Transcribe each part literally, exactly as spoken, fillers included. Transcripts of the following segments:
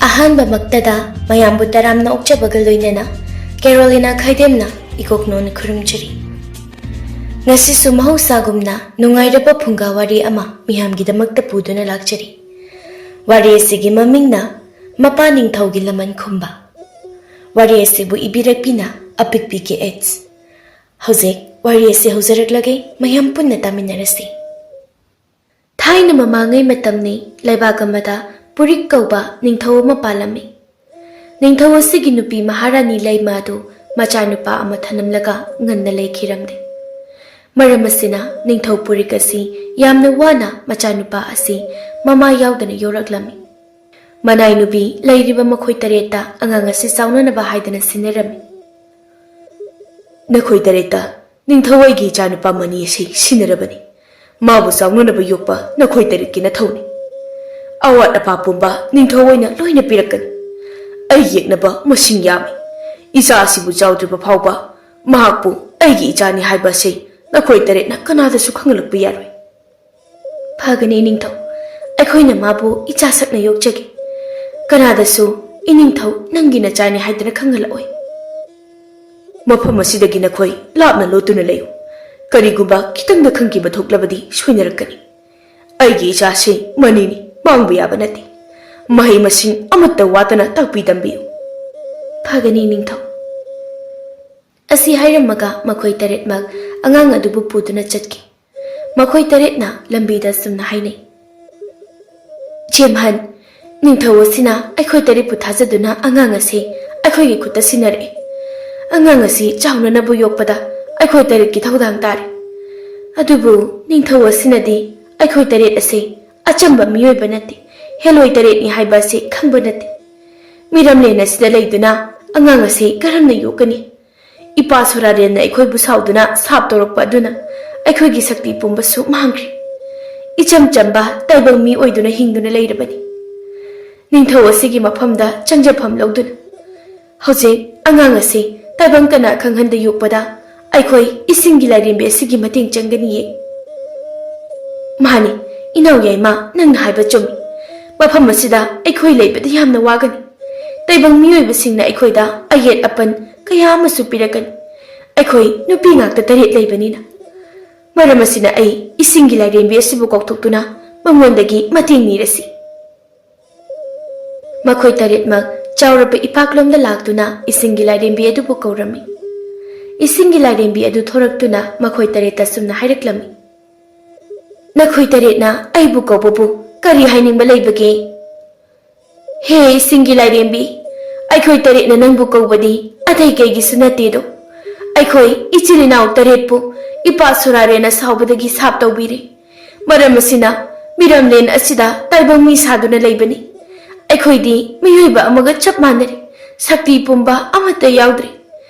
ꯑꯍꯥꯟꯕꯃꯛꯇꯗ ꯃꯌꯥꯝꯕꯨ ꯇꯔꯥꯝꯅ ꯑꯣꯛꯆꯕꯒ ꯂꯣꯏꯅꯅ ꯀꯦꯔꯣꯂꯤꯅꯥ ꯈꯥꯏꯗꯦꯝꯅ ꯏꯀꯣꯛꯅꯣꯅ ꯈꯨꯔꯨꯝꯖꯔꯤ꯫ ꯉꯁꯤꯁꯨ ꯃꯍꯧꯁꯥꯒꯨꯝꯅ ꯅꯨꯡꯉꯥꯏꯔꯕ ꯐꯨꯡꯒꯥ ꯋꯥꯔꯤ ꯑꯃ ꯃꯤꯌꯥꯝꯒꯤꯗꯃꯛꯇ ꯄꯨꯗꯨꯅ ꯂꯥꯛꯆꯔꯤ꯫ ꯋꯥꯔꯤ ꯑꯁꯤꯒꯤ ꯃꯃꯤꯡꯅ ꯃꯄꯥ ꯅꯤꯡꯊꯧꯒꯤ ꯂꯃꯟ ꯈꯨꯝꯕ꯫ ꯋꯥꯔꯤ ꯑꯁꯤꯕꯨ ꯏꯕꯤꯔꯛꯄꯤꯅ ꯑꯄꯤꯛꯄꯤ ꯀꯦ ꯑꯩꯆ꯫ ꯍꯧꯖꯤꯛ ꯋꯥꯔꯤ ꯑꯁꯤ ꯍꯧꯖꯔꯛꯂꯒꯦ, ꯃꯌꯥꯝ ꯄꯨꯟꯅ ꯇꯥꯃꯤꯟꯅꯔꯁꯤ꯫ ꯊꯥꯏꯅ ꯃꯃꯥꯡꯉꯩ ꯃꯇꯝꯅꯤ, ꯂꯩꯕꯥꯛ ꯑꯃꯗ ꯄꯨꯔꯤꯛ ꯀꯧꯕ ꯅꯤꯡꯊꯧ ꯑꯃ ꯄꯥꯜꯂꯝꯃꯤ꯫ ꯅꯤꯡꯊꯧ ꯑꯁꯤꯒꯤ ꯅꯨꯄꯤ ꯃꯍꯥꯔꯥꯅꯤ ꯂꯩꯃ ꯑꯗꯨ ꯃꯆꯥꯅꯨꯄꯥ ꯑꯃ ꯊꯅꯝꯂꯒ ꯉꯟꯅ ꯂꯩꯈꯤꯔꯝꯗꯦ꯫ ꯃꯔꯝ ꯑꯁꯤꯅ ꯅꯤꯡꯊꯧ ꯄꯨꯔꯤꯛ ꯑꯁꯤ ꯌꯥꯝꯅ ꯋꯥꯅ ꯃꯆꯥꯅꯨꯄꯥ ꯑꯁꯤ ꯃꯃꯥ ꯌꯥꯎꯗꯅ ꯌꯣꯛꯂꯛꯂꯝꯃꯤ꯫ ꯃꯅꯥꯏ ꯅꯨꯄꯤ ꯂꯩꯔꯤꯕ ꯃꯈꯣꯏ ꯇꯔꯦꯠꯇ ꯑꯉꯥꯡ ꯑꯁꯤ ꯆꯥꯎꯅꯅꯕ ꯍꯥꯏꯗꯅ ꯁꯤꯟꯅꯔꯝꯃꯤ꯫ "ꯅꯈꯣꯏ ꯇꯔꯦꯠꯇ ꯅꯤꯡꯊꯧ ꯑꯩꯒꯤ ꯏꯆꯥꯅꯨꯄꯥ ꯃꯅꯤ ꯑꯁꯤ ꯁꯤꯟꯅꯔꯕꯅꯤ꯫ ꯃꯥꯕꯨ ꯆꯥꯎꯅꯅꯕ ꯌꯣꯛꯄ ꯅꯈꯣꯏ ꯇꯔꯦꯠꯀꯤ ꯅꯊꯧꯅꯤ꯫ ꯑꯋꯥꯠ ꯑꯄꯥ ꯄꯨꯝꯕ ꯅꯤꯡꯊꯧ ꯑꯣꯏꯅ ꯂꯣꯏꯅ ꯄꯤꯔꯛꯀꯅꯤ꯫ ꯑꯩ ꯌꯦꯛꯅꯕ ꯃꯁꯤꯡ ꯌꯥꯝꯃꯤ꯫ ꯏꯆꯥ ꯑꯁꯤꯕꯨ ꯆꯥꯎꯗ꯭ꯔꯤꯕ ꯐꯥꯎꯕ ꯃꯍꯥꯛꯄꯨ ꯑꯩꯒꯤ ꯏꯆꯥꯅꯤ ꯍꯥꯏꯕ ꯑꯁꯤ ꯅꯈꯣꯏ ꯇꯔꯦꯠꯅ ꯀꯅꯥꯗꯁꯨ ꯈꯪꯍꯜꯂꯛꯄ ꯌꯥꯔꯣꯏ꯫" "ꯐꯒꯅꯤ ꯅꯤꯡꯊꯧ, ꯑꯩꯈꯣꯏꯅ ꯃꯥꯕꯨ ꯏꯆꯥ ꯁꯛꯅ ꯌꯣꯛꯆꯒꯦ꯫ ꯀꯅꯥꯗꯁꯨ ꯏꯅꯤꯡꯊꯧ ꯅꯪꯒꯤ ꯅꯆꯥꯅꯤ ꯍꯥꯏꯗꯅ ꯈꯪꯍꯜꯂꯛꯑꯣꯏ꯫" "ꯃꯐꯝ ꯑꯁꯤꯗꯒꯤ ꯅꯈꯣꯏ ꯂꯥꯞꯅ ꯂꯣꯠꯇꯨꯅ ꯂꯩꯌꯨ꯫ ꯀꯔꯤꯒꯨꯝꯕ ꯈꯤꯇꯪꯗ ꯈꯪꯈꯤꯕ ꯊꯣꯛꯂꯕꯗꯤ ꯁꯣꯏꯅꯔꯛꯀꯅꯤ꯫ ꯑꯩꯒꯤ ꯏꯆꯥꯁꯤ ꯃꯅꯤꯅꯤ, ꯃꯥꯡꯕ ꯌꯥꯕ ꯅꯠꯇꯦ꯫ ꯃꯍꯩ ꯃꯁꯤꯡ ꯑꯃꯠꯇ ꯋꯥꯠꯇꯅ ꯇꯥꯛꯄꯤ ꯇꯝꯕꯤꯌꯨ꯫" "ꯐꯒꯅꯤ ꯅꯤꯡꯊꯧ꯫" ꯑꯁꯤ ꯍꯥꯏꯔꯝꯃꯒ ꯃꯈꯣꯏ ꯇꯔꯦꯠꯃꯛ ꯑꯉꯥꯡ ꯑꯗꯨꯕꯨ ꯄꯨꯗꯨꯅ ꯆꯠꯈꯤ꯫ ꯃꯈꯣꯏ ꯇꯔꯦꯠꯅ ꯂꯝꯕꯤꯗ ꯑꯁꯨꯝꯅ ꯍꯥꯏꯅꯩ, "ꯆꯦꯝꯍꯟ, ꯅꯤꯡꯊꯧ ꯑꯁꯤꯅ ꯑꯩꯈꯣꯏ ꯇꯔꯦꯠꯄꯨ ꯊꯥꯖꯗꯨꯅ ꯑꯉꯥꯡ ꯑꯁꯤ ꯑꯩꯈꯣꯏꯒꯤ ꯈꯨꯠꯇ ꯁꯤꯟꯅꯔꯛꯏ꯫ ꯑꯉꯥꯡ ꯑꯁꯤ ꯆꯥꯎꯅꯅꯕ ꯌꯣꯛꯄꯗ ꯑꯩꯈꯣꯏ ꯇꯔꯦꯠꯀꯤ ꯊꯧꯗꯥꯡ ꯇꯥꯔꯦ꯫ ꯑꯗꯨꯕꯨ ꯅꯤꯡꯊꯧ ꯑꯁꯤꯅꯗꯤ ꯑꯩꯈꯣꯏ ꯇꯔꯦꯠ ꯑꯁꯤ ꯑꯆꯝꯕ ꯃꯤꯑꯣꯏꯕ ꯅꯠꯇꯦ, ꯍꯦꯂꯣꯏ ꯇꯔꯦꯠꯅꯤ ꯍꯥꯏꯕ ꯑꯁꯤ ꯈꯪꯕ ꯅꯠꯇꯦ꯫ ꯃꯤꯔꯝꯂꯦꯟ ꯑꯁꯤꯗ ꯂꯩꯗꯨꯅ ꯑꯉꯥꯡ ꯑꯁꯤ ꯀꯔꯝꯅ ꯌꯣꯛꯀꯅꯤ? ꯏꯄꯥ ꯁꯣꯔꯥꯔꯦꯟꯅ ꯑꯩꯈꯣꯏꯕꯨ ꯁꯥꯎꯗꯨꯅ ꯁꯥꯞ ꯇꯧꯔꯛꯄ ꯑꯗꯨꯅ ꯑꯩꯈꯣꯏꯒꯤ ꯁꯛꯇꯤ ꯄꯨꯝꯕꯁꯨ ꯃꯥꯡꯈ꯭ꯔꯦ꯫ ꯏꯆꯝ ꯆꯝꯕ ꯇꯥꯏꯕꯪ ꯃꯤ ꯑꯣꯏꯗꯨꯅ ꯍꯤꯡꯗꯨꯅ ꯂꯩꯔꯕꯅꯤ꯫ ꯅꯤꯡꯊꯧ ꯑꯁꯤꯒꯤ ꯃꯐꯝꯗ ꯆꯪꯖꯐꯝ ꯂꯧꯗꯨꯅ ꯍꯧꯖꯤꯛ ꯑꯉꯥꯡ ꯑꯁꯤ ꯇꯥꯏꯕꯪ ꯀꯅꯥ ꯈꯪꯍꯟꯗ ꯌꯣꯛꯄꯗ ꯑꯩꯈꯣꯏ ꯏꯁꯤꯡꯒꯤ ꯂꯥꯏꯔꯦꯝꯕꯤ ꯑꯁꯤꯒꯤ ꯃꯇꯦꯡ ꯆꯪꯒꯅꯤꯌꯦ꯫" "ꯃꯥꯅꯤ, ꯏꯅꯥꯎ ꯌꯥꯏꯃ, ꯅꯪꯅ ꯍꯥꯏꯕ ꯆꯨꯝꯃꯤ꯫ ꯃꯐꯝ ꯑꯁꯤꯗ ꯑꯩꯈꯣꯏ ꯂꯩꯕꯗꯤ ꯌꯥꯝꯅ ꯋꯥꯒꯅꯤ꯫ ꯇꯥꯏꯕꯪ ꯃꯤꯑꯣꯏꯕꯁꯤꯡꯅ ꯑꯩꯈꯣꯏꯗ ꯑꯌꯦꯠ ꯑꯄꯟ ꯀꯌꯥ ꯑꯃꯁꯨ ꯄꯤꯔꯛꯀꯅꯤ꯫ ꯑꯩꯈꯣꯏ ꯅꯨꯄꯤ ꯉꯥꯛꯇ ꯇꯔꯦꯠ ꯂꯩꯕꯅꯤꯅ꯫ ꯃꯔꯝ ꯑꯁꯤꯅ ꯑꯩ ꯏꯁꯤꯡꯒꯤ ꯂꯥꯏꯔꯦꯝꯕꯤ ꯑꯁꯤꯕꯨ ꯀꯧꯊꯣꯛꯇꯨꯅ ꯃꯉꯣꯟꯗꯒꯤ ꯃꯇꯦꯡ ꯅꯤꯔꯁꯤ꯫ ꯃꯈꯣꯏ ꯇꯔꯦꯠꯃꯛ ꯆꯥꯎꯔꯕ ꯏꯄꯥꯛꯂꯣꯝꯗ ꯂꯥꯛꯇꯨꯅ ꯏꯁꯤꯡꯒꯤ ꯂꯥꯏꯔꯦꯝꯕꯤ ꯑꯗꯨꯕꯨ ꯀꯧꯔꯝꯃꯤ꯫ ꯏꯁꯤꯡꯒꯤ ꯂꯥꯏꯔꯦꯝꯕꯤ ꯑꯗꯨ ꯊꯣꯔꯛꯇꯨꯅ ꯃꯈꯣꯏ ꯇꯔꯦꯠꯇ ꯁꯨꯝꯅ ꯍꯥꯏꯔꯛꯂꯝꯃꯤ, "ꯅꯈꯣꯏ ꯇꯔꯦꯠꯅ ꯑꯩꯕꯨ ꯀꯧꯕꯕꯨ ꯀꯔꯤ ꯍꯥꯏꯅꯤꯡꯕ ꯂꯩꯕꯒꯦ?" "ꯍꯦ ꯏꯁꯤꯡꯒꯤ ꯂꯥꯏꯔꯦꯝꯕꯤ, ꯑꯩꯈꯣꯏ ꯇꯔꯦꯠꯅ ꯅꯪꯕꯨ ꯀꯧꯕꯗꯤ ꯑꯇꯩ ꯀꯩꯒꯤꯁꯨ ꯅꯠꯇꯦꯗꯣ꯫ ꯑꯩꯈꯣꯏ ꯏꯆꯤꯜ ꯏꯅꯥꯎ ꯇꯔꯦꯠꯄꯨ ꯏꯄꯥ ꯁꯨꯔꯥꯔꯦꯅ ꯁꯥꯎꯕꯗꯒꯤ ꯁꯥꯞ ꯇꯧꯕꯤꯔꯦ꯫ ꯃꯔꯝ ꯑꯁꯤꯅ ꯃꯤꯔꯝꯂꯦꯟ ꯑꯁꯤꯗ ꯇꯥꯏꯕꯪ ꯃꯤ ꯁꯥꯗꯨꯅ ꯂꯩꯕꯅꯤ꯫ ꯑꯩꯈꯣꯏꯗꯤ ꯃꯤꯑꯣꯏꯕ ꯑꯃꯒ ꯆꯞ ꯃꯥꯟꯅꯔꯦ꯫ ꯁꯛꯇꯤ ꯄꯨꯝꯕ ꯑꯃꯠꯇ ꯌꯥꯎꯗ꯭ꯔꯦ꯫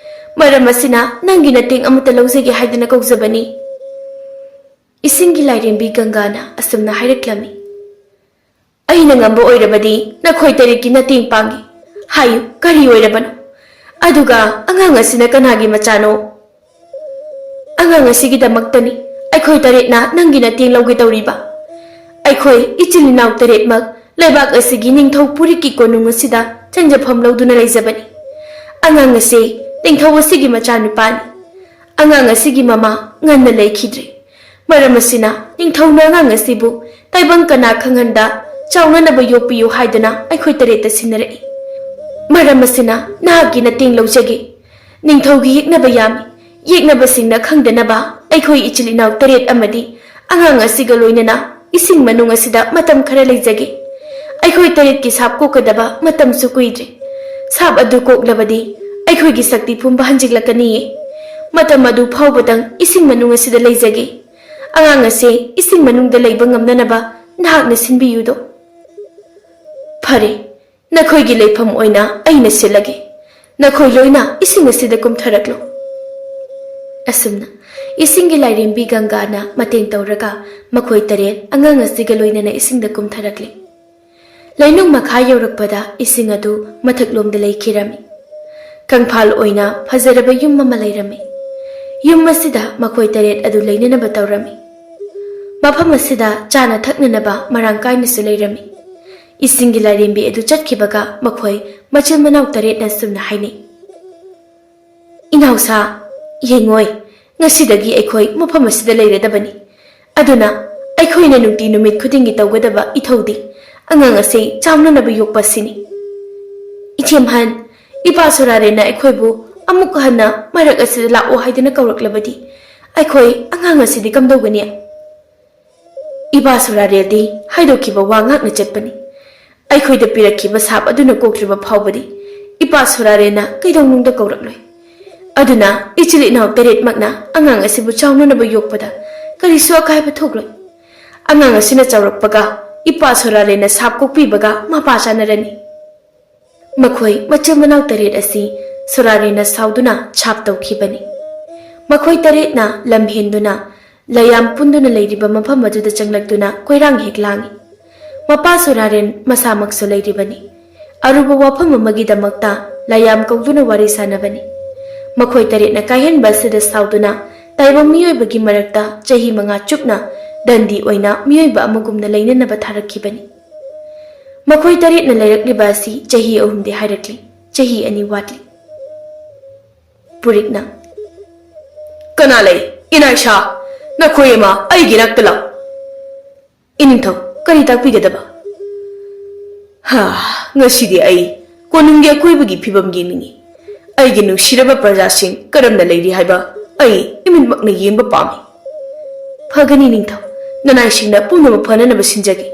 ꯃꯔꯝ ꯑꯁꯤꯅ ꯅꯪꯒꯤ ꯃꯇꯦꯡ ꯑꯃꯠꯇ ꯂꯧꯖꯒꯦ ꯍꯥꯏꯗꯅ ꯀꯧꯖꯕꯅꯤ꯫" ꯏꯁꯤꯡꯒꯤ ꯂꯥꯏꯔꯦꯝꯕꯤ ꯒꯪꯒꯥꯅ ꯑꯁꯨꯝꯅ ꯍꯥꯏꯔꯛꯂꯝꯃꯤ, "ꯑꯩꯅ ꯉꯝꯕ ꯑꯣꯏꯔꯕꯗꯤ ꯅꯈꯣꯏ ꯇꯔꯦꯠꯀꯤ ꯃꯇꯦꯡ ꯄꯥꯡꯒꯦ꯫ ꯍꯥꯏꯌꯨ, ꯀꯔꯤ ꯑꯣꯏꯔꯕꯅꯣ? ꯑꯗꯨꯒ ꯑꯉꯥꯡ ꯑꯁꯤꯅ ꯀꯅꯥꯒꯤ ꯃꯆꯥꯅꯣ?" "ꯑꯉꯥꯡ ꯑꯁꯤꯒꯤꯗꯃꯛꯇꯅꯤ ꯑꯩꯈꯣꯏ ꯇꯔꯦꯠꯅ ꯅꯪꯒꯤ ꯃꯇꯦꯡ ꯂꯧꯒꯦ ꯇꯧꯔꯤꯕ꯫ ꯑꯩꯈꯣꯏ ꯏꯆꯤꯜ ꯏꯅꯥꯎ ꯇꯔꯦꯠꯃꯛ ꯂꯩꯕꯥꯛ ꯑꯁꯤꯒꯤ ꯅꯤꯡꯊꯧ ꯄꯨꯔꯤꯛꯀꯤ ꯀꯣꯅꯨꯡ ꯑꯁꯤꯗ ꯆꯪꯖꯐꯝ ꯂꯧꯗꯨꯅ ꯂꯩꯖꯕꯅꯤ꯫ ꯑꯉꯥꯡ ꯑꯁꯤ ꯅꯤꯡꯊꯧ ꯑꯁꯤꯒꯤ ꯃꯆꯥꯅꯨꯄꯥꯅꯤ꯫ ꯑꯉꯥꯡ ꯑꯁꯤꯒꯤ ꯃꯃꯥ ꯉꯟꯅ ꯂꯩꯈꯤꯗ꯭ꯔꯦ꯫ ꯃꯔꯝ ꯑꯁꯤꯅ ꯅꯤꯡꯊꯧꯅ ꯑꯉꯥꯡ ꯑꯁꯤꯕꯨ ꯇꯥꯏꯕꯪ ꯀꯅꯥ ꯈꯪꯍꯟꯗ ꯆꯥꯎꯅꯅꯕ ꯌꯣꯛꯄꯤꯌꯨ ꯍꯥꯏꯗꯨꯅ ꯑꯩꯈꯣꯏ ꯇꯔꯦꯠꯇ ꯁꯤꯟꯅꯔꯛꯏ꯫ ꯃꯔꯝ ꯑꯁꯤꯅ ꯅꯍꯥꯛꯀꯤ ꯃꯇꯦꯡ ꯂꯧꯖꯒꯦ꯫ ꯅꯤꯡꯊꯧꯒꯤ ꯌꯦꯛꯅꯕ ꯌꯥꯝꯃꯤ꯫ ꯌꯦꯛꯅꯕꯁꯤꯡꯅ ꯈꯪꯗꯅꯕ ꯑꯩꯈꯣꯏ ꯏꯆꯤꯜ ꯏꯅꯥꯎ ꯇꯔꯦꯠ ꯑꯃꯗꯤ ꯑꯉꯥꯡ ꯑꯁꯤꯒ ꯂꯣꯏꯅꯅ ꯏꯁꯤꯡ ꯃꯅꯨꯡ ꯑꯁꯤꯗ ꯃꯇꯝ ꯈꯔ ꯂꯩꯖꯒꯦ꯫ ꯑꯩꯈꯣꯏ ꯇꯔꯦꯠꯀꯤ ꯁꯥꯞ ꯀꯣꯛꯀꯗꯕ ꯃꯇꯝꯁꯨ ꯀꯨꯏꯗ꯭ꯔꯦ꯫ ꯁꯥꯞ ꯑꯗꯨ ꯀꯣꯛꯂꯕꯗꯤ ꯑꯩꯈꯣꯏꯒꯤ ꯁꯛꯇꯤ ꯄꯨꯝꯕ ꯍꯟꯖꯤꯜꯂꯛꯀꯅꯤꯌꯦ꯫ ꯃꯇꯝ ꯑꯗꯨ ꯐꯥꯎꯕꯗꯪ ꯏꯁꯤꯡ ꯃꯅꯨꯡ ꯑꯁꯤꯗ ꯂꯩꯖꯒꯦ꯫ ꯑꯉꯥꯡ ꯑꯁꯤ ꯏꯁꯤꯡ ꯃꯅꯨꯡꯗ ꯂꯩꯕ ꯉꯝꯅꯅꯕ ꯅꯍꯥꯛꯅ ꯁꯤꯟꯕꯤꯌꯨꯗꯣ꯫" "ꯐꯔꯦ, ꯅꯈꯣꯏꯒꯤ ꯂꯩꯐꯝ ꯑꯣꯏꯅ ꯑꯩꯅ ꯁꯤꯜꯂꯒꯦ꯫ ꯅꯈꯣꯏ ꯂꯣꯏꯅ ꯏꯁꯤꯡ ꯑꯁꯤꯗ ꯀꯨꯝꯊꯔꯛꯂꯣ꯫" ꯑꯁꯨꯝꯅ ꯏꯁꯤꯡꯒꯤ ꯂꯥꯏꯔꯦꯝꯕꯤ ꯒꯪꯒꯥꯅ ꯃꯇꯦꯡ ꯇꯧꯔꯒ ꯃꯈꯣꯏ ꯇꯔꯦꯠ ꯑꯉꯥꯡ ꯑꯁꯤꯒ ꯂꯣꯏꯅꯅ ꯏꯁꯤꯡꯗ ꯀꯨꯝꯊꯔꯛꯂꯦ꯫ ꯂꯩꯅꯨꯡ ꯃꯈꯥ ꯌꯧꯔꯛꯄꯗ ꯏꯁꯤꯡ ꯑꯗꯨ ꯃꯊꯛꯂꯣꯝꯗ ꯂꯩꯈꯤꯔꯝꯃꯤ꯫ ꯀꯪꯐꯥꯜ ꯑꯣꯏꯅ ꯐꯖꯔꯕ ꯌꯨꯝ ꯑꯃ ꯂꯩꯔꯝꯃꯤ꯫ ꯌꯨꯝ ꯑꯁꯤꯗ ꯃꯈꯣꯏ ꯇꯔꯦꯠ ꯑꯗꯨ ꯂꯩꯅꯅꯕ ꯇꯧꯔꯝꯃꯤ꯫ ꯃꯐꯝ ꯑꯁꯤꯗ ꯆꯥꯅ ꯊꯛꯅꯅꯕ ꯃꯔꯥꯡ ꯀꯥꯏꯅꯁꯨ ꯂꯩꯔꯝꯃꯤ꯫ ꯏꯁꯤꯡꯒꯤ ꯂꯥꯏꯔꯦꯝꯕꯤ ꯑꯗꯨ ꯆꯠꯈꯤꯕꯒ ꯃꯈꯣꯏ ꯃꯆꯤꯟ ꯃꯅꯥꯎ ꯇꯔꯦꯠꯅ ꯁꯨꯝꯅ ꯍꯥꯏꯅꯩ, "ꯏꯅꯥꯎꯁꯥ, ꯌꯦꯡꯉꯣꯏ, ꯉꯁꯤꯗꯒꯤ ꯑꯩꯈꯣꯏ ꯃꯐꯝ ꯑꯁꯤꯗ ꯂꯩꯔꯗꯕꯅꯤ꯫ ꯑꯗꯨꯅ ꯑꯩꯈꯣꯏꯅ ꯅꯨꯡꯇꯤ ꯅꯨꯃꯤꯠ ꯈꯨꯗꯤꯡꯒꯤ ꯇꯧꯒꯗꯕ ꯏꯊꯧꯗꯤ ꯑꯉꯥꯡ ꯑꯁꯤ ꯆꯥꯎꯅꯅꯕ ꯌꯣꯛꯄ ꯑꯁꯤꯅꯤ꯫ ꯏꯆꯦꯝꯍꯟ, ꯏꯄꯥ ꯁꯣꯔꯥꯔꯦꯟꯅ ꯑꯩꯈꯣꯏꯕꯨ ꯑꯃꯨꯛ ꯍꯟꯅ ꯃꯔꯛ ꯑꯁꯤꯗ ꯂꯥꯛꯑꯣ ꯍꯥꯏꯗꯨꯅ ꯀꯧꯔꯛꯂꯕꯗꯤ ꯑꯩꯈꯣꯏ ꯑꯉꯥꯡ ꯑꯁꯤꯗꯤ ꯀꯝꯗꯧꯒꯅꯤ?" ꯏꯄꯥ ꯁꯣꯔꯥꯔꯦꯟꯗꯤ ꯍꯥꯏꯗꯣꯛꯈꯤꯕ ꯋꯥ ꯉꯥꯛꯅ ꯆꯠꯄꯅꯤ꯫ ꯑꯩꯈꯣꯏꯗ ꯄꯤꯔꯛꯈꯤꯕ ꯁꯥꯞ ꯑꯗꯨꯅ ꯀꯣꯛꯇ꯭ꯔꯤꯕ ꯐꯥꯎꯕꯗꯤ ꯏꯄꯥ ꯁꯣꯔꯥꯔꯦꯟꯅ ꯀꯩꯗꯧꯅꯨꯡꯗ ꯀꯧꯔꯛꯂꯣꯏ꯫ ꯑꯗꯨꯅ ꯏꯆꯤꯜ ꯏꯅꯥꯎ ꯇꯔꯦꯠꯃꯛꯅ ꯑꯉꯥꯡ ꯑꯁꯤꯕꯨ ꯆꯥꯎꯅꯅꯕ ꯌꯣꯛꯄꯗ ꯀꯔꯤꯁꯨ ꯑꯀꯥꯏꯕ ꯊꯣꯛꯂꯣꯏ꯫ ꯑꯉꯥꯡ ꯑꯁꯤꯅ ꯆꯥꯎꯔꯛꯄꯒ ꯏꯄꯥ ꯁꯣꯔꯥꯔꯦꯟꯅ ꯁꯥꯞ ꯀꯣꯛꯄꯤꯕꯒ ꯃꯄꯥ ꯆꯥꯅꯔꯅꯤ꯫ ꯃꯈꯣꯏ ꯃꯆꯤꯟ ꯃꯅꯥꯎ ꯇꯔꯦꯠ ꯑꯁꯤ ꯁꯣꯔꯥꯔꯦꯟꯅ ꯁꯥꯎꯗꯨꯅ ꯁꯥꯞ ꯇꯧꯈꯤꯕꯅꯤ꯫ ꯃꯈꯣꯏ ꯇꯔꯦꯠꯅ ꯂꯝ ꯍꯦꯟꯗꯨꯅ ꯂꯩꯌꯥꯝ ꯄꯨꯟꯗꯨꯅ ꯂꯩꯔꯤꯕ ꯃꯐꯝ ꯑꯗꯨꯗ ꯆꯪꯂꯛꯇꯨꯅ ꯀꯣꯏꯔꯥꯡ ꯍꯦꯛ ꯂꯥꯡꯏ꯫ ꯃꯄꯥ ꯁꯣꯔꯥꯔꯦꯟ ꯃꯁꯥꯃꯛꯁꯨ ꯂꯩꯔꯤꯕꯅꯤ꯫ ꯑꯔꯨꯕ ꯋꯥꯐꯝ ꯑꯃꯒꯤꯗꯃꯛꯇ ꯂꯩꯌꯥꯝ ꯀꯧꯗꯨꯅ ꯋꯥꯔꯤ ꯁꯥꯅꯕꯅꯤ꯫ ꯃꯈꯣꯏ ꯇꯔꯦꯠꯅ ꯀꯥꯏꯍꯟꯕ ꯑꯁꯤꯗ ꯁꯥꯎꯗꯨꯅ ꯇꯥꯏꯕꯪ ꯃꯤꯑꯣꯏꯕꯒꯤ ꯃꯔꯛꯇ ꯆꯍꯤ ꯃꯉꯥ ꯆꯨꯞꯅ ꯗꯟꯗꯤ ꯑꯣꯏꯅ ꯃꯤꯑꯣꯏꯕ ꯑꯃꯒꯨꯝꯅ ꯂꯩꯅꯅꯕ ꯊꯥꯔꯛꯈꯤꯕꯅꯤ꯫ ꯃꯈꯣꯏ ꯇꯔꯦꯠꯅ ꯂꯩꯔꯛꯂꯤꯕ ꯑꯁꯤ ꯆꯍꯤ ꯑꯍꯨꯝꯗꯤ ꯍꯥꯏꯔꯛꯂꯤ, ꯆꯍꯤ ꯑꯅꯤ ꯋꯥꯠꯂꯤ꯫ ꯄꯨꯔꯤꯛꯅ, "ꯀꯅꯥ ꯂꯩ? ꯏꯅꯥꯏꯁꯥ, ꯅꯈꯣꯏ ꯑꯃ ꯑꯩꯒꯤ ꯅꯥꯛꯇ ꯂꯥꯛꯎ꯫ ꯏꯅꯤꯡꯊꯧ, ꯀꯔꯤ ꯇꯥꯛꯄꯤꯒꯗꯕ?" "ꯍꯥ, ꯉꯁꯤꯗꯤ ꯑꯩ ꯀꯣꯅꯨꯡꯒꯤ ꯑꯀꯣꯏꯕꯒꯤ ꯐꯤꯕꯝ ꯌꯦꯡꯅꯤꯡꯏ꯫ ꯑꯩꯒꯤ ꯅꯨꯡꯁꯤꯔꯕ ꯄ꯭ꯔꯖꯥꯁꯤꯡ ꯀꯔꯝꯅ ꯂꯩꯔꯤ ꯍꯥꯏꯕ ꯑꯩ ꯏꯃꯤꯠꯃꯛꯅ ꯌꯦꯡꯕ ꯄꯥꯝꯃꯤ꯫" "ꯐꯒꯅꯤ ꯅꯤꯡꯊꯧ, ꯅꯅꯥꯏꯁꯤꯡꯅ ꯄꯨꯝꯅꯃꯛ ꯐꯅꯅꯕ ꯁꯤꯟꯖꯒꯦ꯫"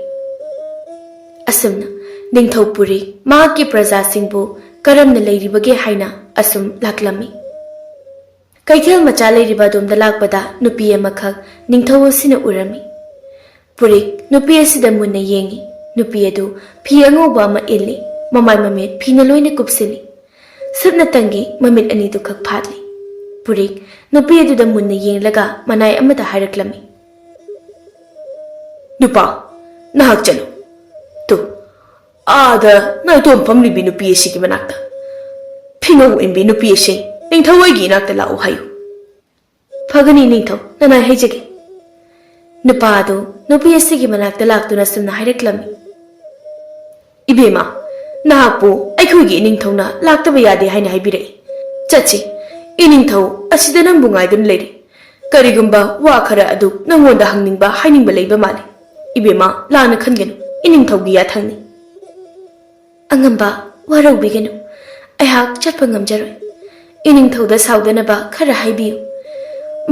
ꯑꯁꯨꯝꯅ ꯅꯤꯡꯊꯧ ꯄꯨꯔꯤ ꯃꯍꯥꯛꯀꯤ ꯄ꯭ꯔꯖꯥꯁꯤꯡꯕꯨ ꯀꯔꯝꯅ ꯂꯩꯔꯤꯕꯒꯦ ꯍꯥꯏꯅ ꯑꯁꯨꯝ ꯂꯥꯛꯂꯝꯃꯤ꯫ ꯀꯩꯊꯦꯜ ꯃꯆꯥ ꯂꯩꯔꯤꯕ ꯑꯗꯣꯝꯗ ꯂꯥꯛꯄꯗ ꯅꯨꯄꯤ ꯑꯃꯈꯛ ꯅꯤꯡꯊꯧ ꯑꯁꯤꯅ ꯎꯔꯝꯃꯤ꯫ ꯄꯨꯔꯤꯛ ꯅꯨꯄꯤ ꯑꯁꯤꯗ ꯃꯨꯟꯅ ꯌꯦꯡꯉꯤ꯫ ꯅꯨꯄꯤ ꯑꯗꯨ ꯐꯤ ꯑꯉꯧꯕ ꯑꯃ ꯏꯜꯂꯤ, ꯃꯃꯥꯏ ꯃꯃꯤꯠ ꯐꯤꯅ ꯂꯣꯏꯅ ꯀꯨꯞꯁꯤꯜꯂꯤ꯫ ꯁꯨꯞꯅꯇꯪꯒꯤ ꯃꯃꯤꯠ ꯑꯅꯤꯗꯨ ꯈꯛ ꯐꯥꯠꯂꯤ꯫ ꯄꯨꯔꯤꯛ ꯅꯨꯄꯤ ꯑꯗꯨꯗ ꯃꯨꯟꯅ ꯌꯦꯡꯂꯒ ꯃꯅꯥꯏ ꯑꯃꯗ ꯍꯥꯏꯔꯛꯂꯝꯃꯤ, "ꯅꯨꯄꯥ, ꯅꯍꯥꯛ ꯆꯠꯂꯨ꯫ ꯇꯨ, ꯑꯥꯗ ꯅꯥꯏꯇꯣꯝ ꯐꯝꯂꯤꯕꯤ ꯅꯨꯄꯤ ꯑꯁꯤꯒꯤ ꯃꯅꯥꯛꯇ, ꯐꯤꯉꯧ ꯏꯟꯕꯤ ꯅꯨꯄꯤ ꯑꯁꯤ ꯅꯤꯡꯊꯧ ꯑꯩꯒꯤ ꯏꯅꯥꯛꯇ ꯂꯥꯛꯎ ꯍꯥꯏꯌꯨ꯫" "ꯐꯒꯅꯤ ꯅꯤꯡꯊꯧ, ꯅꯅꯥꯏ ꯍꯥꯏꯖꯒꯦ꯫" ꯅꯨꯄꯥ ꯑꯗꯨ ꯅꯨꯄꯤ ꯑꯁꯤꯒꯤ ꯃꯅꯥꯛꯇ ꯂꯥꯛꯇꯨꯅ ꯁꯨꯝꯅ ꯍꯥꯏꯔꯛꯂꯝꯃꯤ, ꯏꯕꯦꯝꯃ, ꯅꯍꯥꯛꯄꯨ ꯑꯩꯈꯣꯏꯒꯤ ꯏꯅꯤꯡꯊꯧꯅ ꯂꯥꯛꯇꯕ ꯌꯥꯗꯦ ꯍꯥꯏꯅ ꯍꯥꯏꯕꯤꯔꯛꯏ꯫ ꯆꯠꯁꯤ, ꯏꯅꯤꯡꯊꯧ ꯑꯁꯤꯗ ꯅꯪꯕꯨ ꯉꯥꯏꯗꯨꯅ ꯂꯩꯔꯤ꯫ ꯀꯔꯤꯒꯨꯝꯕ ꯋꯥ ꯈꯔ ꯑꯗꯨ ꯅꯪꯉꯣꯟꯗ ꯍꯪꯅꯤꯡꯕ ꯍꯥꯏꯅꯤꯡꯕ ꯂꯩꯕ ꯃꯥꯜꯂꯤ꯫ ꯏꯕꯦꯝꯃ, ꯂꯥꯟꯅ ꯈꯟꯒꯅꯨ, ꯏꯅꯤꯡꯊꯧꯒꯤ ꯌꯥꯊꯪꯅꯤ꯫ ꯑꯉꯝꯕ, ꯋꯥꯔꯧꯕꯤꯒꯅꯨ, ꯑꯩꯍꯥꯛ ꯆꯠꯄ ꯉꯝꯖꯔꯣꯏ꯫ ꯏꯅꯤꯡꯊꯧꯗ ꯁꯥꯎꯗꯅꯕ ꯈꯔ ꯍꯥꯏꯕꯤꯌꯨ꯫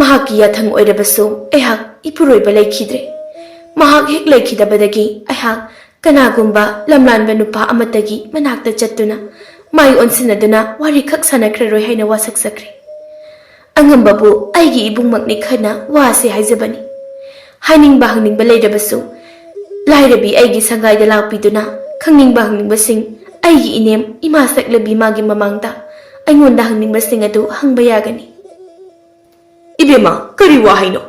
ꯃꯍꯥꯛꯀꯤ ꯌꯥꯊꯪ ꯑꯣꯏꯔꯕꯁꯨ ꯑꯩꯍꯥꯛ ꯏꯄꯨꯔꯣꯏꯕ ꯂꯩꯈꯤꯗ꯭ꯔꯦ꯫ ꯃꯍꯥꯛ ꯍꯦꯛ ꯂꯩꯈꯤꯗꯕꯗꯒꯤ ꯑꯩꯍꯥꯛ ꯀꯅꯥꯒꯨꯝꯕ ꯂꯝꯂꯥꯟꯕ ꯅꯨꯄꯥ ꯑꯃꯠꯇꯒꯤ ꯃꯅꯥꯛꯇ ꯆꯠꯇꯨꯅ ꯃꯥꯏ ꯑꯣꯟꯁꯤꯟꯅꯗꯨꯅ ꯋꯥꯔꯤꯈꯛ ꯁꯥꯟꯅꯈ꯭ꯔꯔꯣꯏ ꯍꯥꯏꯅ ꯋꯥꯁꯛꯆꯈ꯭ꯔꯦ꯫ ꯑꯉꯝꯕꯕꯨ ꯑꯩꯒꯤ ꯏꯕꯨꯡꯃꯛꯅꯤ ꯈꯟꯅ ꯋꯥꯁꯦ ꯍꯥꯏꯖꯕꯅꯤ꯫ ꯍꯥꯏꯅꯤꯡꯕ ꯍꯪꯅꯤꯡꯕ ꯂꯩꯔꯕꯁꯨ ꯂꯥꯏꯔꯕꯤ ꯑꯩꯒꯤ ꯁꯪꯒꯥꯏꯗ ꯂꯥꯛꯄꯤꯗꯨꯅ ꯈꯪꯅꯤꯡꯕ ꯍꯪꯅꯤꯡꯕꯁꯤꯡ ꯑꯩꯒꯤ ꯏꯅꯦꯝ ꯏꯃꯥ ꯁꯛꯂꯕꯤ ꯃꯥꯒꯤ ꯃꯃꯥꯡꯗ ꯑꯩꯉꯣꯟꯗ ꯍꯪꯅꯤꯡꯕꯁꯤꯡ ꯑꯗꯨ ꯍꯪꯕ ꯌꯥꯒꯅꯤ꯫ ꯏꯕꯦꯝꯃ, ꯀꯔꯤ ꯋꯥ ꯍꯥꯏꯅꯣ?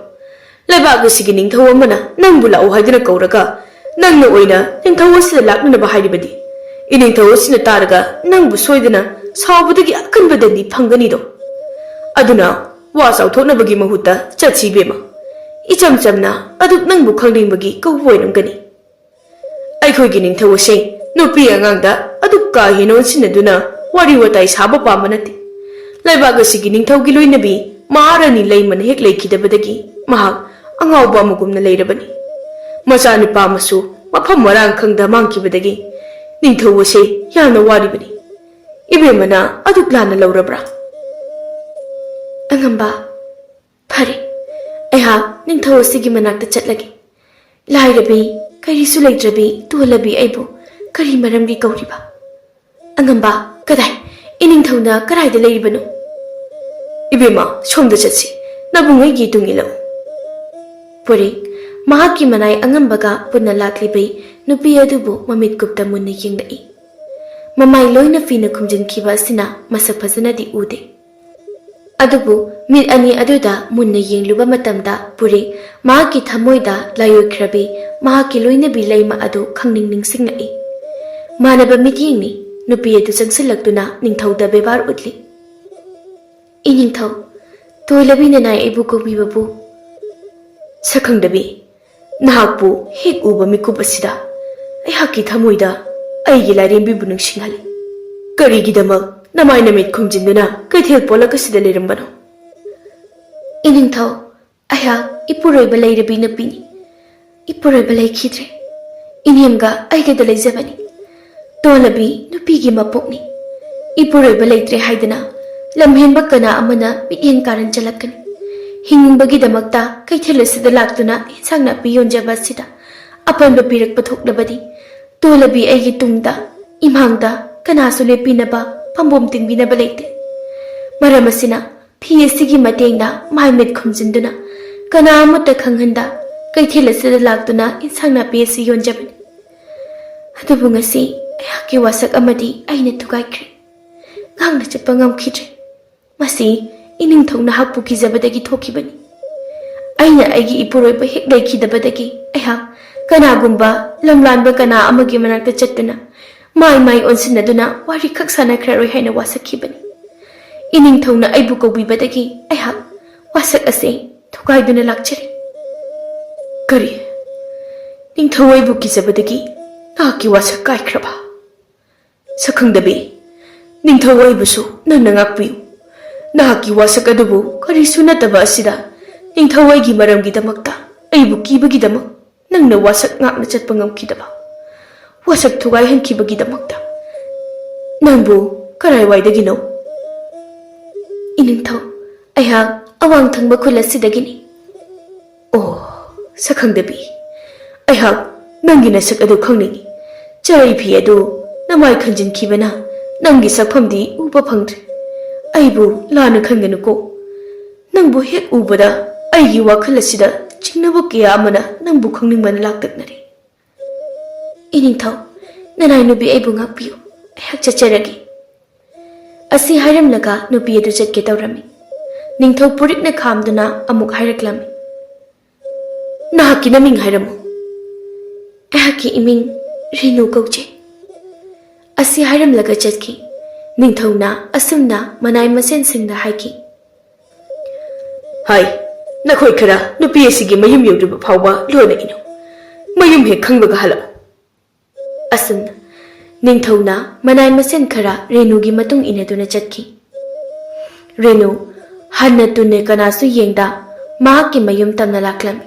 ꯂꯩꯕꯥꯛ ꯑꯁꯤꯒꯤ ꯅꯤꯡꯊꯧ ꯑꯃꯅ ꯅꯪꯕꯨ ꯂꯥꯛꯎ ꯍꯥꯏꯗꯨꯅ ꯀꯧꯔꯒ ꯅꯪꯅ ꯑꯣꯏꯅ ꯅꯤꯡꯊꯧ ꯑꯁꯤꯗ ꯂꯥꯛꯅꯅꯕ ꯍꯥꯏꯔꯤꯕꯗꯤ? ꯏꯅꯤꯡꯊꯧ ꯑꯁꯤꯅ ꯇꯥꯔꯒ ꯅꯪꯕꯨ ꯁꯣꯏꯗꯅ ꯁꯥꯎꯕꯗꯒꯤ ꯑꯀꯟꯕ ꯗꯟꯗꯤ ꯐꯪꯒꯅꯤꯗꯣ꯫ ꯑꯗꯨꯅ ꯋꯥ ꯆꯥꯎꯊꯣꯛꯅꯕꯒꯤ ꯃꯍꯨꯠꯇ ꯆꯠꯁꯤ ꯏꯕꯦꯝꯃ꯫ ꯏꯆꯝ ꯆꯝꯅ ꯑꯗꯨꯛ ꯅꯪꯕꯨ ꯈꯪꯅꯤꯡꯕꯒꯤ ꯀꯧꯕ ꯑꯣꯏꯔꯝꯒꯅꯤ꯫ ꯑꯩꯈꯣꯏꯒꯤ ꯅꯤꯡꯊꯧ ꯑꯁꯤ ꯅꯨꯄꯤ ꯑꯉꯥꯡꯗ ꯑꯗꯨꯛ ꯀꯥ ꯍꯦꯟꯅ ꯑꯣꯟꯁꯤꯟꯅꯗꯨꯅ ꯋꯥꯔꯤ ꯋꯥꯇꯥꯏ ꯁꯥꯕ ꯄꯥꯝꯕ ꯅꯠꯇꯦ꯫ ꯂꯩꯕꯥꯛ ꯑꯁꯤꯒꯤ ꯅꯤꯡꯊꯧꯒꯤ ꯂꯣꯏꯅꯕꯤ ꯃꯍꯥꯔꯥꯅꯤ ꯂꯩꯃꯅ ꯍꯦꯛ ꯂꯩꯈꯤꯗꯕꯗꯒꯤ ꯃꯍꯥꯛ ꯑꯉꯥꯎꯕ ꯑꯃꯒꯨꯝꯅ ꯂꯩꯔꯕꯅꯤ꯫ ꯃꯆꯥꯅꯨꯄꯥ ꯑꯃꯁꯨ ꯃꯐꯝ ꯃꯔꯥꯡ ꯈꯪꯗ ꯃꯥꯡꯈꯤꯕꯗꯒꯤ ꯅꯤꯡꯊꯧ ꯑꯁꯤ ꯌꯥꯝꯅ ꯋꯥꯔꯤꯕꯅꯤ꯫ ꯏꯕꯦꯝꯃꯅ ꯑꯗꯨꯛ ꯂꯥꯟꯅ ꯂꯧꯔꯕ꯭ꯔꯥ? ꯑꯉꯝꯕ, ꯐꯔꯦ, ꯑꯩꯍꯥꯛ ꯅꯤꯡꯊꯧ ꯑꯁꯤꯒꯤ ꯃꯅꯥꯛꯇ ꯆꯠꯂꯒꯦ꯫ ꯂꯥꯏꯔꯕꯤ, ꯀꯔꯤꯁꯨ ꯂꯩꯇ꯭ꯔꯕꯤ ꯇꯣꯜꯂꯕꯤ ꯑꯩꯕꯨ ꯀꯔꯤ ꯃꯔꯝꯒꯤ ꯀꯧꯔꯤꯕ? ꯑꯉꯝꯕ, ꯀꯗꯥꯏ? ꯏꯅꯤꯡꯊꯧꯅ ꯀꯗꯥꯏꯗ ꯂꯩꯔꯤꯕꯅꯣ? ꯏꯕꯦꯝꯃ, ꯁꯣꯝꯗ ꯆꯠꯁꯤ꯫ ꯅꯕꯨꯡ ꯑꯩꯒꯤ ꯏꯇꯨꯡ ꯏꯜꯂꯛꯎ꯫ ꯄꯨꯔꯤ, ꯃꯍꯥꯛꯀꯤ ꯃꯅꯥꯏ ꯑꯉꯝꯕꯒ ꯄꯨꯟꯅ ꯂꯥꯛꯂꯤꯕꯤ ꯅꯨꯄꯤ ꯑꯗꯨꯕꯨ ꯃꯃꯤꯠ ꯀꯨꯞꯇ ꯃꯨꯟꯅ ꯌꯦꯡꯂꯛꯏ꯫ ꯃꯃꯥꯏ ꯂꯣꯏꯅ ꯐꯤꯅ ꯈꯨꯝꯖꯤꯟꯈꯤꯕ ꯑꯁꯤꯅ ꯃꯁꯛ ꯐꯖꯅꯗꯤ ꯎꯗꯦ꯫ ꯑꯗꯨꯕꯨ ꯃꯤꯠ ꯑꯅꯤ ꯑꯗꯨꯗ ꯃꯨꯟꯅ ꯌꯦꯡꯂꯨꯕ ꯃꯇꯝꯗ ꯄꯨꯔꯤ ꯃꯍꯥꯛꯀꯤ ꯊꯃꯣꯏꯗ ꯂꯥꯏꯑꯣꯏꯈ꯭ꯔꯕꯤ ꯃꯍꯥꯛꯀꯤ ꯂꯣꯏꯅꯕꯤ ꯂꯩꯃ ꯑꯗꯨ ꯈꯪꯅꯤꯡ ꯅꯤꯡꯁꯤꯡꯂꯛꯏ꯫ ꯃꯥꯟꯅꯕ ꯃꯤꯠꯌꯦꯡꯅꯤ꯫ ꯅꯨꯄꯤ ꯑꯗꯨ ꯆꯪꯁꯤꯜꯂꯛꯇꯨꯅ ꯅꯤꯡꯊꯧꯗ ꯕꯦꯕꯥꯔ ꯎꯠꯂꯤ꯫ "ꯏꯅꯤꯡꯊꯧ, ꯇꯣꯏꯂꯕꯤ ꯅꯅꯥꯏ ꯑꯩꯕꯨ ꯀꯧꯕꯤꯕꯕꯨ?" "ꯁꯛꯈꯪꯗꯕꯤ, ꯅꯍꯥꯛꯄꯨ ꯍꯦꯛ ꯎꯕ ꯃꯤꯀꯨꯞ ꯑꯁꯤꯗ ꯑꯩꯍꯥꯛꯀꯤ ꯊꯃꯣꯏꯗ ꯑꯩꯒꯤ ꯂꯥꯏꯔꯦꯝꯕꯤꯕꯨ ꯅꯤꯡꯁꯤꯡꯍꯜꯂꯤ꯫ ꯀꯔꯤꯒꯤꯗꯃꯛ ꯅꯃꯥꯏ ꯅꯃꯤꯠ ꯈꯨꯝꯖꯤꯟꯗꯨꯅ ꯀꯩꯊꯦꯜ ꯄꯣꯂꯛ ꯑꯁꯤꯗ ꯂꯩꯔꯝꯕꯅꯣ? ꯏꯅꯤꯡꯊꯧ, ꯑꯩꯍꯥꯛ ꯏꯄꯨꯔꯣꯏꯕ ꯂꯩꯔꯕꯤ ꯅꯨꯄꯤꯅꯤ꯫ ꯏꯄꯨꯔꯣꯏꯕ ꯂꯩꯈꯤꯗ꯭ꯔꯦ꯫ ꯏꯅꯦꯝꯒ ꯑꯩꯒꯗ ꯂꯩꯖꯕꯅꯤ꯫ ꯇꯣꯜꯂꯕꯤ ꯅꯨꯄꯤꯒꯤ ꯃꯄꯣꯛꯅꯤ꯫ ꯏꯄꯨꯔꯣꯏꯕ ꯂꯩꯇ꯭ꯔꯦ ꯍꯥꯏꯗꯅ ꯂꯝꯍꯦꯟꯕ ꯀꯅꯥ ꯑꯃꯅ ꯃꯤꯠꯌꯦꯡ ꯀꯥꯔꯟ ꯆꯠꯂꯛꯀꯅꯤ꯫ ꯍꯤꯡꯅꯤꯡꯕꯒꯤꯗꯃꯛꯇ ꯀꯩꯊꯦꯜ ꯑꯁꯤꯗ ꯂꯥꯛꯇꯨꯅ ꯏꯟꯁꯥꯡ ꯅꯥꯄꯤ ꯌꯣꯟꯖꯕ ꯑꯁꯤꯗ ꯑꯄꯟꯕ ꯄꯤꯔꯛꯄ ꯊꯣꯛꯂꯕꯗꯤ, ꯇꯣꯜꯂꯕꯤ ꯑꯩꯒꯤ ꯇꯨꯡꯗ, ꯏꯃꯥꯡꯗ ꯀꯅꯥꯁꯨ ꯂꯦꯞꯄꯤꯅꯕ, ꯄꯥꯝꯕꯣꯝ ꯇꯤꯡꯕꯤꯅꯕ ꯂꯩꯇꯦ꯫ ꯃꯔꯝ ꯑꯁꯤꯅ ꯐꯤ ꯑꯁꯤꯒꯤ ꯃꯇꯦꯡꯅ ꯃꯥꯏ ꯃꯤꯠ ꯈꯨꯝꯖꯤꯟꯗꯨꯅ ꯀꯅꯥ ꯑꯃꯠꯇ ꯈꯪꯍꯟꯗ ꯀꯩꯊꯦꯜ ꯑꯁꯤꯗ ꯂꯥꯛꯇꯨꯅ ꯏꯟꯁꯥꯡ ꯅꯥꯄꯤ ꯑꯁꯤ ꯌꯣꯟꯖꯕꯅꯤ꯫ ꯑꯗꯨꯕꯨ ꯉꯁꯤ ꯑꯩꯍꯥꯛꯀꯤ ꯋꯥꯁꯛ ꯑꯃꯗꯤ ꯑꯩꯅ ꯊꯨꯒꯥꯏꯈ꯭ꯔꯦ꯫ ꯉꯥꯛꯅ ꯆꯠꯄ ꯉꯝꯈꯤꯗ꯭ꯔꯦ꯫ ꯃꯁꯤ ꯏꯅꯤꯡꯊꯧ ꯅꯍꯥꯛꯄꯨ ꯀꯤꯖꯕꯗꯒꯤ ꯊꯣꯛꯈꯤꯕꯅꯤ꯫ ꯑꯩꯅ ꯑꯩꯒꯤ ꯏꯄꯨꯔꯣꯏꯕ ꯍꯦꯛ ꯂꯩꯈꯤꯗꯕꯗꯒꯤ ꯑꯩꯍꯥꯛ ꯀꯅꯥꯒꯨꯝꯕ ꯂꯝꯂꯥꯟꯕ ꯀꯅꯥ ꯑꯃꯒꯤ ꯃꯅꯥꯛꯇ ꯆꯠꯇꯨꯅ ꯃꯥꯏ ꯃꯥꯏ ꯑꯣꯟꯁꯤꯟꯅꯗꯨꯅ ꯋꯥꯔꯤ ꯈꯛ ꯁꯥꯟꯅꯈ꯭ꯔꯔꯣꯏ ꯍꯥꯏꯅ ꯋꯥꯁꯛꯈꯤꯕꯅꯤ꯫ ꯏꯅꯤꯡꯊꯧꯅ ꯑꯩꯕꯨ ꯀꯧꯕꯤꯕꯗꯒꯤ ꯑꯩꯍꯥꯛ ꯋꯥꯁꯛ ꯑꯁꯤ ꯊꯨꯒꯥꯏꯗꯨꯅ ꯂꯥꯛꯆꯔꯤ꯫ ꯀꯔꯤ? ꯅꯤꯡꯊꯧ ꯑꯩꯕꯨ ꯀꯤꯖꯕꯗꯒꯤ ꯅꯍꯥꯛꯀꯤ ꯋꯥꯁꯛ ꯀꯥꯏꯈ꯭ꯔꯕ? ꯁꯛꯈꯪꯗꯕꯤ, ꯅꯤꯡꯊꯧ ꯑꯩꯕꯨꯁꯨ ꯅꯪꯅ ꯉꯥꯛꯄꯤꯌꯨ꯫ ꯅꯍꯥꯛꯀꯤ ꯋꯥꯁꯛ ꯑꯗꯨꯕꯨ ꯀꯔꯤꯁꯨ ꯅꯠꯇꯕ ꯑꯁꯤꯗ ꯅꯤꯡꯊꯧ ꯑꯩꯒꯤ ꯃꯔꯝꯒꯤꯗꯃꯛꯇ, ꯑꯩꯕꯨ ꯀꯤꯕꯒꯤꯗꯃꯛ ꯅꯪꯅ ꯋꯥꯁꯛ ꯉꯥꯛꯅ ꯆꯠꯄ ꯉꯝꯈꯤꯗꯕ, ꯋꯥꯁꯛ ꯊꯨꯒꯥꯏꯍꯟꯈꯤꯕꯒꯤꯗꯃꯛꯇ ꯅꯪꯕꯨ ꯀꯔꯥꯏꯋꯥꯏꯗꯒꯤꯅꯣ? ꯏꯅꯤꯡꯊꯧ, ꯑꯩꯍꯥꯛ ꯑꯋꯥꯡ ꯊꯪꯕ ꯈꯨꯜ ꯑꯁꯤꯗꯒꯤꯅꯤ꯫ ꯑꯣ, ꯁꯛꯈꯪꯗꯕꯤ, ꯑꯩꯍꯥꯛ ꯅꯪꯒꯤ ꯅꯁꯛ ꯑꯗꯨ ꯈꯪꯅꯤꯡꯏ꯫ ꯆꯔꯩ ꯐꯤ ꯑꯗꯨ ꯅꯃꯥꯏ ꯈꯟꯖꯤꯟꯈꯤꯕꯅ ꯅꯪꯒꯤ ꯁꯛꯐꯝꯗꯤ ꯎꯕ ꯐꯪꯗ꯭ꯔꯦ꯫ ꯑꯩꯕꯨ ꯂꯥꯟꯅ ꯈꯟꯒꯅꯨꯀꯣ꯫ ꯅꯪꯕꯨ ꯍꯦꯛ ꯎꯕꯗ ꯑꯩꯒꯤ ꯋꯥꯈꯜ ꯑꯁꯤꯗ ꯆꯤꯡꯅꯕ ꯀꯌꯥ ꯑꯃꯅ ꯅꯪꯕꯨ ꯈꯪꯅꯤꯡꯕꯅ ꯂꯥꯛꯇꯛꯅꯔꯦ꯫ ꯏꯅꯤꯡꯊꯧ, ꯅꯅꯥꯏ ꯅꯨꯄꯤ ꯑꯩꯕꯨ ꯉꯥꯛꯄꯤꯌꯨ꯫ ꯑꯩꯍꯥꯛ ꯆꯠꯆꯔꯒꯦ꯫ ꯑꯁꯤ ꯍꯥꯏꯔꯝꯂꯒ ꯅꯨꯄꯤ ꯑꯗꯨ ꯆꯠꯀꯦ ꯇꯧꯔꯝꯃꯤ꯫ ꯅꯤꯡꯊꯧ ꯄꯨꯔꯤꯛꯅ ꯈꯥꯝꯗꯨꯅ ꯑꯃꯨꯛ ꯍꯥꯏꯔꯛꯂꯝꯃꯤ, "ꯅꯍꯥꯛꯀꯤ ꯅꯃꯤꯡ ꯍꯥꯏꯔꯝꯃꯨ"꯫ "ꯑꯩꯍꯥꯛꯀꯤ ꯏꯃꯤꯡ ꯔꯦꯅꯨ ꯀꯧꯖꯩ"꯫ ꯑꯁꯤ ꯍꯥꯏꯔꯝꯂꯒ ꯆꯠꯈꯤ꯫ ꯅꯤꯡꯊꯧꯅ ꯑꯁꯨꯝꯅ ꯃꯅꯥꯏ ꯃꯁꯦꯟꯁꯤꯡꯗ ꯍꯥꯏꯈꯤ, "ꯍꯥꯏ, ꯅꯈꯣꯏ ꯈꯔ ꯅꯨꯄꯤ ꯑꯁꯤꯒꯤ ꯃꯌꯨꯝ ꯌꯧꯗ꯭ꯔꯤꯕ ꯐꯥꯎꯕ ꯂꯣꯟꯅ ꯏꯅꯧ꯫ ꯃꯌꯨꯝ ꯍꯦꯛ ꯈꯪꯕꯒ ꯍꯜꯂꯛꯎ"꯫ ꯑꯁꯨꯝꯅ ꯅꯤꯡꯊꯧꯅ ꯃꯅꯥꯏ ꯃꯁꯦꯟ ꯈꯔ ꯔꯦꯅꯨꯒꯤ ꯃꯇꯨꯡ ꯏꯟꯅꯗꯨꯅ ꯆꯠꯈꯤ꯫ ꯔꯦꯅꯨ ꯍꯟꯅ ꯇꯨꯟꯅ ꯀꯅꯥꯁꯨ ꯌꯦꯡꯗ ꯃꯍꯥꯛꯀꯤ ꯃꯌꯨꯝ ꯇꯝꯅ ꯂꯥꯛꯂꯝꯃꯤ꯫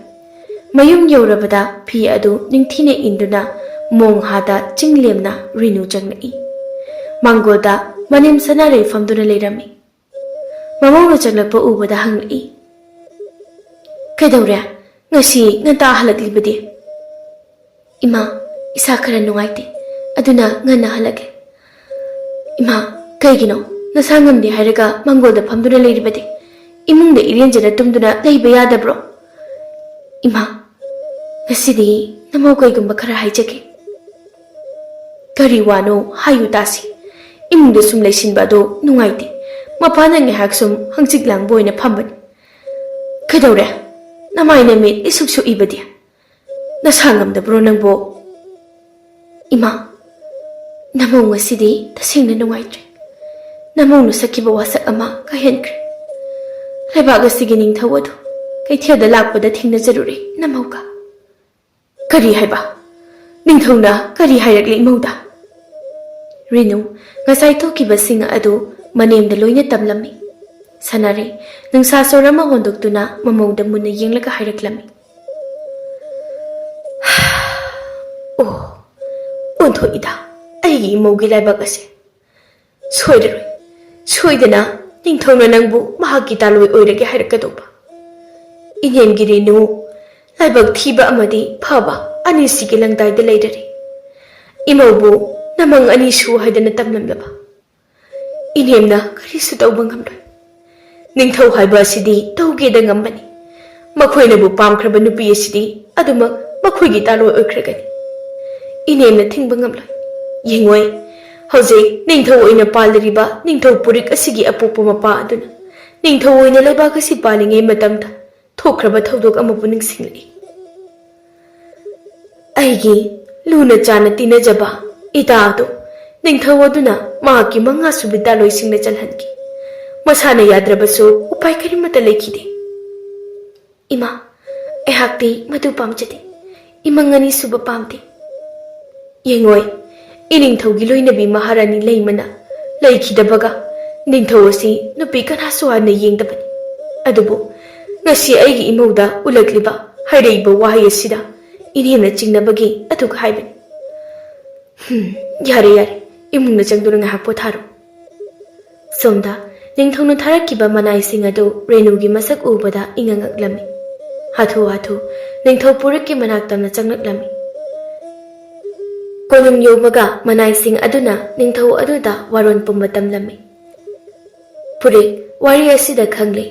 ꯃꯌꯨꯝ ꯌꯧꯔꯕꯗ ꯐꯤ ꯑꯗꯨ ꯅꯤꯡꯊꯤꯅ ꯏꯟꯗꯨꯅ ꯃꯣꯡ ꯍꯥꯗ ꯆꯤꯡ ꯂꯦꯝꯅ ꯔꯦꯅꯨ ꯆꯪꯂꯛꯏ꯫ ꯃꯥꯡꯒꯣꯜꯗ ꯃꯅꯦꯝ ꯁꯅꯥꯔꯩ ꯐꯝꯗꯨꯅ ꯂꯩꯔꯝꯃꯤ꯫ ꯃꯃꯧꯅ ꯆꯪꯂꯛꯄ ꯎꯕꯗ ꯍꯪꯂꯛꯏ, "ꯀꯩꯗꯧꯔꯦ? ꯉꯁꯤ ꯉꯟꯇꯥ ꯍꯜꯂꯛꯂꯤꯕꯗꯤ?" "ꯏꯃꯥ, ꯏꯁꯥ ꯈꯔ ꯅꯨꯡꯉꯥꯏꯇꯦ, ꯑꯗꯨꯅ ꯉꯟꯅ ꯍꯜꯂꯛꯀꯦ꯫" "ꯏꯃꯥ, ꯀꯩꯒꯤꯅꯣ? ꯅꯁꯥ ꯉꯝꯗꯦ ꯍꯥꯏꯔꯒ ꯃꯪꯒꯣꯜꯗ ꯐꯝꯗꯨꯅ ꯂꯩꯔꯤꯕꯗꯤ? ꯏꯃꯨꯡꯗ ꯏꯔꯦꯟꯖꯅ ꯇꯨꯝꯗꯨꯅ ꯂꯩꯕ ꯌꯥꯗꯕ꯭ꯔꯣ?" "ꯏꯃꯥ, ꯉꯁꯤꯗꯤ ꯅꯃꯧ ꯀꯩꯒꯨꯝꯕ ꯈꯔ ꯍꯥꯏꯖꯒꯦ꯫" "ꯀꯔꯤ ꯋꯥꯅꯣ? ꯍꯥꯏꯌꯨ ꯇꯥꯁꯤ꯫ ꯏꯃꯨꯡꯗ ꯁꯨꯝ ꯂꯩꯁꯤꯟꯕ ꯑꯗꯣ ꯅꯨꯡꯉꯥꯏꯇꯦ꯫ ꯃꯄꯥꯅ ꯉꯥꯏꯍꯥꯛ ꯁꯨꯝ ꯍꯪꯆꯤꯠ ꯂꯥꯡꯕ ꯑꯣꯏꯅ ꯐꯝꯕꯅꯤ꯫" "ꯀꯩꯗꯧꯔꯦ? ꯅꯃꯥꯏ ꯅꯃꯤꯠ ꯏꯁꯨꯛ ꯁꯨꯛꯏꯕꯗꯤ? ꯅꯁꯥ ꯉꯝꯗꯕ꯭ꯔꯣ ꯅꯪꯕꯣ?" "ꯏꯃꯥ, ꯅꯃꯧ ꯉꯁꯤꯗꯤ ꯇꯁꯦꯡꯅ ꯅꯨꯡꯉꯥꯏꯇ꯭ꯔꯦ꯫ ꯅꯃꯧꯅ ꯁꯛꯈꯤꯕ ꯋꯥꯁꯛ ꯑꯃ ꯀꯥꯏꯍꯟꯈ꯭ꯔꯦ꯫ ꯂꯩꯕꯥꯛ ꯑꯁꯤꯒꯤ ꯅꯤꯡꯊꯧ ꯑꯗꯨ ꯀꯩꯊꯦꯜꯗ ꯂꯥꯛꯄꯗ ꯊꯦꯡꯅꯖꯔꯨꯔꯦ ꯅꯃꯧꯒ꯫" "ꯀꯔꯤ ꯍꯥꯏꯕ? ꯅꯤꯡꯊꯧꯅ ꯀꯔꯤ ꯍꯥꯏꯔꯛꯂꯤ ꯏꯃꯧꯗ?" ꯔꯦꯅꯨ ꯉꯁꯥꯏ ꯊꯣꯛꯈꯤꯕꯁꯤꯡ ꯑꯗꯨ ꯃꯅꯦꯝꯗ ꯂꯣꯏꯅ ꯇꯝꯂꯝꯃꯤ꯫ ꯁꯅꯥꯔꯩ ꯅꯨꯡꯁꯥ ꯁꯣꯔ ꯑꯃ ꯍꯣꯟꯗꯣꯛꯇꯨꯅ ꯃꯃꯧꯗ ꯃꯨꯟꯅ ꯌꯦꯡꯂꯒ ꯍꯥꯏꯔꯛꯂꯝꯃꯤ, "ꯑꯣ, ꯑꯣꯟꯊꯣꯛꯏꯗ ꯑꯩꯒꯤ ꯏꯃꯧꯒꯤ ꯂꯥꯏꯕꯛ ꯑꯁꯦ꯫ ꯁꯣꯏꯔꯔꯣꯏ, ꯁꯣꯏꯗꯅ ꯅꯤꯡꯊꯧꯅ ꯅꯪꯕꯨ ꯃꯍꯥꯛꯀꯤ ꯇꯥꯂꯣꯏ ꯑꯣꯏꯔꯒꯦ ꯍꯥꯏꯔꯛꯀꯗꯧꯕ꯫ ꯏꯅꯦꯝꯒꯤ ꯔꯦꯅꯨ ꯂꯥꯏꯕꯛ ꯊꯤꯕ ꯑꯃꯗꯤ ꯐꯕ ꯑꯅꯤꯁꯤꯒꯤ ꯂꯪꯗꯥꯏꯗ ꯂꯩꯔꯔꯦ꯫ ꯏꯃꯧꯕꯨ ꯅꯃꯪ ꯑꯅꯤ ꯁꯨ ꯍꯥꯏꯗꯅ ꯇꯝꯂꯝꯂꯕ ꯏꯅꯦꯝꯅ ꯀꯔꯤꯁꯨ ꯇꯧꯕ ꯉꯝꯂꯣꯏ꯫ ꯅꯤꯡꯊꯧ ꯍꯥꯏꯕ ꯑꯁꯤꯗꯤ ꯇꯧꯒꯦꯗ ꯉꯝꯕꯅꯤ꯫ ꯃꯈꯣꯏꯅꯕꯨ ꯄꯥꯝꯈ꯭ꯔꯕ ꯅꯨꯄꯤ ꯑꯁꯤꯗꯤ ꯑꯗꯨꯃꯛ ꯃꯈꯣꯏꯒꯤ ꯇꯥꯂꯣꯏ ꯑꯣꯏꯈ꯭ꯔꯒꯅꯤ꯫ ꯏꯅꯦꯝꯅ ꯊꯤꯡꯕ ꯉꯝꯂꯣꯏ꯫ ꯌꯦꯡꯉꯣꯏ, ꯍꯧꯖꯤꯛ ꯅꯤꯡꯊꯧ ꯑꯣꯏꯅ ꯄꯥꯜꯂꯤꯔꯤꯕ ꯅꯤꯡꯊꯧ ꯄꯨꯔꯤꯛ ꯑꯁꯤꯒꯤ ꯑꯄꯣꯛꯄ ꯃꯄꯥ ꯑꯗꯨꯅ ꯅꯤꯡꯊꯧ ꯑꯣꯏꯅ ꯂꯩꯕꯥꯛ ꯑꯁꯤ ꯄꯥꯜꯂꯤꯉꯩ ꯃꯇꯝꯗ ꯊꯣꯛꯈ꯭ꯔꯕ ꯊꯧꯗꯣꯛ ꯑꯃꯕꯨ ꯅꯤꯡꯁꯤꯡꯂꯛꯏ꯫ ꯑꯩꯒꯤ ꯂꯨꯅ ꯆꯥꯅ ꯇꯤꯟꯅꯖꯕ ꯏꯇꯥ ꯑꯗꯨ ꯅꯤꯡꯊꯧ ꯑꯗꯨꯅ ꯃꯍꯥꯛꯀꯤ ꯃꯉꯥꯁꯨꯕꯤ ꯇꯥꯂꯣꯏꯁꯤꯡꯅ ꯆꯜꯍꯟꯈꯤ꯫ ꯃꯁꯥꯅ ꯌꯥꯗ꯭ꯔꯕꯁꯨ ꯎꯄꯥꯏ ꯀꯔꯤꯃꯠꯇ ꯂꯩꯈꯤꯗꯦ꯫ ꯏꯃꯥ, ꯑꯩꯍꯥꯛꯇꯤ ꯃꯗꯨ ꯄꯥꯝꯖꯗꯦ꯫ ꯏꯃꯪ ꯑꯅꯤꯁꯨꯕ ꯄꯥꯝꯗꯦ꯫ ꯌꯦꯡꯉꯣꯏ, ꯏꯅꯤꯡꯊꯧꯒꯤ ꯂꯣꯏꯅꯕꯤ ꯃꯍꯥꯔꯥꯅꯤ ꯂꯩꯃꯅ ꯂꯩꯈꯤꯗꯕꯒ ꯅꯤꯡꯊꯧ ꯑꯁꯤ ꯅꯨꯄꯤ ꯀꯅꯥꯁꯨ ꯍꯥꯟꯅ ꯌꯦꯡꯗꯕꯅꯤ꯫ ꯑꯗꯨꯕꯨ ꯉꯁꯤ ꯑꯩꯒꯤ ꯏꯃꯧꯗ ꯎꯠꯂꯛꯂꯤꯕ ꯍꯥꯏꯔꯛꯏꯕ ꯋꯥꯍꯩ ꯑꯁꯤꯗ ꯏꯅꯦꯝꯅ ꯆꯤꯡꯅꯕꯒꯤ ꯑꯗꯨꯛ ꯍꯥꯏꯕꯅꯤ꯫ "ꯍꯨꯝ, ꯌꯥꯔꯦ, ꯌꯥꯔꯦ, ꯏꯃꯨꯡꯗ ꯆꯪꯗꯨꯅ ꯉꯥꯏꯍꯥꯛ ꯄꯣꯊꯥꯔꯣ꯫" ꯁꯣꯝꯗ ꯅꯤꯡꯊꯧꯅ ꯊꯥꯔꯛꯈꯤꯕ ꯃꯅꯥꯏꯁꯤꯡ ꯑꯗꯨ ꯔꯦꯅꯨꯒꯤ ꯃꯁꯛ ꯎꯕꯗ ꯏꯉꯛ ꯉꯛꯂꯝꯃꯤ꯫ ꯍꯥꯊꯨ ꯍꯥꯊꯨ ꯅꯤꯡꯊꯧ ꯄꯨꯔꯤꯛꯀꯤ ꯃꯅꯥꯛ ꯇꯝꯅ ꯆꯪꯂꯛꯂꯝꯃꯤ꯫ ꯀꯣꯅꯨꯡ ꯌꯧꯕꯒ ꯃꯅꯥꯏꯁꯤꯡ ꯑꯗꯨꯅ ꯅꯤꯡꯊꯧ ꯑꯗꯨꯗ ꯋꯥꯔꯣꯟ ꯄꯨꯝꯕ ꯇꯝꯂꯝꯃꯤ꯫ "ꯄꯨꯔꯤꯛ, ꯋꯥꯔꯤ ꯑꯁꯤꯗ ꯈꯪꯂꯦ,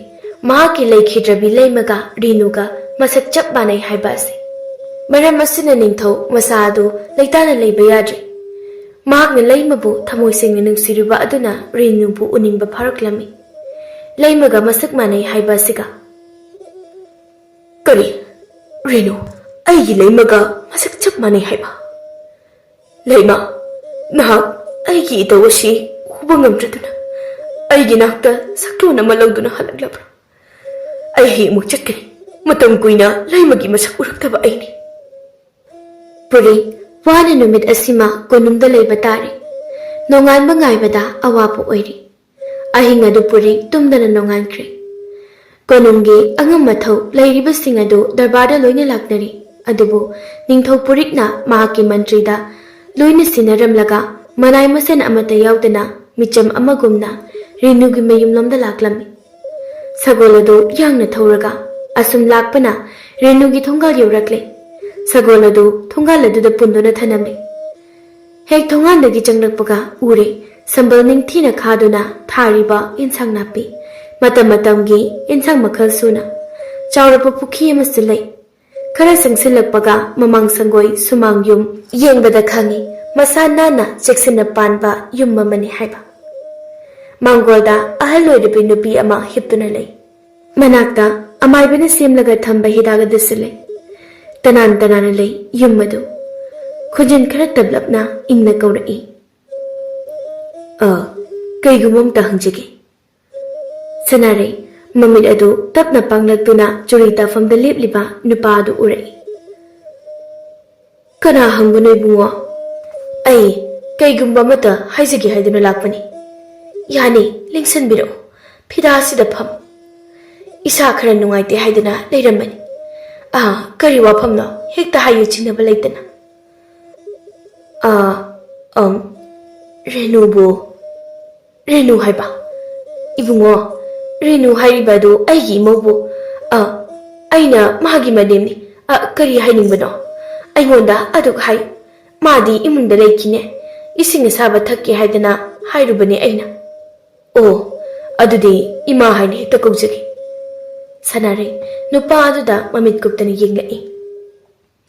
ꯃꯍꯥꯛꯀꯤ ꯂꯩꯈꯤꯗ꯭ꯔꯕꯤ ꯂꯩꯃꯒ ꯔꯦꯅꯨꯒ ꯃꯁꯛ ꯆꯞ ꯃꯥꯟꯅꯩ ꯍꯥꯏꯕ ꯑꯁꯤ꯫ ꯃꯔꯝ ꯑꯁꯤꯅ ꯅꯤꯡꯊꯧ ꯃꯁꯥ ꯑꯗꯨ ꯂꯩꯇꯥꯅ ꯂꯩꯕ ꯌꯥꯗ꯭ꯔꯦ꯫ ꯃꯍꯥꯛꯅ ꯂꯩꯃꯕꯨ ꯊꯃꯣꯏ ꯁꯦꯡꯅ ꯅꯨꯡꯁꯤꯔꯨꯕ ꯑꯗꯨꯅ ꯔꯦꯅꯨꯕꯨ ꯎꯅꯤꯡꯕ ꯐꯥꯎꯔꯛꯂꯝꯃꯤ꯫ ꯂꯩꯃꯒ ꯃꯁꯛ ꯃꯥꯟꯅꯩ ꯍꯥꯏꯕ ꯑꯁꯤꯒ꯫" "ꯀꯔꯤ? ꯔꯦꯅꯨ, ꯑꯩꯒꯤ ꯂꯩꯃꯒ ꯃꯁꯛ ꯆꯞ ꯃꯥꯟꯅꯩ ꯍꯥꯏꯕ? ꯂꯩꯃ, ꯅꯍꯥꯛ ꯑꯩꯒꯤ ꯏꯇꯧ ꯑꯁꯤ ꯎꯕ ꯉꯝꯗ꯭ꯔꯗꯨꯅ ꯑꯩꯒꯤ ꯅꯥꯛꯇ ꯁꯛꯂꯣꯟ ꯑꯃ ꯂꯧꯗꯨꯅ ꯍꯜꯂꯛꯂꯕ꯭ꯔꯥ? ꯑꯩ ꯍꯌꯦꯡꯃꯛ ꯆꯠꯀꯅꯤ꯫ ꯃꯇꯝ ꯀꯨꯏꯅ ꯂꯩꯃꯒꯤ ꯃꯁꯛ ꯎꯔꯛꯇꯕ ꯑꯩꯅꯤ꯫" ꯄꯨꯔꯤ ꯋꯥꯅ ꯅꯨꯃꯤꯠ ꯑꯁꯤꯃ ꯀꯣꯅꯨꯡꯗ ꯂꯩꯕ ꯇꯥꯔꯦ꯫ ꯅꯣꯡꯉꯥꯟꯕ ꯉꯥꯏꯕꯗ ꯑꯋꯥꯕ ꯑꯣꯏꯔꯦ꯫ ꯑꯍꯤꯡ ꯑꯗꯨ ꯄꯨꯔꯤ ꯇꯨꯝꯗꯅ ꯅꯣꯡꯉꯥꯟꯈ꯭ꯔꯦ꯫ ꯀꯣꯅꯨꯡꯒꯤ ꯑꯉꯝ ꯑꯊꯧ ꯂꯩꯔꯤꯕꯁꯤꯡ ꯑꯗꯨ ꯗꯔꯕꯥꯔꯗ ꯂꯣꯏꯅ ꯂꯥꯛꯅꯔꯦ꯫ ꯑꯗꯨꯕꯨ ꯅꯤꯡꯊꯧ ꯄꯨꯔꯤꯛꯅ ꯃꯍꯥꯛꯀꯤ ꯃꯟꯇ꯭ꯔꯤꯗ ꯂꯣꯏꯅ ꯁꯤꯟꯅꯔꯝꯂꯒ ꯃꯅꯥꯏ ꯃꯁꯦꯟ ꯑꯃꯠꯇ ꯌꯥꯎꯗꯅ ꯃꯤꯆꯝ ꯑꯃꯒꯨꯝꯅ ꯔꯦꯅꯨꯒꯤ ꯃꯌꯨꯝꯂꯣꯝꯗ ꯂꯥꯛꯂꯝꯃꯤ꯫ ꯁꯒꯣꯜ ꯑꯗꯨ ꯌꯥꯡꯅ ꯊꯧꯔꯒ ꯑꯁꯨꯝ ꯂꯥꯛꯄꯅ ꯔꯦꯅꯨꯒꯤ ꯊꯣꯡꯒꯥꯜ ꯌꯧꯔꯛꯂꯦ꯫ ꯁꯒꯣꯜ ꯑꯗꯨ ꯊꯣꯡꯒꯥꯜ ꯑꯗꯨꯗ ꯄꯨꯟꯗꯨꯅ ꯊꯅꯝꯂꯦ꯫ ꯍꯦꯛ ꯊꯣꯡꯒꯥꯟꯗꯒꯤ ꯆꯪꯂꯛꯄꯒ ꯎꯔꯦ, ꯁꯝꯕꯜ ꯅꯤꯡꯊꯤꯅ ꯈꯥꯗꯨꯅ ꯊꯥꯔꯤꯕ ꯏꯟꯁꯥꯡ ꯅꯥꯄꯤ, ꯃꯇꯝ ꯃꯇꯝꯒꯤ ꯏꯟꯁꯥꯡ ꯃꯈꯜ ꯁꯨꯅ꯫ ꯆꯥꯎꯔꯕ ꯄꯨꯈ꯭ꯔꯤ ꯑꯃꯁꯨ ꯂꯩ꯫ ꯈꯔ ꯆꯪꯁꯤꯜꯂꯛꯄꯒ ꯃꯃꯥꯡ ꯁꯪꯒꯣꯏ ꯁꯨꯃꯥꯡ ꯌꯨꯝ ꯌꯦꯡꯕꯗ ꯈꯪꯉꯤ, ꯃꯁꯥ ꯅꯥꯟꯅ ꯆꯦꯛꯁꯤꯟꯅ ꯄꯥꯟꯕ ꯌꯨꯝ ꯑꯃꯅꯤ ꯍꯥꯏꯕ꯫ ꯃꯥꯡꯒꯣꯜꯗ ꯑꯍꯜ ꯑꯣꯏꯔꯕꯤ ꯅꯨꯄꯤ ꯑꯃ ꯍꯤꯞꯇꯨꯅ ꯂꯩ꯫ ꯃꯅꯥꯛꯇ ꯑꯃꯥꯏꯕꯅ ꯁꯦꯝꯂꯒ ꯊꯝꯕ ꯍꯤꯗꯥꯛ ꯑꯗꯨꯁꯨ ꯂꯩ꯫ ꯇꯅꯥꯟ ꯇꯅꯥꯟꯅ ꯂꯩ ꯌꯨꯝ ꯑꯗꯨ꯫ ꯈꯣꯟꯖꯦꯜ ꯈꯔ ꯇꯞꯂꯞꯅ ꯏꯪꯅ ꯀꯧꯔꯛꯏ꯫ "ꯑ, ꯀꯩꯒꯨꯝꯕ ꯑꯝꯇ ꯍꯪꯖꯒꯦ꯫" ꯁꯅꯥꯔꯩ ꯃꯃꯤꯠ ꯑꯗꯨ ꯇꯞꯅ ꯄꯥꯡꯂꯛꯇꯨꯅ ꯆꯨꯔꯤ ꯇꯥꯐꯝꯗ ꯂꯦꯞꯂꯤꯕ ꯅꯨꯄꯥ ꯑꯗꯨ ꯎꯔꯛꯏ꯫ "ꯀꯅꯥ ꯍꯪꯕꯅꯣ ꯏꯕꯨꯡꯉꯣ?" "ꯑꯩ, ꯀꯩꯒꯨꯝꯕ ꯑꯃꯠꯇ ꯍꯥꯏꯖꯒꯦ ꯍꯥꯏꯗꯨꯅ ꯂꯥꯛꯄꯅꯤ꯫ ꯌꯥꯅꯤ, ꯂꯦꯡꯁꯟꯕꯤꯔꯛꯎ꯫ ꯐꯤꯗꯥꯁꯤꯗ ꯐꯝ꯫ ꯏꯁꯥ ꯈꯔ ꯅꯨꯡꯉꯥꯏꯇꯦ ꯍꯥꯏꯗꯨꯅ ꯂꯩꯔꯝꯕꯅꯤ꯫ ꯑꯥ, ꯀꯔꯤ ꯋꯥꯐꯝꯅꯣ? ꯍꯦꯛꯇ ꯍꯥꯏꯌꯨ, ꯆꯤꯡꯅꯕ ꯂꯩꯇꯅ꯫ ꯑꯥ, ꯑꯝ, ꯔꯦꯅꯨꯕꯨ꯫ ꯔꯦꯅꯨ ꯍꯥꯏꯕ? ꯏꯕꯨꯡꯉꯣ, ꯔꯦꯅꯨ ꯍꯥꯏꯔꯤꯕ ꯑꯗꯨ ꯑꯩꯒꯤ ꯏꯃꯧꯕꯨ꯫ ꯑ, ꯑꯩꯅ ꯃꯥꯒꯤ ꯃꯅꯦꯝꯅꯤ꯫ ꯑ, ꯀꯔꯤ ꯍꯥꯏꯅꯤꯡꯕꯅꯣ? ꯑꯩꯉꯣꯟꯗ ꯑꯗꯨꯛ ꯍꯥꯏ꯫ ꯃꯥꯗꯤ ꯏꯃꯨꯡꯗ ꯂꯩꯈꯤꯅꯦ꯫ ꯏꯁꯤꯡ ꯑꯁꯥꯕ ꯊꯛꯀꯦ ꯍꯥꯏꯗꯅ ꯍꯥꯏꯔꯨꯕꯅꯦ ꯑꯩꯅ꯫ ꯑꯣ, ꯑꯗꯨꯗꯤ ꯏꯃꯥ ꯍꯥꯏꯅ ꯍꯦꯛꯇ ꯀꯧꯖꯒꯦ꯫ ꯁꯅꯥꯔꯩ ꯅꯨꯄꯥ ꯑꯗꯨꯗ ꯃꯃꯤꯠ ꯀꯨꯞꯇꯅ ꯌꯦꯡꯂꯛꯏ꯫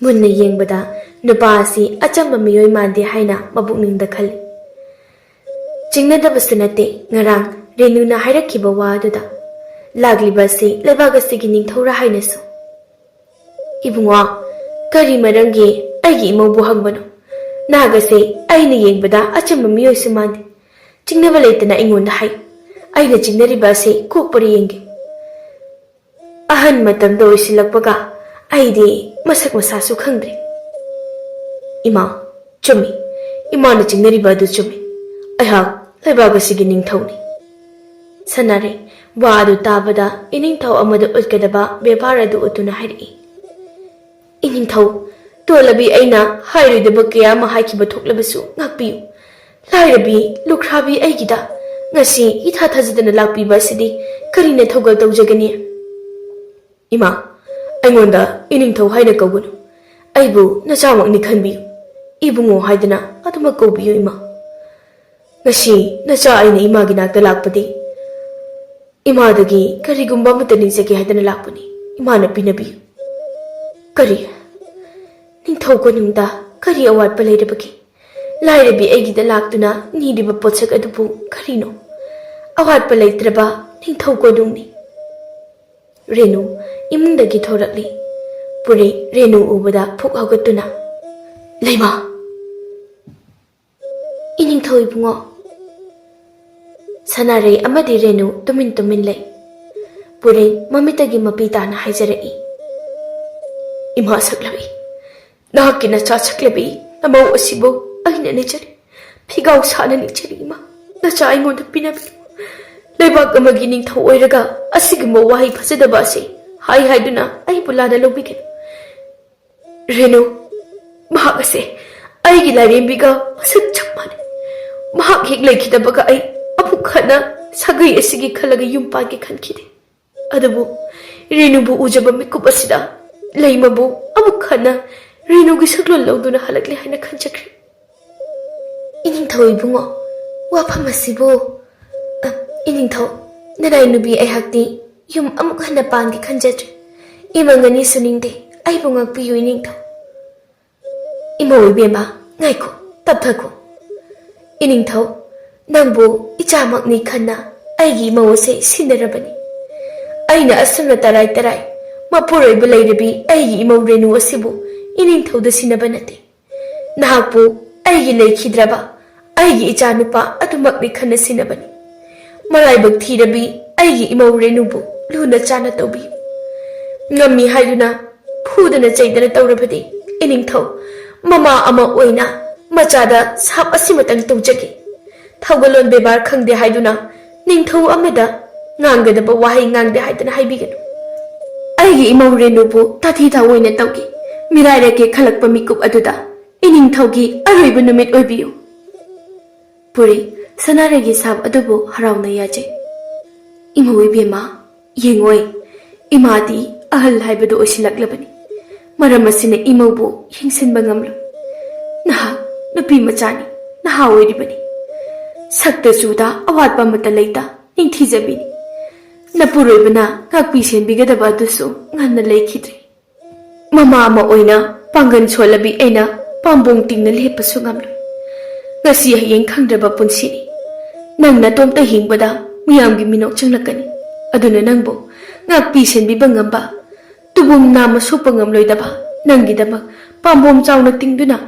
ꯃꯨꯟꯅ ꯌꯦꯡꯕꯗ ꯅꯨꯄꯥ ꯑꯁꯤ ꯑꯆꯝꯕ ꯃꯤꯑꯣꯏ ꯃꯥꯟꯗꯦ ꯍꯥꯏꯅ ꯃꯄꯨꯛꯅꯤꯡꯗ ꯈꯜꯂꯤ꯫ ꯆꯤꯡꯅꯗꯕꯁꯨ ꯅꯠꯇꯦ, ꯉꯔꯥꯡ ꯔꯦꯅꯨꯅ ꯍꯥꯏꯔꯛꯈꯤꯕ ꯋꯥ ꯑꯗꯨꯗ꯫ ꯂꯥꯛꯂꯤꯕ ꯑꯁꯤ ꯂꯩꯕꯥꯛ ꯑꯁꯤꯒꯤ ꯅꯤꯡꯊꯧꯔꯥ ꯍꯥꯏꯅꯁꯨ꯫ ꯏꯕꯨꯡꯉꯣ, ꯀꯔꯤ ꯃꯔꯝꯒꯤ ꯑꯩꯒꯤ ꯏꯃꯧꯕꯨ ꯍꯪꯕꯅꯣ? ꯅꯍꯥꯛ ꯑꯁꯤ ꯑꯩꯅ ꯌꯦꯡꯕꯗ ꯑꯆꯝꯕ ꯃꯤꯑꯣꯏꯁꯨ ꯃꯥꯟꯗꯦ꯫ ꯆꯤꯡꯅꯕ ꯂꯩꯇꯅ ꯑꯩꯉꯣꯟꯗ ꯍꯥꯏ꯫ ꯑꯩꯅ ꯆꯤꯡꯅꯔꯤꯕ ꯑꯁꯤ ꯀꯣꯛꯄꯔ ꯌꯦꯡꯒꯦ꯫ ꯑꯍꯟ ꯃꯇꯝꯗ ꯑꯣꯏꯁꯤꯜꯂꯛꯄꯒ ꯑꯩꯗꯤ ꯃꯁꯛ ꯃꯁꯥꯁꯨ ꯈꯪꯗ꯭ꯔꯦ꯫ ꯏꯃꯥ, ꯆꯨꯝꯃꯤ꯫ ꯏꯃꯥꯅ ꯆꯤꯡꯅꯔꯤꯕ ꯑꯗꯨ ꯆꯨꯝꯃꯤ꯫ ꯑꯩꯍꯥꯛ ꯂꯩꯕꯥꯛ ꯑꯁꯤꯒꯤ ꯅꯤꯡꯊꯧꯅꯤ꯫ ꯁꯅꯥꯔꯩ ꯋꯥ ꯑꯗꯨ ꯇꯥꯕꯗ ꯏꯅꯤꯡꯊꯧ ꯑꯃꯗ ꯎꯠꯀꯗꯕ ꯕꯦꯕꯥꯔ ꯑꯗꯨ ꯎꯠꯇꯨꯅ ꯍꯥꯏꯔꯛꯏ꯫ ꯏꯅꯤꯡꯊꯧ, ꯇꯣꯜꯂꯕꯤ ꯑꯩꯅ ꯍꯥꯏꯔꯣꯏꯗꯕ ꯀꯌꯥ ꯑꯃ ꯍꯥꯏꯈꯤꯕ ꯊꯣꯛꯂꯕꯁꯨ ꯉꯥꯛꯄꯤꯌꯨ꯫ ꯂꯥꯏꯔꯕꯤ, ꯂꯨꯈ꯭ꯔꯥꯕꯤ ꯑꯩꯒꯤꯗ ꯉꯁꯤ ꯏꯊꯥ ꯊꯥꯖꯗꯅ ꯂꯥꯛꯄꯤꯕ ꯑꯁꯤꯗꯤ ꯀꯔꯤꯅ ꯊꯧꯒꯜ ꯇꯧꯖꯒꯅꯤ? ꯏꯃꯥ, ꯑꯩꯉꯣꯟꯗ ꯏꯅꯤꯡꯊꯧ ꯍꯥꯏꯅ ꯀꯧꯒꯅꯨ꯫ ꯑꯩꯕꯨ ꯅꯆꯥꯃꯛꯅꯤ ꯈꯟꯕꯤꯌꯨ꯫ ꯏꯕꯨꯡꯉꯣ ꯍꯥꯏꯗꯅ ꯑꯗꯨꯃꯛ ꯀꯧꯕꯤꯌꯨ, ꯏꯃꯥ꯫ ꯉꯁꯤ ꯅꯆꯥ ꯑꯩꯅ ꯏꯃꯥꯒꯤ ꯅꯥꯛꯇ ꯂꯥꯛꯄꯗꯤ ꯏꯃꯥꯗꯒꯤ ꯀꯔꯤꯒꯨꯝꯕ ꯑꯃꯠꯇ ꯅꯤꯖꯒꯦ ꯍꯥꯏꯗꯅ ꯂꯥꯛꯄꯅꯤ꯫ ꯏꯃꯥꯅ ꯄꯤꯅꯕꯤꯌꯨ꯫ ꯀꯔꯤ? ꯅꯤꯡꯊꯧ ꯀꯣꯅꯨꯡꯗ ꯀꯔꯤ ꯑꯋꯥꯠꯄ ꯂꯩꯔꯕꯒꯦ? ꯂꯥꯏꯔꯕꯤ ꯑꯩꯒꯤꯗ ꯂꯥꯛꯇꯨꯅ ꯅꯤꯔꯤꯕ ꯄꯣꯠꯁꯛ ꯑꯗꯨꯕꯨ ꯀꯔꯤꯅꯣ? ꯑꯋꯥꯠꯄ ꯂꯩꯇ꯭ꯔꯕ ꯅꯤꯡꯊꯧ ꯀꯣꯅꯨꯡꯅꯤ꯫ ꯔꯦꯅꯨ ꯏꯃꯨꯡꯗꯒꯤ ꯊꯣꯔꯛꯂꯤ꯫ ꯄꯨꯔꯤ ꯔꯦꯅꯨ ꯎꯕꯗ ꯐꯨꯛ ꯍꯧꯒꯠꯇꯨꯅ, "ꯂꯩꯃ!" "ꯏꯅꯤꯡꯊꯧ ꯏꯕꯨꯡꯉꯣ!" ꯁꯅꯥꯔꯩ ꯑꯃꯗꯤ ꯔꯦꯅꯨ ꯇꯨꯃꯤꯟ ꯇꯨꯃꯤꯟ ꯂꯩ꯫ ꯄꯨꯔꯤ ꯃꯃꯤꯠꯇꯒꯤ ꯃꯄꯤ ꯇꯥꯅ ꯍꯥꯏꯖꯔꯛꯏ, "ꯏꯃꯥ ꯁꯛꯂꯕꯤ, ꯅꯍꯥꯛꯀꯤ ꯅꯆꯥ ꯁꯛꯂꯕꯤ ꯅꯃꯧ ꯑꯁꯤꯕꯨ ꯑꯩꯅ ꯅꯤꯖꯔꯤ꯫ ꯐꯤꯒꯥꯎ ꯁꯥꯅ ꯅꯤꯡꯖꯔꯤ ꯏꯃꯥ꯫ ꯅꯆꯥ ꯑꯩꯉꯣꯟꯗ ꯄꯤꯅꯕꯤꯌꯨ꯫ ꯂꯩꯕꯥꯛ ꯑꯃꯒꯤ ꯅꯤꯡꯊꯧ ꯑꯣꯏꯔꯒ ꯑꯁꯤꯒꯨꯝꯕ ꯋꯥꯍꯩ ꯐꯖꯗꯕ ꯑꯁꯤ ꯍꯥꯏ ꯍꯥꯏꯗꯨꯅ ꯑꯩꯕꯨ ꯂꯥꯟꯅ ꯂꯧꯕꯤꯒꯅꯨ꯫ ꯔꯦꯅꯨ, ꯃꯍꯥꯛ ꯑꯁꯦ ꯑꯩꯒꯤ ꯂꯥꯏꯔꯦꯝꯕꯤꯒ ꯃꯁꯛ ꯆꯞ ꯃꯥꯟꯅꯩ꯫ ꯃꯍꯥꯛ ꯍꯦꯛ ꯂꯩꯈꯤꯗꯕꯒ ꯑꯩ ꯑꯃꯨꯛ ꯍꯟꯅ ꯁꯥꯒꯩ ꯑꯁꯤꯒꯤ ꯈꯜꯂꯒ ꯌꯨꯝ ꯄꯥꯟꯒꯦ ꯈꯟꯈꯤꯗꯦ꯫ ꯑꯗꯨꯕꯨ ꯔꯦꯅꯨꯕꯨ ꯎꯖꯕ ꯃꯤꯀꯨꯞ ꯑꯁꯤꯗ ꯂꯩꯃꯕꯨ ꯑꯃꯨꯛ ꯍꯟꯅ ꯔꯦꯅꯨꯒꯤ ꯁꯛꯂꯣꯟ ꯂꯧꯗꯨꯅ ꯍꯜꯂꯛꯂꯦ ꯍꯥꯏꯅ ꯈꯟꯖꯈ꯭ꯔꯦ꯫ ꯏꯅꯤꯡꯊꯧ ꯏꯕꯨꯡꯉꯣ, ꯋꯥꯐꯝ ꯑꯁꯤꯕꯨ, ꯑ, ꯏꯅꯤꯡꯊꯧ, ꯅꯅꯥꯏ ꯅꯨꯄꯤ ꯑꯩꯍꯥꯛꯇꯤ ꯌꯨꯝ ꯑꯃꯨꯛ ꯍꯟꯅ ꯄꯥꯟꯒꯦ ꯈꯟꯖꯗ꯭ꯔꯦ꯫ ꯏꯃꯪ ꯑꯅꯤ ꯁꯨꯅꯤꯡꯗꯦ, ꯑꯩꯕꯨ ꯉꯥꯛꯄꯤꯌꯨ ꯏꯅꯤꯡꯊꯧ꯫ ꯏꯃꯧ ꯏꯕꯦꯝꯃ, ꯉꯥꯏꯈꯣ, ꯇꯞꯊꯈꯣ꯫ ꯏꯅꯤꯡꯊꯧ, ꯅꯪꯕꯨ ꯏꯆꯥꯃꯛꯅꯤ ꯈꯟꯅ ꯑꯩꯒꯤ ꯏꯃꯧ ꯑꯁꯦ ꯁꯤꯟꯅꯔꯕꯅꯤ꯫ ꯑꯩꯅ ꯑꯁꯨꯝꯅ ꯇꯔꯥꯏ ꯇꯔꯥꯏ ꯃꯄꯨꯔꯣꯏꯕ ꯂꯩꯔꯕꯤ ꯑꯩꯒꯤ ꯏꯃꯧ ꯔꯦꯅꯨ ꯑꯁꯤꯕꯨ ꯏꯅꯤꯡꯊꯧꯗ ꯁꯤꯟꯅꯕ ꯅꯠꯇꯦ꯫ ꯅꯍꯥꯛꯄꯨ ꯑꯩꯒꯤ ꯂꯩꯈꯤꯗ꯭ꯔꯕ ꯑꯩꯒꯤ ꯏꯆꯥꯅꯨꯄꯥ ꯑꯗꯨꯃꯛꯅꯤ ꯈꯟꯅ ꯁꯤꯟꯅꯕꯅꯤ꯫ ꯃꯔꯥꯏꯕꯛ ꯊꯤꯔꯕꯤ ꯑꯩꯒꯤ ꯏꯃꯧ ꯔꯦꯅꯨꯕꯨ ꯂꯨꯅ ꯆꯥꯅ ꯇꯧꯕꯤꯌꯨ꯫ ꯉꯝꯃꯤ ꯍꯥꯏꯗꯨꯅ ꯐꯨꯗꯅ ꯆꯩꯗꯅ ꯇꯧꯔꯕꯗꯤ ꯏꯅꯤꯡꯊꯧ, ꯃꯃꯥ ꯑꯃ ꯑꯣꯏꯅ ꯃꯆꯥꯗ ꯁꯥꯞ ꯑꯁꯤꯃꯇꯪ ꯇꯧꯖꯒꯦ꯫ ꯊꯧꯒꯜꯂꯣꯟ ꯕꯦꯕꯥꯔ ꯈꯪꯗꯦ ꯍꯥꯏꯗꯨꯅ ꯅꯤꯡꯊꯧ ꯑꯃꯗ ꯉꯥꯡꯒꯗꯕ ꯋꯥꯍꯩ ꯉꯥꯡꯗꯦ ꯍꯥꯏꯗꯅ ꯍꯥꯏꯕꯤꯒꯅꯨ꯫ ꯑꯩꯒꯤ ꯏꯃꯧ ꯔꯦꯅꯨꯕꯨ ꯇꯥꯊꯤ ꯇꯥꯑꯣꯏꯅ ꯇꯧꯒꯦ꯫ ꯃꯤꯔꯥꯏꯔꯛꯀꯦ ꯈꯜꯂꯛꯄ ꯃꯤꯀꯨꯞ ꯑꯗꯨꯗ ꯏꯅꯤꯡꯊꯧꯒꯤ ꯑꯔꯣꯏꯕ ꯅꯨꯃꯤꯠ ꯑꯣꯏꯕꯤꯌꯨ꯫ ꯄꯨꯔꯤ, ꯁꯅꯥꯔꯩꯒꯤ ꯁꯥꯞ ꯑꯗꯨꯕꯨ ꯍꯔꯥꯎꯅ ꯌꯥꯖꯩ꯫ ꯏꯃꯧ ꯏꯕꯦꯝꯃ, ꯌꯦꯡꯉꯣꯏ, ꯏꯃꯥꯗꯤ ꯑꯍꯜ ꯍꯥꯏꯕꯗꯨ ꯑꯣꯏꯁꯤꯜꯂꯛꯂꯕꯅꯤ꯫ ꯃꯔꯝ ꯑꯁꯤꯅ ꯏꯃꯧꯕꯨ ꯌꯦꯡꯁꯤꯟꯕ ꯉꯝꯂꯣꯏ꯫ ꯅꯍꯥꯛ ꯅꯨꯄꯤ ꯃꯆꯥꯅꯤ, ꯅꯍꯥ ꯑꯣꯏꯔꯤꯕꯅꯤ꯫ ꯁꯛꯇ ꯆꯨꯗ ꯑꯋꯥꯠꯄ ꯑꯃꯠꯇ ꯂꯩꯇ ꯅꯤꯡꯊꯤꯖꯕꯤꯅꯤ꯫ ꯅꯄꯨꯔꯣꯏꯕꯅ ꯉꯥꯛꯄꯤ ꯁꯦꯟꯕꯤꯒꯗꯕ ꯑꯗꯨꯁꯨ ꯉꯟꯅ ꯂꯩꯈꯤꯗ꯭ꯔꯤ꯫ ꯃꯃꯥ ꯑꯃ ꯑꯣꯏꯅ ꯄꯥꯡꯒꯜ ꯁꯣꯜꯂꯕꯤ ꯑꯩꯅ ꯄꯥꯝꯕꯣꯝ ꯇꯤꯡꯅ ꯂꯦꯞꯄꯁꯨ ꯉꯝꯂꯣꯏ꯫ ꯉꯁꯤ ꯍꯌꯦꯡ ꯈꯪꯗ꯭ꯔꯕ ꯄꯨꯟꯁꯤꯅꯤ꯫ ꯅꯪ ꯅꯇꯣꯝꯇ ꯍꯤꯡꯕꯗ ꯃꯤꯌꯥꯝꯒꯤ ꯃꯤꯅꯣꯛ ꯆꯪꯂꯛꯀꯅꯤ꯫ ꯑꯗꯨꯅ ꯅꯪꯕꯨ ꯉꯥꯛꯄꯤ ꯁꯦꯟꯕꯤꯕ ꯉꯝꯕ, ꯇꯨꯕꯨꯝ ꯅꯥꯝꯃ ꯁꯣꯛꯄ ꯉꯝꯂꯣꯏꯗꯕ ꯅꯪꯒꯤꯗꯃꯛ ꯄꯥꯝꯕꯣꯝ ꯆꯥꯎꯅ ꯇꯤꯡꯗꯨꯅ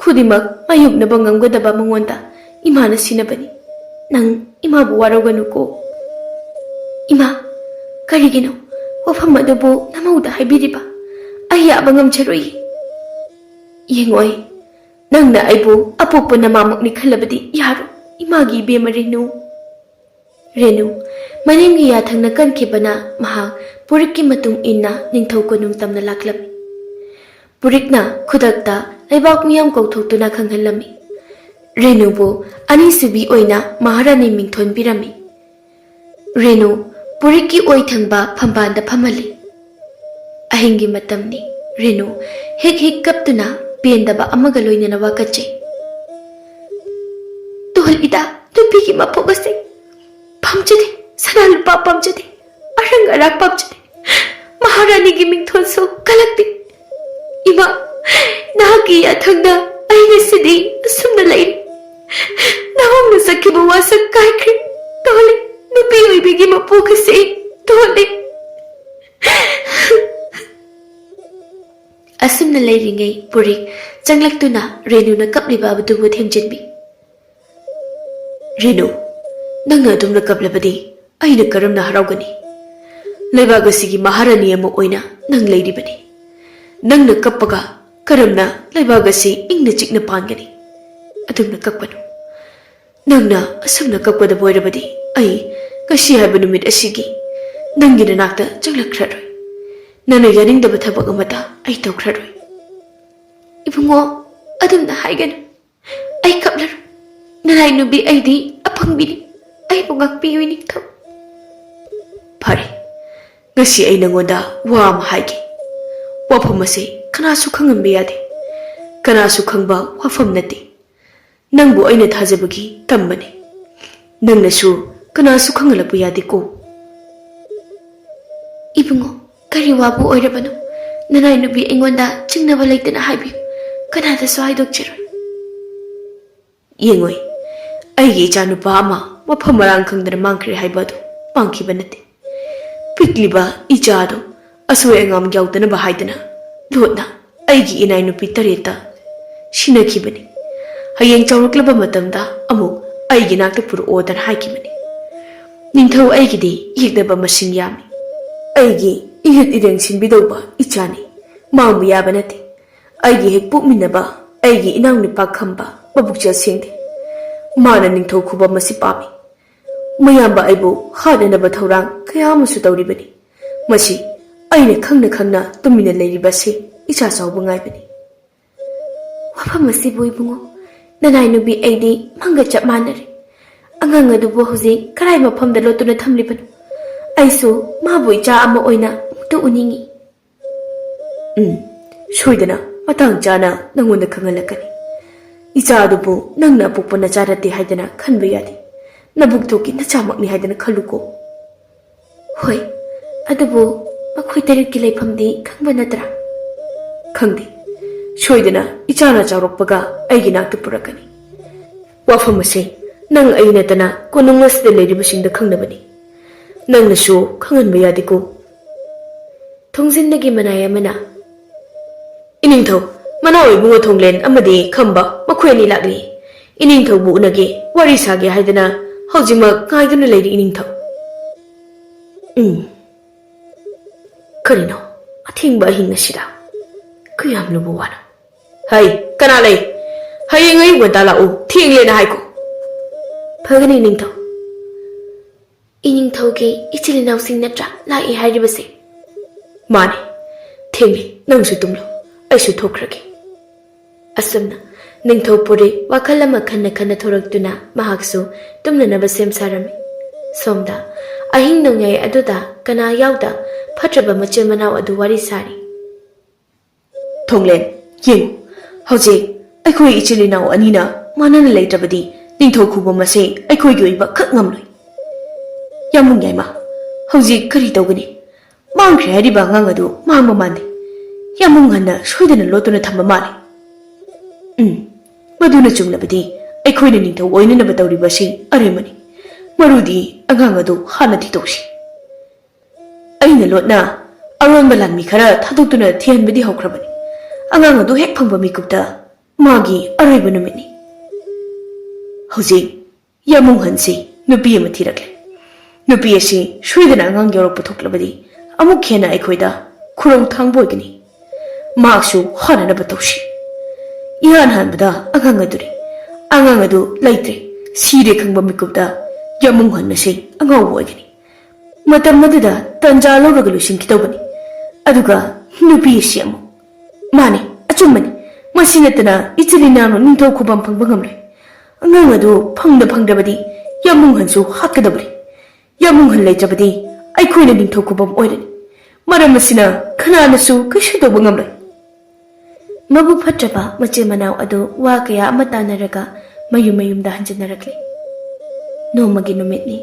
ꯈꯨꯗꯤꯡꯃꯛ ꯃꯥꯌꯣꯛꯅꯕ ꯉꯝꯒꯗꯕ ꯃꯉꯣꯟꯗ ꯏꯃꯥꯅ ꯁꯤꯟꯅꯕꯅꯤ꯫ ꯅꯪ ꯏꯃꯥꯕꯨ ꯋꯥꯔꯧꯒꯅꯨꯀꯣ꯫ ꯏꯃꯥ, ꯀꯔꯤꯒꯤꯅꯣ ꯋꯥꯐꯝ ꯑꯗꯨꯕꯨ ꯅꯃꯧꯗ ꯍꯥꯏꯕꯤꯔꯤꯕ? ꯑꯩ ꯌꯥꯕ ꯉꯝꯖꯔꯣꯏꯌꯦ꯫ ꯌꯦꯡꯉꯣꯏ, "ꯅꯪꯅ ꯑꯩꯕꯨ ꯑꯄꯣꯛꯄ ꯅꯃꯥꯃꯛꯅꯤ ꯈꯜꯂꯕꯗꯤ ꯌꯥꯔꯣꯏ, ꯏꯃꯥꯒꯤ ꯏꯕꯦꯝꯃ ꯔꯦꯅꯨ꯫" ꯔꯦꯅꯨ ꯃꯅꯤꯡꯒꯤ ꯌꯥꯊꯪꯅ ꯀꯟꯈꯤꯕꯅ ꯃꯍꯥꯛ ꯄꯨꯔꯤꯛꯀꯤ ꯃꯇꯨꯡ ꯏꯟꯅ ꯅꯤꯡꯊꯧ ꯀꯣꯅꯨꯡ ꯇꯝꯅ ꯂꯥꯛꯂꯝꯃꯤ꯫ ꯄꯨꯔꯤꯛꯅ ꯈꯨꯗꯛꯇ ꯂꯩꯕꯥꯛ ꯃꯤꯌꯥꯝ ꯀꯧꯊꯣꯛꯇꯨꯅ ꯈꯪꯍꯜꯂꯝꯃꯤ꯫ ꯔꯦꯅꯨꯕꯨ ꯑꯅꯤꯁꯨꯕꯤ ꯑꯣꯏꯅ ꯃꯍꯥꯔꯥꯅꯤ ꯃꯤꯡꯊꯣꯟ ꯄꯤꯔꯝꯃꯤ꯫ ꯔꯦꯅꯨ ꯄꯨꯔꯤꯛꯀꯤ ꯑꯣꯏ ꯊꯪꯕ ꯐꯝꯕꯥꯜꯗ ꯐꯝꯍꯜꯂꯤ꯫ ꯑꯍꯤꯡꯒꯤ ꯃꯇꯝꯅꯤ꯫ ꯔꯦꯅꯨ ꯍꯤꯛ ꯍꯤꯛ ꯀꯞꯇꯨꯅ ꯄꯦꯟꯗꯕ ꯑꯃꯒ ꯂꯣꯏꯅꯅ ꯋꯥꯀꯠꯆꯩ꯫ "ꯇꯣꯜꯂꯤꯗ ꯅꯨꯄꯤꯒꯤ ꯃꯄꯣꯛ ꯑꯁꯤ꯫ ꯄꯥꯝꯖꯗꯦ, ꯁꯅꯥ ꯂꯨꯄꯥ ꯄꯥꯝꯖꯗꯦ, ꯑꯔꯪ ꯑꯔꯥꯛ ꯄꯥꯝꯖꯗꯦ꯫ ꯃꯍꯥꯔꯥꯅꯤꯒꯤ ꯃꯤꯡꯊꯣꯜꯁꯨ ꯀꯜꯂꯛꯇꯦ꯫ ꯏꯃꯥ, ꯅꯍꯥꯛꯀꯤ ꯌꯥꯊꯪꯗ ꯑꯩ ꯉꯁꯤꯗꯤ ꯑꯁꯨꯝꯅ ꯂꯩꯔꯤ꯫ ꯅꯍꯣꯡꯅ ꯆꯠꯈꯤꯕ ꯋꯥꯁꯛ ꯀꯥꯏꯈ꯭ꯔꯦ꯫ ꯇꯣꯜꯂꯤ, ꯅꯨꯄꯤ ꯑꯣꯏꯕꯤꯒꯤ ꯃꯄꯣꯛ ꯑꯁꯤ ꯇꯣꯜꯂꯤ꯫" ꯑꯁꯨꯝꯅ ꯂꯩꯔꯤꯉꯩ ꯄꯨꯔꯤꯛ ꯆꯪꯂꯛꯇꯨꯅ ꯔꯦꯅꯨꯅ ꯀꯞꯂꯤꯕ ꯑꯗꯨꯕꯨ ꯊꯦꯝꯖꯤꯟꯕꯤ꯫ "ꯔꯦꯅꯨ, ꯅꯪꯅ ꯑꯗꯨꯝꯅ ꯀꯞꯂꯕꯗꯤ ꯑꯩꯅ ꯀꯔꯝꯅ ꯍꯔꯥꯎꯒꯅꯤ? ꯂꯩꯕꯥꯛ ꯑꯁꯤꯒꯤ ꯃꯍꯥꯔꯥꯅꯤ ꯑꯃ ꯑꯣꯏꯅ ꯅꯪ ꯂꯩꯔꯤꯕꯅꯤ꯫ ꯅꯪꯅ ꯀꯞꯄꯒ ꯀꯔꯝꯅ ꯂꯩꯕꯥꯛ ꯑꯁꯤ ꯏꯪꯅ ꯆꯤꯛꯅ ꯄꯥꯟꯒꯅꯤ? ꯑꯗꯨꯝꯅ ꯀꯞꯀꯅꯨ꯫ ꯅꯪꯅ ꯑꯁꯨꯝꯅ ꯀꯞꯀꯗꯕ ꯑꯣꯏꯔꯕꯗꯤ ꯑꯩ ꯉꯁꯤ ꯍꯥꯏꯕ ꯅꯨꯃꯤꯠ ꯑꯁꯤꯒꯤ ꯅꯪꯒꯤ ꯅꯅꯥꯛꯇ ꯆꯪꯂꯛꯈ꯭ꯔꯔꯣꯏ꯫ ꯅꯪꯅ ꯌꯥꯅꯤꯡꯗꯕ ꯊꯕꯛ ꯑꯃꯠꯇ ꯑꯩ ꯇꯧꯈ꯭ꯔꯔꯣꯏ꯫" "ꯏꯕꯨꯡꯉꯣ, ꯑꯗꯨꯝꯅ ꯍꯥꯏꯒꯅꯨ꯫ ꯑꯩ ꯀꯞꯂꯔꯣꯏ꯫ ꯅꯅꯥꯏ ꯅꯨꯄꯤ ꯑꯩꯗꯤ ꯑꯄꯪꯕꯤꯅꯤ꯫ ꯑꯩꯕꯨ ꯉꯥꯛꯄꯤꯌꯨ ꯏꯅꯤꯡꯊꯧ꯫" "ꯐꯔꯦ, ꯉꯁꯤ ꯑꯩ ꯅꯉꯣꯟꯗ ꯋꯥ ꯑꯃ ꯍꯥꯏꯒꯦ꯫ ꯋꯥꯐꯝ ꯑꯁꯤ ꯀꯅꯥꯁꯨ ꯈꯪꯍꯟꯕ ꯌꯥꯗꯦ꯫ ꯀꯅꯥꯁꯨ ꯈꯪꯕ ꯋꯥꯐꯝ ꯅꯠꯇꯦ꯫ ꯅꯪꯕꯨ ꯑꯩꯅ ꯊꯥꯖꯕꯒꯤ ꯇꯝꯕꯅꯤ꯫ ꯅꯪꯅꯁꯨ ꯀꯅꯥꯁꯨ ꯈꯪꯍꯜꯂꯛꯄ ꯌꯥꯗꯦꯀꯣ꯫" "ꯏꯕꯨꯡꯉꯣ, ꯀꯔꯤ ꯋꯥꯕꯨ ꯑꯣꯏꯔꯕꯅꯣ? ꯅꯅꯥꯏ ꯅꯨꯄꯤ ꯑꯩꯉꯣꯟꯗ ꯆꯤꯡꯅꯕ ꯂꯩꯇꯅ ꯍꯥꯏꯕꯤꯌꯨ꯫ ꯀꯅꯥꯗꯁꯨ ꯍꯥꯏꯗꯣꯛꯆꯔꯣꯏ꯫" "ꯌꯦꯡꯉꯨ, ꯑꯩꯒꯤ ꯏꯆꯥꯅꯨꯄꯥ ꯑꯃ ꯃꯐꯝ ꯃꯔꯥꯡ ꯈꯪꯗꯅ ꯃꯥꯡꯈ꯭ꯔꯦ ꯍꯥꯏꯕ ꯑꯗꯨ ꯃꯥꯡꯈꯤꯕ ꯅꯠꯇꯦ꯫ ꯄꯤꯛꯂꯤꯕ ꯏꯆꯥ ꯑꯗꯨ ꯑꯁꯣꯏ ꯑꯉꯥꯝ ꯌꯥꯎꯗꯅꯕ ꯍꯥꯏꯗꯅ ꯂꯣꯠꯅ ꯑꯩꯒꯤ ꯏꯅꯥꯏ ꯅꯨꯄꯤ ꯇꯔꯦꯠꯇ ꯁꯤꯟꯅꯈꯤꯕꯅꯤ꯫ ꯍꯌꯦꯡ ꯆꯥꯎꯔꯛꯂꯕ ꯃꯇꯝꯗ ꯑꯃꯨꯛ ꯑꯩꯒꯤ ꯅꯥꯛꯇ ꯄꯨꯔꯛꯑꯣꯗꯅ ꯍꯥꯏꯈꯤꯕꯅꯤ꯫ ꯅꯤꯡꯊꯧ, ꯑꯩꯒꯤꯗꯤ ꯌꯦꯛꯅꯕ ꯃꯁꯤꯡ ꯌꯥꯝꯃꯤ꯫ ꯑꯩꯒꯤ ꯏꯍꯨꯠ ꯏꯔꯦꯡ ꯁꯤꯟꯕꯤꯗꯧꯕ ꯏꯆꯥꯅꯤ꯫ ꯃꯥꯡꯕ ꯌꯥꯕ ꯅꯠꯇꯦ꯫ ꯑꯩꯒꯤ ꯍꯦꯛ ꯄꯣꯛꯃꯤꯟꯅꯕ ꯑꯩꯒꯤ ꯏꯅꯥꯎꯅꯨꯄꯥ ꯈꯝꯕ ꯃꯕꯨꯛꯆꯦꯜ ꯁꯦꯡꯗꯦ꯫ ꯃꯥꯅ ꯅꯤꯡꯊꯧ ꯈꯨꯕꯝ ꯑꯁꯤ ꯄꯥꯝꯃꯤ꯫ ꯃꯌꯥꯝꯕ ꯑꯩꯕꯨ ꯍꯥꯠꯅꯅꯕ ꯊꯧꯔꯥꯡ ꯀꯌꯥ ꯑꯃꯁꯨ ꯇꯧꯔꯤꯕꯅꯤ꯫ ꯃꯁꯤ ꯑꯩꯅ ꯈꯪꯅ ꯈꯪꯅ ꯇꯨꯃꯤꯟꯅ ꯂꯩꯔꯤꯕꯁꯤ ꯏꯆꯥ ꯆꯥꯎꯕ ꯉꯥꯏꯕꯅꯤ꯫ ꯋꯥꯐꯝ ꯑꯁꯤꯕꯨ ꯏꯕꯨꯡꯉꯣ, ꯅꯅꯥꯏ ꯅꯨꯄꯤ ꯑꯩꯗꯤ ꯃꯪꯒ ꯆꯞ ꯃꯥꯟꯅꯔꯦ꯫ ꯑꯉꯥꯡ ꯑꯗꯨꯕꯨ ꯍꯧꯖꯤꯛ ꯀꯔꯥꯏ ꯃꯐꯝꯗ ꯂꯣꯠꯇꯨꯅ ꯊꯝꯂꯤꯕꯅꯣ? ꯑꯩꯁꯨ ꯃꯥꯕꯨ ꯏꯆꯥ ꯑꯃ ꯑꯣꯏꯅ ꯑꯃꯨꯛꯇ ꯎꯅꯤꯡꯏ꯫ ꯎꯝ, ꯁꯣꯏꯗꯅ ꯃꯇꯥꯡ ꯆꯥꯅ ꯅꯪꯉꯣꯟꯗ ꯈꯪꯍꯜꯂꯛꯀꯅꯤ꯫ ꯏꯆꯥ ꯑꯗꯨꯕꯨ ꯅꯪꯅ ꯑꯄꯣꯛꯄ ꯅꯆꯥ ꯅꯠꯇꯦ ꯍꯥꯏꯗꯅ ꯈꯟꯕ ꯌꯥꯗꯦ꯫ ꯅꯕꯨꯛꯊꯣꯛꯀꯤ ꯅꯆꯥꯃꯛꯅꯤ ꯍꯥꯏꯗꯅ ꯈꯜꯂꯨꯀꯣ꯫ ꯍꯣꯏ, ꯑꯗꯨꯕꯨ ꯃꯈꯣꯏ ꯇꯔꯦꯠꯀꯤ ꯂꯩꯐꯝꯗꯤ ꯈꯪꯕ ꯅꯠꯇ꯭ꯔꯥ? ꯈꯪꯗꯦ꯫ ꯁꯣꯏꯗꯅ ꯏꯆꯥꯅ ꯆꯥꯎꯔꯛꯄꯒ ꯑꯩꯒꯤ ꯅꯥꯛꯇ ꯄꯨꯔꯛꯀꯅꯤ꯫ ꯋꯥꯐꯝ ꯑꯁꯤ ꯅꯪ ꯑꯩ ꯅꯠꯇꯅ ꯀꯣꯅꯨꯡ ꯑꯁꯤꯗ ꯂꯩꯔꯤꯕꯁꯤꯡꯗ ꯈꯪꯅꯕꯅꯤ꯫ ꯅꯪꯅꯁꯨ ꯈꯪꯍꯟꯕ ꯌꯥꯗꯦꯀꯣ꯫ ꯊꯣꯡꯖꯤꯟꯗꯒꯤ ꯃꯅꯥꯏ ꯑꯃꯅ, "ꯏꯅꯤꯡꯊꯧ, ꯃꯅꯥꯎ ꯏꯕꯨꯡꯉꯣ ꯊꯣꯡꯂꯦꯟ ꯑꯃꯗꯤ ꯈꯝꯕ ꯃꯈꯣꯏ ꯑꯅꯤ ꯂꯥꯛꯂꯤ꯫ ꯏꯅꯤꯡꯊꯧꯕꯨ ꯎꯅꯒꯦ, ꯋꯥꯔꯤ ꯁꯥꯒꯦ ꯍꯥꯏꯗꯅ ꯍꯧꯖꯤꯛꯃꯛ ꯉꯥꯏꯗꯨꯅ ꯂꯩꯔꯤ ꯏꯅꯤꯡꯊꯧ꯫" ꯎꯝ, ꯀꯔꯤꯅꯣ ꯑꯊꯦꯡꯕ ꯑꯍꯤꯡ ꯑꯁꯤꯗ? ꯀꯌꯥꯝ ꯂꯨꯕ ꯋꯥꯅꯣ? ꯍꯩ, ꯀꯅꯥ ꯂꯩ? ꯍꯌꯦꯡ ꯑꯌꯨꯛ ꯉꯟꯇꯥ ꯂꯥꯛꯎ, ꯊꯦꯡꯂꯦꯅ ꯍꯥꯏꯀꯣ꯫ ꯐꯒꯅꯤ ꯅꯤꯡꯊꯧ꯫ ꯏꯅꯤꯡꯊꯧꯒꯤ ꯏꯆꯤꯜ ꯏꯅꯥꯎꯁꯤꯡ ꯅꯠꯇ꯭ꯔꯥ ꯂꯥꯛꯏ ꯍꯥꯏꯔꯤꯕꯁꯦ? ꯃꯥꯅꯤ꯫ ꯊꯦꯡꯂꯦ, ꯅꯪꯁꯨ ꯇꯨꯝꯂꯣ, ꯑꯩꯁꯨ ꯊꯣꯛꯈ꯭ꯔꯒꯦ꯫ ꯑꯁꯨꯝꯅ ꯅꯤꯡꯊꯧ ꯄꯨꯔꯤ ꯋꯥꯈꯜ ꯑꯃ ꯈꯟꯅ ꯈꯟꯅ ꯊꯣꯔꯛꯇꯨꯅ ꯃꯍꯥꯛꯁꯨ ꯇꯨꯝꯅꯅꯕ ꯁꯦꯝ ꯁꯥꯔꯝꯃꯤ꯫ ꯁꯣꯝꯗ ꯑꯍꯤꯡ ꯅꯣꯡꯌꯥꯏ ꯑꯗꯨꯗ ꯀꯅꯥ ꯌꯥꯎꯗ ꯐꯠꯇ꯭ꯔꯕ ꯃꯆꯤꯟ ꯃꯅꯥꯎ ꯑꯗꯨ ꯋꯥꯔꯤ ꯁꯥꯔꯤ꯫ ꯊꯣꯡꯂꯦꯟ, ꯌꯦꯡꯉꯨ, ꯍꯧꯖꯤꯛ ꯑꯩꯈꯣꯏ ꯏꯆꯤꯜ ꯏꯅꯥꯎ ꯑꯅꯤꯅ ꯃꯥꯟꯅꯅ ꯂꯩꯇ꯭ꯔꯕꯗꯤ ꯅꯤꯡꯊꯧ ꯈꯨꯕꯝ ꯑꯁꯦ ꯑꯩꯈꯣꯏꯒꯤ ꯑꯣꯏꯕ ꯈꯛ ꯉꯝꯂꯣꯏ꯫ ꯌꯥꯝꯕꯨꯡ ꯌꯥꯏꯃ, ꯍꯧꯖꯤꯛ ꯀꯔꯤ ꯇꯧꯒꯅꯤ? ꯃꯥꯡꯈ꯭ꯔꯦ ꯍꯥꯏꯔꯤꯕ ꯑꯉꯥꯡ ꯑꯗꯨ ꯃꯥꯡꯕ ꯃꯥꯟꯗꯦ꯫ ꯌꯥꯝꯕꯨꯡ ꯍꯟꯅ ꯁꯣꯏꯗꯅ ꯂꯣꯠꯇꯨꯅ ꯊꯝꯕ ꯃꯥꯜꯂꯤ꯫ ꯎꯝ, ꯃꯗꯨꯅ ꯆꯨꯝꯂꯕꯗꯤ ꯑꯩꯈꯣꯏꯅ ꯅꯤꯡꯊꯧ ꯑꯣꯏꯅꯅꯕ ꯇꯧꯔꯤꯕ ꯑꯁꯤ ꯑꯔꯦꯝꯕꯅꯤ꯫ ꯃꯔꯨꯗꯤ ꯑꯉꯥꯡ ꯑꯗꯨ ꯍꯥꯟꯅ ꯊꯤꯗꯣꯛꯁꯤ꯫ ꯑꯩꯅ ꯂꯣꯠꯅ ꯑꯔꯣꯟꯕ ꯂꯥꯟꯃꯤ ꯈꯔ ꯊꯥꯗꯣꯛꯇꯨꯅ ꯊꯤꯍꯟꯕꯗꯤ ꯍꯧꯈ꯭ꯔꯕꯅꯤ꯫ ꯑꯉꯥꯡ ꯑꯗꯨ ꯍꯦꯛ ꯐꯪꯕ ꯃꯤꯀꯨꯞꯇ ꯃꯥꯒꯤ ꯑꯔꯣꯏꯕ ꯅꯨꯃꯤꯠꯅꯤ꯫ ꯍꯧꯖꯤꯛ ꯌꯥꯃꯨꯡ ꯍꯟꯁꯤ ꯅꯨꯄꯤ ꯑꯃ ꯊꯤꯔꯛꯂꯦ꯫ ꯅꯨꯄꯤ ꯑꯁꯤ ꯁꯣꯏꯗꯅ ꯑꯉꯥꯡ ꯌꯥꯎꯔꯛꯄ ꯊꯣꯛꯂꯕꯗꯤ ꯑꯃꯨꯛ ꯍꯦꯟꯅ ꯑꯩꯈꯣꯏꯗ ꯈꯨꯔꯧ ꯊꯥꯡꯕ ꯑꯣꯏꯒꯅꯤ꯫ ꯃꯍꯥꯛꯁꯨ ꯍꯥꯠꯅꯅꯕ ꯇꯧꯁꯤ꯫ ꯏꯍꯥꯟ ꯍꯥꯟꯕꯗ ꯑꯉꯥꯡ ꯑꯗꯨꯅꯤ꯫ ꯑꯉꯥꯡ ꯑꯗꯨ ꯂꯩꯇ꯭ꯔꯦ, ꯁꯤꯔꯦ ꯈꯪꯕ ꯃꯤꯀꯨꯞꯇ ꯌꯥꯝꯕꯨꯡ ꯍꯟ ꯑꯁꯤ ꯑꯉꯥꯎꯕ ꯑꯣꯏꯒꯅꯤ꯫ ꯃꯇꯝ ꯑꯗꯨꯗ ꯇꯟꯖꯥ ꯂꯧꯔꯒ ꯂꯣꯏꯁꯤꯟꯈꯤꯗꯧꯕꯅꯤ꯫ ꯑꯗꯨꯒ ꯅꯨꯄꯤ ꯑꯁꯤ ꯑꯃꯨꯛ꯫ ꯃꯥꯅꯤ, ꯑꯆꯨꯝꯕꯅꯤ꯫ ꯃꯁꯤ ꯅꯠꯇꯅ ꯏꯆꯤꯜ ꯏꯅꯥꯎꯅ ꯅꯤꯡꯊꯧ ꯈꯨꯕꯝ ꯐꯪꯕ ꯉꯝꯂꯣꯏ꯫ ꯑꯉꯥꯡ ꯑꯗꯨ ꯐꯪꯗ ꯐꯪꯗ꯭ꯔꯕꯗꯤ ꯌꯥꯝꯕꯨꯡ ꯍꯟꯁꯨ ꯍꯥꯠꯀꯗꯕꯅꯤ꯫ ꯌꯥꯝꯕꯨꯡ ꯍꯟ ꯂꯩꯇ꯭ꯔꯕꯗꯤ ꯑꯩꯈꯣꯏꯅ ꯅꯤꯡꯊꯧ ꯈꯨꯕꯝ ꯑꯣꯏꯔꯅꯤ꯫ ꯃꯔꯝ ꯑꯁꯤꯅ ꯀꯅꯥꯅꯁꯨ ꯀꯩꯁꯨ ꯇꯧꯕ ꯉꯝꯂꯣꯏ꯫ ꯃꯕꯨꯛ ꯐꯠꯇ꯭ꯔꯕ ꯃꯆꯤꯟ ꯃꯅꯥꯎ ꯑꯗꯨ ꯋꯥ ꯀꯌꯥ ꯑꯃ ꯇꯥꯟꯅꯔꯒ ꯃꯌꯨꯝ ꯃꯌꯨꯝꯗ ꯍꯟꯖꯤꯟꯅꯔꯛꯂꯦ꯫ ꯅꯣꯡꯃꯒꯤ ꯅꯨꯃꯤꯠꯅꯤ꯫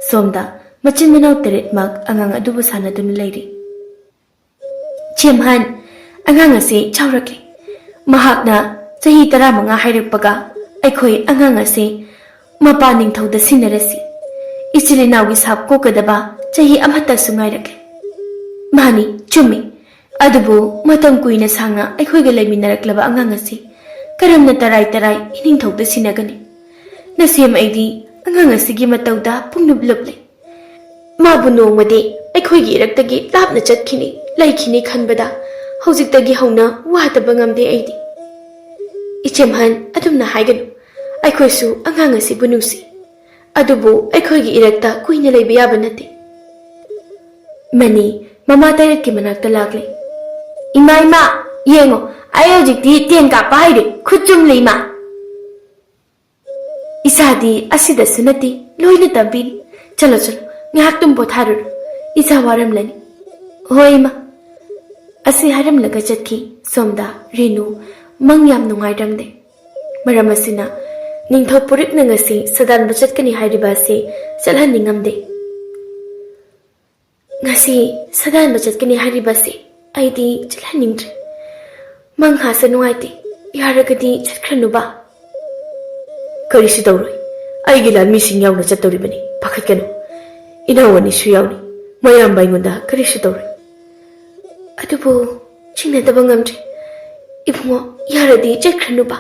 ꯁꯣꯝꯗ ꯃꯆꯤꯟ ꯃꯅꯥꯎ ꯇꯔꯦꯠꯃꯛ ꯑꯉꯥꯡ ꯑꯗꯨꯕꯨ ꯁꯥꯟꯅꯗꯨꯅ ꯂꯩꯔꯤ꯫ ꯆꯦꯝꯍꯟ, ꯑꯉꯥꯡ ꯑꯁꯤ ꯆꯥꯎꯔꯛꯂꯦ꯫ ꯃꯍꯥꯛꯅ ꯆꯍꯤ ꯇꯔꯥꯃꯉꯥ ꯍꯥꯏꯔꯛꯄꯒ ꯑꯩꯈꯣꯏ ꯑꯉꯥꯡ ꯑꯁꯤ ꯃꯄꯥ ꯅꯤꯡꯊꯧꯗ ꯁꯤꯟꯅꯔꯁꯤ꯫ ꯏꯆꯤꯜ ꯏꯅꯥꯎꯒꯤ ꯁꯥꯞ ꯀꯣꯛꯀꯗꯕ ꯆꯍꯤ ꯑꯃꯠꯇꯁꯨ ꯉꯥꯏꯔꯛꯂꯦ꯫ ꯃꯥꯅꯤ, ꯆꯨꯝꯃꯤ꯫ ꯑꯗꯨꯕꯨ ꯃꯇꯝ ꯀꯨꯏꯅ ꯁꯥꯡꯅ ꯑꯩꯈꯣꯏꯒ ꯂꯩꯃꯤꯟꯅꯔꯛꯂꯕ ꯑꯉꯥꯡ ꯑꯁꯤ ꯀꯔꯝꯅ ꯇꯔꯥꯏ ꯇꯔꯥꯏ ꯏꯅꯤꯡꯊꯧꯗ ꯁꯤꯟꯅꯒꯅꯤ? ꯅꯁꯦꯝ ꯑꯩꯗꯤ ꯑꯉꯥꯡ ꯑꯁꯤꯒꯤ ꯃꯇꯧꯗ ꯄꯨꯡꯂꯨꯞ ꯂꯨꯞꯂꯦ꯫ ꯃꯥꯕꯨ ꯅꯣꯡꯃꯗꯤ ꯑꯩꯈꯣꯏꯒꯤ ꯏꯔꯛꯇꯒꯤ ꯂꯥꯞꯅ ꯆꯠꯈꯤꯅꯤ, ꯂꯩꯈꯤꯅꯤ ꯈꯟꯕꯗ ꯍꯧꯖꯤꯛꯇꯒꯤ ꯍꯧꯅ ꯋꯥꯗꯕ ꯉꯝꯗꯦ ꯑꯩꯗꯤ꯫ ꯏꯆꯦꯝꯍꯟ, ꯑꯗꯨꯝꯅ ꯍꯥꯏꯒꯅꯨ꯫ ꯑꯩꯈꯣꯏꯁꯨ ꯑꯉꯥꯡ ꯑꯁꯤꯕꯨ ꯅꯨꯡꯁꯤ꯫ ꯑꯗꯨꯕꯨ ꯑꯩꯈꯣꯏꯒꯤ ꯏꯔꯛꯇ ꯀꯨꯏꯅ ꯂꯩꯕ ꯌꯥꯕ ꯅꯠꯇꯦ꯫ ꯃꯅꯤ ꯃꯃꯥ ꯇꯔꯦꯠꯀꯤ ꯃꯅꯥꯛꯇ ꯂꯥꯛꯂꯦ꯫ "ꯏꯃꯥ, ꯏꯃꯥ, ꯌꯦꯡꯉꯣ, ꯑꯩ ꯍꯧꯖꯤꯛꯇꯤ ꯇꯦꯟ ꯀꯥꯞꯄ ꯍꯩꯔꯦ, ꯈꯨꯠ ꯆꯨꯝꯂꯦ, ꯏꯃꯥ!" "ꯏꯆꯥꯗꯤ ꯑꯁꯤꯗꯁꯨ ꯅꯠꯇꯦ, ꯂꯣꯏꯅ ꯇꯝꯕꯤꯔꯤ꯫ ꯆꯠꯂꯣ, ꯆꯠꯂꯣ, ꯉꯥꯏꯍꯥꯛꯇꯨꯝ ꯄꯣꯊꯥꯔꯨꯔꯣ, ꯏꯆꯥ ꯋꯥꯔꯝꯂꯅꯤ꯫" "ꯍꯣꯏ, ꯏꯃꯥ꯫" ꯑꯁꯤ ꯍꯥꯏꯔꯝꯂꯒ ꯆꯠꯈꯤ꯫ ꯁꯣꯝꯗ ꯔꯦꯅꯨ ꯃꯪ ꯌꯥꯝ ꯅꯨꯡꯉꯥꯏꯔꯝꯗꯦ꯫ ꯃꯔꯝ ꯑꯁꯤꯅ ꯅꯤꯡꯊꯧ ꯄꯨꯔꯤꯛꯅ ꯉꯁꯤ ꯁꯥꯗꯥꯟꯕ ꯆꯠꯀꯅꯤ ꯍꯥꯏꯔꯤꯕ ꯑꯁꯤ ꯆꯠꯍꯟꯅꯤꯡꯉꯝꯗꯦ꯫ "ꯉꯁꯤ ꯁꯥꯗꯥꯟꯕ ꯆꯠꯀꯅꯤ ꯍꯥꯏꯔꯤꯕ ꯑꯁꯤ ꯑꯩꯗꯤ ꯆꯠꯍꯟꯅꯤꯡꯗ꯭ꯔꯦ꯫ ꯃꯪ ꯍꯥꯁꯦ ꯅꯨꯡꯉꯥꯏꯇꯦ꯫ ꯌꯥꯔꯒꯗꯤ ꯆꯠꯈ꯭ꯔꯅꯨꯕ꯫" "ꯀꯔꯤꯁꯨ ꯇꯧꯔꯣꯏ꯫ ꯑꯩꯒꯤ ꯂꯥꯟꯃꯤꯁꯤꯡ ꯌꯥꯎꯅ ꯆꯠꯇꯧꯔꯤꯕꯅꯤ꯫ ꯄꯥꯈꯠꯀꯅꯨ꯫ ꯏꯅꯥꯎ ꯑꯅꯤꯁꯨ ꯌꯥꯎꯔꯤ꯫ ꯃꯌꯥꯝꯕ ꯑꯩꯉꯣꯟꯗ ꯀꯔꯤꯁꯨ ꯇꯧꯔꯣꯏ꯫" "ꯑꯗꯨꯕꯨ ꯆꯤꯡꯅꯗꯕ ꯉꯝꯗ꯭ꯔꯦ꯫ ꯏꯕꯨꯡꯉꯣ, ꯌꯥꯔꯗꯤ ꯆꯠꯈ꯭ꯔꯅꯨꯕ꯫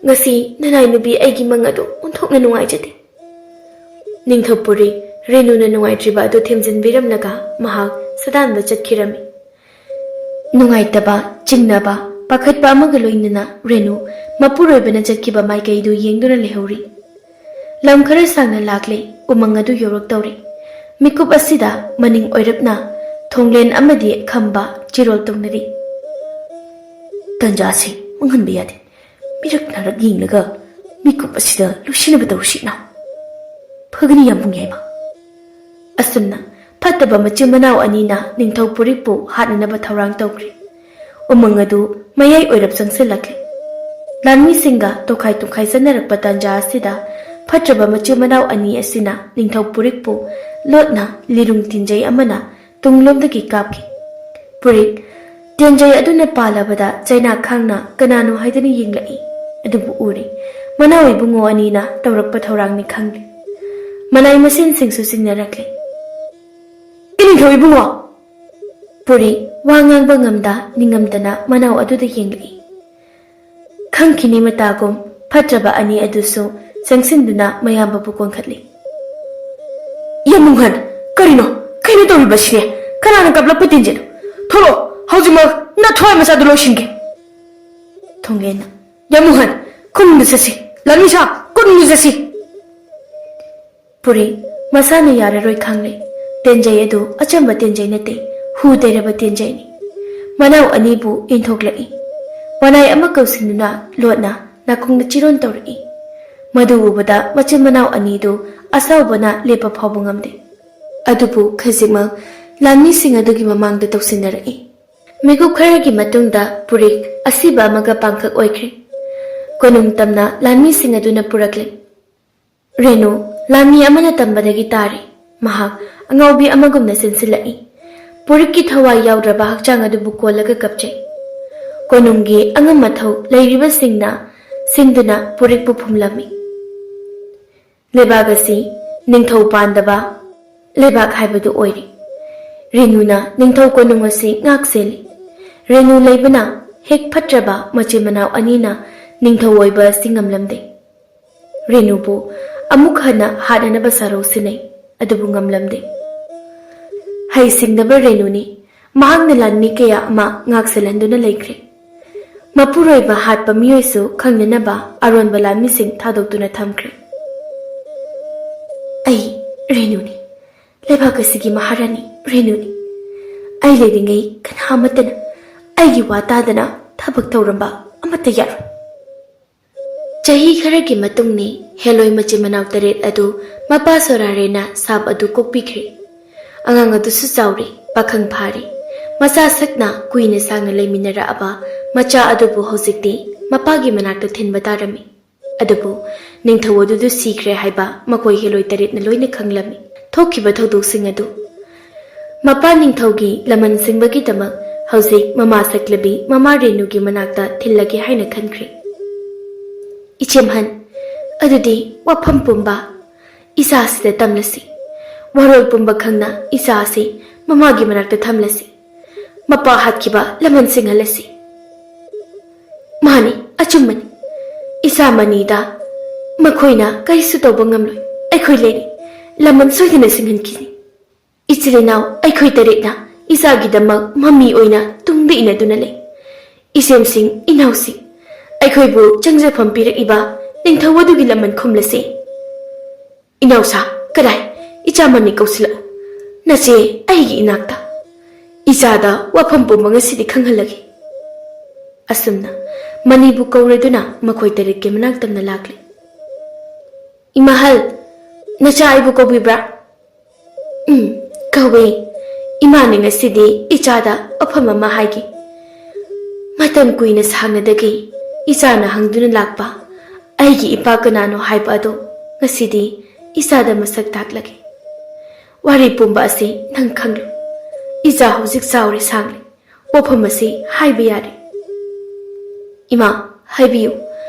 ꯉꯁꯤ ꯅꯅꯥꯏ ꯅꯨꯄꯤ ꯑꯩꯒꯤ ꯃꯪ ꯑꯗꯨ ꯑꯣꯟꯊꯣꯛꯅ ꯅꯨꯡꯉꯥꯏꯖꯗꯦ꯫" ꯅꯤꯡꯊꯧ ꯄꯨꯔꯤ ꯔꯦꯅꯨꯅ ꯅꯨꯡꯉꯥꯏꯇ꯭ꯔꯤꯕ ꯑꯗꯨ ꯊꯦꯝꯖꯤꯟꯕꯤꯔꯝꯂꯒ ꯃꯍꯥꯛ ꯁꯥꯗꯥꯟꯕ ꯆꯠꯈꯤꯔꯝꯃꯤ꯫ ꯅꯨꯡꯉꯥꯏꯇꯕ, ꯆꯤꯡꯅꯕ, ꯄꯥꯈꯠꯄ ꯑꯃꯒ ꯂꯣꯏꯅꯅ ꯔꯦꯅꯨ ꯃꯄꯨꯔꯣꯏꯕꯅ ꯆꯠꯈꯤꯕ ꯃꯥꯏꯀꯩꯗꯨ ꯌꯦꯡꯗꯨꯅ ꯂꯩꯍꯧꯔꯤ꯫ ꯂꯝ ꯈꯔ ꯁꯥꯡꯅ ꯂꯥꯛꯂꯦ, ꯎꯃꯪ ꯑꯗꯨ ꯌꯧꯔꯛꯇꯧꯔꯦ꯫ ꯃꯤꯀꯨꯞ ꯑꯁꯤꯗ ꯃꯅꯤꯡ ꯑꯣꯏꯔꯞꯅ ꯊꯣꯡꯂꯦꯟ ꯑꯃꯗꯤ ꯈꯝꯕ ꯆꯤꯔꯣꯜ ꯇꯧꯅꯔꯤ꯫ "ꯇꯟꯖꯥꯁꯤ ꯃꯥꯡꯍꯟꯕ ꯌꯥꯗꯦ꯫ ꯃꯤꯔꯛ ꯅꯥꯔꯛ ꯌꯦꯡꯂꯒ ꯃꯤꯀꯨꯞ ꯑꯁꯤꯗ ꯂꯣꯏꯁꯤꯟꯅꯕ ꯇꯧꯔꯁꯤ ꯏꯅꯥꯎ꯫ ꯐꯒꯅꯤ ꯌꯥꯝꯕꯨꯡ ꯌꯥꯏꯃ꯫" ꯑꯁꯨꯝꯅ ꯐꯠꯇꯕ ꯃꯆꯤꯟ ꯃꯅꯥꯎ ꯑꯅꯤꯅ ꯅꯤꯡꯊꯧ ꯄꯨꯔꯤꯛꯄꯨ ꯍꯥꯠꯅꯅꯕ ꯊꯧꯔꯥꯡ ꯇꯧꯈ꯭ꯔꯤ꯫ ꯎꯃꯪ ꯑꯗꯨ ꯃꯌꯥꯏ ꯑꯣꯏꯔꯞ ꯆꯪꯁꯤꯜꯂꯛꯂꯤ꯫ ꯂꯥꯟꯃꯤꯁꯤꯡꯒ ꯇꯣꯈꯥꯏ ꯇꯣꯈꯥꯏ ꯆꯠꯅꯔꯛꯄ ꯇꯥꯟꯖꯥ ꯑꯁꯤꯗ ꯐꯠꯇ꯭ꯔꯕ ꯃꯆꯤꯟ ꯃꯅꯥꯎ ꯑꯅꯤ ꯑꯁꯤꯅ ꯅꯤꯡꯊꯧ ꯄꯨꯔꯤꯛꯄꯨ ꯂꯣꯠꯅ ꯂꯤꯔꯨꯡ ꯇꯤꯟꯖꯩ ꯑꯃꯅ ꯇꯨꯡꯂꯣꯝꯗꯒꯤ ꯀꯥꯞꯈꯤ꯫ ꯄꯨꯔꯤꯛ, ꯇꯦꯟꯖꯩ ꯑꯗꯨꯅ ꯄꯥꯜꯂꯕꯗ ꯆꯩꯅꯥ ꯈꯥꯡꯅ ꯀꯅꯥꯅꯣ ꯍꯥꯏꯗꯨꯅ ꯌꯦꯡꯂꯛꯏ꯫ ꯑꯗꯨꯕꯨ ꯎꯔꯦ꯫ ꯃꯅꯥꯎ ꯏꯕꯨꯡꯉꯣ ꯑꯅꯤꯅ ꯇꯧꯔꯛꯄ ꯊꯧꯔꯥꯡꯅꯤ ꯈꯪꯂꯦ꯫ ꯃꯅꯥꯏ ꯃꯁꯦꯟꯁꯤꯡꯁꯨ ꯆꯤꯡꯅꯔꯛꯂꯦ꯫ "ꯏꯅꯤꯡꯊꯧ ꯏꯕꯨꯡꯉꯣ!" ꯄꯨꯔꯤꯛ ꯋꯥ ꯉꯥꯡꯕ ꯉꯝꯗ ꯅꯤꯡꯉꯝꯗꯅ ꯃꯅꯥꯎ ꯑꯗꯨꯗ ꯌꯦꯡꯂꯛꯏ꯫ ꯈꯪꯈꯤꯅꯤ ꯃꯇꯥꯒꯨꯝ ꯐꯠꯇ꯭ꯔꯕ ꯑꯅꯤ ꯑꯗꯨꯁꯨ ꯆꯪꯁꯤꯟꯗꯨꯅ ꯃꯌꯥꯝꯕꯕꯨ ꯀꯣꯟꯈꯠꯂꯤ꯫ "ꯌꯥꯝꯃꯨꯡꯍꯟ, ꯀꯔꯤꯅꯣ? ꯀꯩꯅꯣ ꯇꯧꯔꯤꯕꯁꯤꯅꯦ? ꯀꯅꯥꯅ ꯀꯞꯂꯛꯄ ꯇꯤꯟꯖꯦꯅꯣ? ꯊꯣꯛꯂꯛꯑꯣ, ꯍꯧꯖꯤꯛꯃꯛ ꯅꯊ꯭ꯋꯥꯏ ꯃꯆꯥꯗꯨ ꯂꯣꯏꯁꯤꯟꯒꯦ꯫" ꯊꯣꯡꯂꯦꯟꯅ, "ꯌꯥꯝꯃꯨꯡꯍꯟ, ꯈꯨꯟꯗ ꯆꯠꯁꯤ꯫ ꯂꯥꯟꯃꯤꯁꯥ, ꯈꯨꯟꯗ ꯆꯠꯁꯤ꯫" ꯄꯨꯔꯤ ꯃꯁꯥꯅ ꯌꯥꯔꯔꯣꯏ ꯈꯪꯂꯦ꯫ ꯇꯦꯟꯖꯩ ꯑꯗꯨ ꯑꯆꯝꯕ ꯇꯦꯟꯖꯩ ꯅꯠꯇꯦ, ꯍꯨ ꯇꯩꯔꯕ ꯇꯦꯟꯖꯩꯅꯤ꯫ ꯃꯅꯥꯎ ꯑꯅꯤꯕꯨ ꯏꯟꯊꯣꯛꯂꯛꯏ꯫ ꯃꯅꯥꯏ ꯑꯃ ꯀꯧꯁꯤꯟꯗꯨꯅ ꯂꯣꯠꯅ ꯅꯥꯀꯣꯡꯗ ꯆꯤꯔꯣꯟ ꯇꯧꯔꯛꯏ꯫ ꯃꯗꯨ ꯎꯕꯗ ꯃꯆꯤꯟ ꯃꯅꯥꯎ ꯑꯅꯤꯗꯨ ꯑꯁꯥꯎꯕꯅ ꯂꯦꯞꯄ ꯐꯥꯎꯕ ꯉꯝꯗꯦ꯫ ꯑꯗꯨꯕꯨ ꯈꯖꯤꯛꯃꯛ ꯂꯥꯟꯃꯤꯁꯤꯡ ꯑꯗꯨꯒꯤ ꯃꯃꯥꯡꯗ ꯇꯧꯁꯤꯟꯅꯔꯛꯏ꯫ ꯃꯤꯀꯨꯞ ꯈꯔꯒꯤ ꯃꯇꯨꯡꯗ ꯄꯨꯔꯤꯛ ꯑꯁꯤꯕ ꯑꯃꯒ ꯄꯥꯡꯈꯛ ꯑꯣꯏꯈ꯭ꯔꯦ꯫ ꯀꯣꯅꯨꯡ ꯇꯝꯅ ꯂꯥꯟꯃꯤꯁꯤꯡ ꯑꯗꯨꯅ ꯄꯨꯔꯛꯂꯦ꯫ ꯔꯦꯅꯨ, ꯂꯥꯟꯃꯤ ꯑꯃꯅ ꯇꯝꯕꯗꯒꯤ ꯇꯥꯔꯦ꯫ ꯃꯍꯥꯛ ꯑꯉꯥꯎꯕꯤ ꯑꯃꯒꯨꯝꯅ ꯆꯦꯟꯁꯤꯜꯂꯛꯏ꯫ ꯄꯨꯔꯤꯛꯀꯤ ꯊꯋꯥꯏ ꯌꯥꯎꯗ꯭ꯔꯕ ꯍꯛꯆꯥꯡ ꯑꯗꯨꯕꯨ ꯀꯣꯜꯂꯒ ꯀꯞꯆꯩ꯫ ꯀꯣꯅꯨꯡꯒꯤ ꯑꯉꯝ ꯑꯊꯧ ꯂꯩꯔꯤꯕꯁꯤꯡꯅ ꯁꯤꯟꯗꯨꯅ ꯄꯨꯔꯤꯛꯄꯨ ꯐꯨꯝꯂꯝꯃꯤ꯫ ꯂꯩꯕꯥꯛ ꯑꯁꯤ ꯅꯤꯡꯊꯧ ꯄꯥꯟꯗꯕ ꯂꯩꯕꯥꯛ ꯍꯥꯏꯕꯗꯨ ꯑꯣꯏꯔꯦ꯫ ꯔꯦꯅꯨꯅ ꯅꯤꯡꯊꯧ ꯀꯣꯅꯨꯡ ꯑꯁꯤ ꯉꯥꯛ ꯁꯦꯜꯂꯤ꯫ ꯔꯦꯅꯨ ꯂꯩꯕꯅ ꯍꯦꯛ ꯐꯠꯇ꯭ꯔꯕ ꯃꯆꯤꯟ ꯃꯅꯥꯎ ꯑꯅꯤꯅ ꯅꯤꯡꯊꯧ ꯑꯣꯏꯕ ꯑꯁꯤ ꯉꯝꯂꯝꯗꯦ꯫ ꯔꯦꯅꯨꯕꯨ ꯑꯃꯨꯛ ꯍꯟꯅ ꯍꯥꯠꯅꯅꯕ ꯁꯥꯔꯧ ꯁꯤꯟꯅꯩ, ꯑꯗꯨꯕꯨ ꯉꯝꯂꯝꯗꯦ꯫ ꯍꯩꯁꯤꯡꯗꯕ ꯔꯦꯅꯨꯅꯤ꯫ ꯃꯍꯥꯛꯅ ꯂꯥꯟꯃꯤ ꯀꯌꯥ ꯑꯃ ꯉꯥꯛꯁꯦꯜꯍꯟꯗꯨꯅ ꯂꯩꯈ꯭ꯔꯦ꯫ ꯃꯄꯨꯔꯣꯏꯕ ꯍꯥꯠꯄ ꯃꯤꯑꯣꯏꯁꯨ ꯈꯪꯅꯅꯕ ꯑꯔꯣꯟꯕ ꯂꯥꯟꯃꯤꯁꯤꯡ ꯊꯥꯗꯣꯛꯇꯨꯅ ꯊꯝꯈ꯭ꯔꯦ꯫ ꯑꯩ ꯔꯦꯅꯨꯅꯤ, ꯂꯩꯕꯥꯛ ꯑꯁꯤꯒꯤ ꯃꯍꯥꯔꯥꯅꯤ ꯔꯦꯅꯨꯅꯤ꯫ ꯑꯩ ꯂꯩꯔꯤꯉꯩ ꯀꯅꯥ ꯑꯃꯠꯇꯅ ꯑꯩꯒꯤ ꯋꯥ ꯇꯥꯗꯅ ꯊꯕꯛ ꯇꯧꯔꯝꯕ ꯑꯃꯠꯇ ꯌꯥꯔꯣꯏ꯫ ꯆꯍꯤ ꯈꯔꯒꯤ ꯃꯇꯨꯡꯅꯤ ꯍꯦꯂꯣꯏ ꯃꯆꯤꯟ ꯃꯅꯥꯎ ꯇꯔꯦꯠ ꯑꯗꯨ ꯃꯄꯥ ꯁꯣꯔꯥꯔꯦꯅ ꯁꯥꯞ ꯑꯗꯨ ꯀꯣꯛꯄꯤꯈ꯭ꯔꯦ꯫ ꯑꯉꯥꯡ ꯑꯗꯨꯁꯨ ꯆꯥꯎꯔꯦ, ꯄꯥꯈꯪ ꯐꯥꯔꯦ꯫ ꯃꯆꯥ ꯁꯛꯅ ꯀꯨꯏꯅ ꯁꯥꯡꯅ ꯂꯩꯃꯤꯟꯅꯔꯛꯑꯕ ꯃꯆꯥ ꯑꯗꯨꯕꯨ ꯍꯧꯖꯤꯛꯇꯤ ꯃꯄꯥꯒꯤ ꯃꯅꯥꯛꯇ ꯊꯤꯟꯕ ꯇꯥꯔꯝꯃꯤ꯫ ꯑꯗꯨꯕꯨ ꯅꯤꯡꯊꯧ ꯑꯗꯨꯗꯨ ꯁꯤꯈ꯭ꯔꯦ ꯍꯥꯏꯕ ꯃꯈꯣꯏ ꯍꯦꯂꯣꯏ ꯇꯔꯦꯠꯅ ꯂꯣꯏꯅ ꯈꯪꯂꯝꯃꯤ꯫ ꯊꯣꯛꯈꯤꯕ ꯊꯧꯗꯣꯛꯁꯤꯡ ꯑꯗꯨ ꯃꯄꯥ ꯅꯤꯡꯊꯧꯒꯤ ꯂꯃꯟ ꯁꯤꯡꯕꯒꯤꯗꯃꯛ ꯍꯧꯖꯤꯛ ꯃꯃꯥ ꯁꯛꯂꯕꯤ ꯃꯃꯥ ꯔꯦꯅꯨꯒꯤ ꯃꯅꯥꯛꯇ ꯊꯤꯜꯂꯒꯦ ꯍꯥꯏꯅ ꯈꯟꯈ꯭ꯔꯦ꯫ ꯏꯆꯦꯝꯍꯟ, ꯑꯗꯨꯗꯤ ꯋꯥꯐꯝ ꯄꯨꯝꯕ ꯏꯆꯥꯁꯤꯗ ꯇꯝꯂꯁꯤ꯫ ꯋꯥꯔꯣꯜ ꯄꯨꯝꯕ ꯈꯪꯅ ꯏꯆꯥ ꯑꯁꯤ ꯃꯃꯥꯒꯤ ꯃꯅꯥꯛꯇ ꯊꯝꯂꯁꯤ꯫ ꯃꯄꯥ ꯍꯥꯠꯈꯤꯕ ꯂꯃꯟ ꯁꯤꯡꯍꯜꯂꯁꯤ꯫ ꯃꯥꯅꯤ, ꯑꯆꯨꯝꯕꯅꯤ꯫ ꯏꯆꯥ ꯃꯅꯤꯗ ꯃꯈꯣꯏꯅ ꯀꯔꯤꯁꯨ ꯇꯧꯕ ꯉꯝꯂꯣꯏ꯫ ꯑꯩꯈꯣꯏ ꯂꯩꯔꯤ꯫ ꯂꯃꯟ ꯁꯣꯏꯗꯅ ꯁꯤꯡꯍꯟꯈꯤꯅꯤ꯫ ꯏꯆꯤꯜ ꯏꯅꯥꯎ ꯑꯩꯈꯣꯏ ꯇꯔꯦꯠꯅ ꯏꯆꯥꯒꯤꯗꯃꯛ ꯃꯃꯤ ꯑꯣꯏꯅ ꯇꯨꯡꯗ ꯏꯟꯅꯗꯨꯅ ꯂꯩ꯫ ꯏꯆꯦꯝꯁꯤꯡ, ꯏꯅꯥꯎꯁꯤꯡ, ꯑꯩꯈꯣꯏꯕꯨ ꯆꯪꯖꯐꯝ ꯄꯤꯔꯛꯏꯕ ꯅꯤꯡꯊꯧ ꯑꯗꯨꯒꯤ ꯂꯃꯟ ꯈꯨꯝꯂꯁꯤ꯫ ꯏꯅꯥꯎꯁꯥ, ꯀꯗꯥꯏ? ꯏꯆꯥ ꯃꯅꯤ ꯀꯧꯁꯤꯜꯂꯛꯎ꯫ ꯅꯆꯦ ꯑꯩꯒꯤ ꯏꯅꯥꯛꯇ꯫ ꯏꯆꯥꯗ ꯋꯥꯐꯝ ꯄꯨꯝꯕ ꯉꯁꯤꯗꯤ ꯈꯪꯍꯜꯂꯒꯦ꯫ ꯑꯁꯨꯝꯅ ꯃꯅꯤꯕꯨ ꯀꯧꯔꯗꯨꯅ ꯃꯈꯣꯏ ꯇꯔꯦꯠꯀꯤ ꯃꯅꯥꯛ ꯇꯝꯅ ꯂꯥꯛꯂꯦ꯫ ꯏꯃꯥꯍꯜ, ꯅꯆꯥ ꯑꯩꯕꯨ ꯀꯧꯕꯤꯕ꯭ꯔꯥ? ꯎꯝ, ꯀꯧꯏ꯫ ꯏꯃꯥꯅ ꯉꯁꯤꯗꯤ ꯏꯆꯥꯗ ꯋꯥꯐꯝ ꯑꯃ ꯍꯥꯏꯒꯦ꯫ ꯃꯇꯝ ꯀꯨꯏꯅ ꯁꯥꯡꯅꯗꯒꯤ ꯏꯆꯥꯅ ꯍꯪꯗꯨꯅ ꯂꯥꯛꯄ ꯑꯩꯒꯤ ꯏꯄꯥ ꯀꯅꯥꯅꯣ ꯍꯥꯏꯕ ꯑꯗꯨ ꯉꯁꯤꯗꯤ ꯏꯆꯥꯗ ꯃꯁꯛ ꯇꯥꯛꯂꯒꯦ꯫ ꯋꯥꯔꯤ ꯄꯨꯝꯕ ꯑꯁꯤ ꯅꯪ ꯈꯪꯂꯨ꯫ ꯏꯆꯥ ꯍꯧꯖꯤꯛ ꯆꯥꯎꯔꯦ ꯁꯥꯡꯂꯦ꯫ ꯋꯥꯐꯝ ꯑꯁꯤ ꯍꯥꯏꯕ ꯌꯥꯔꯦ꯫ ꯏꯃꯥ, ꯍꯥꯏꯕꯤꯌꯨ꯫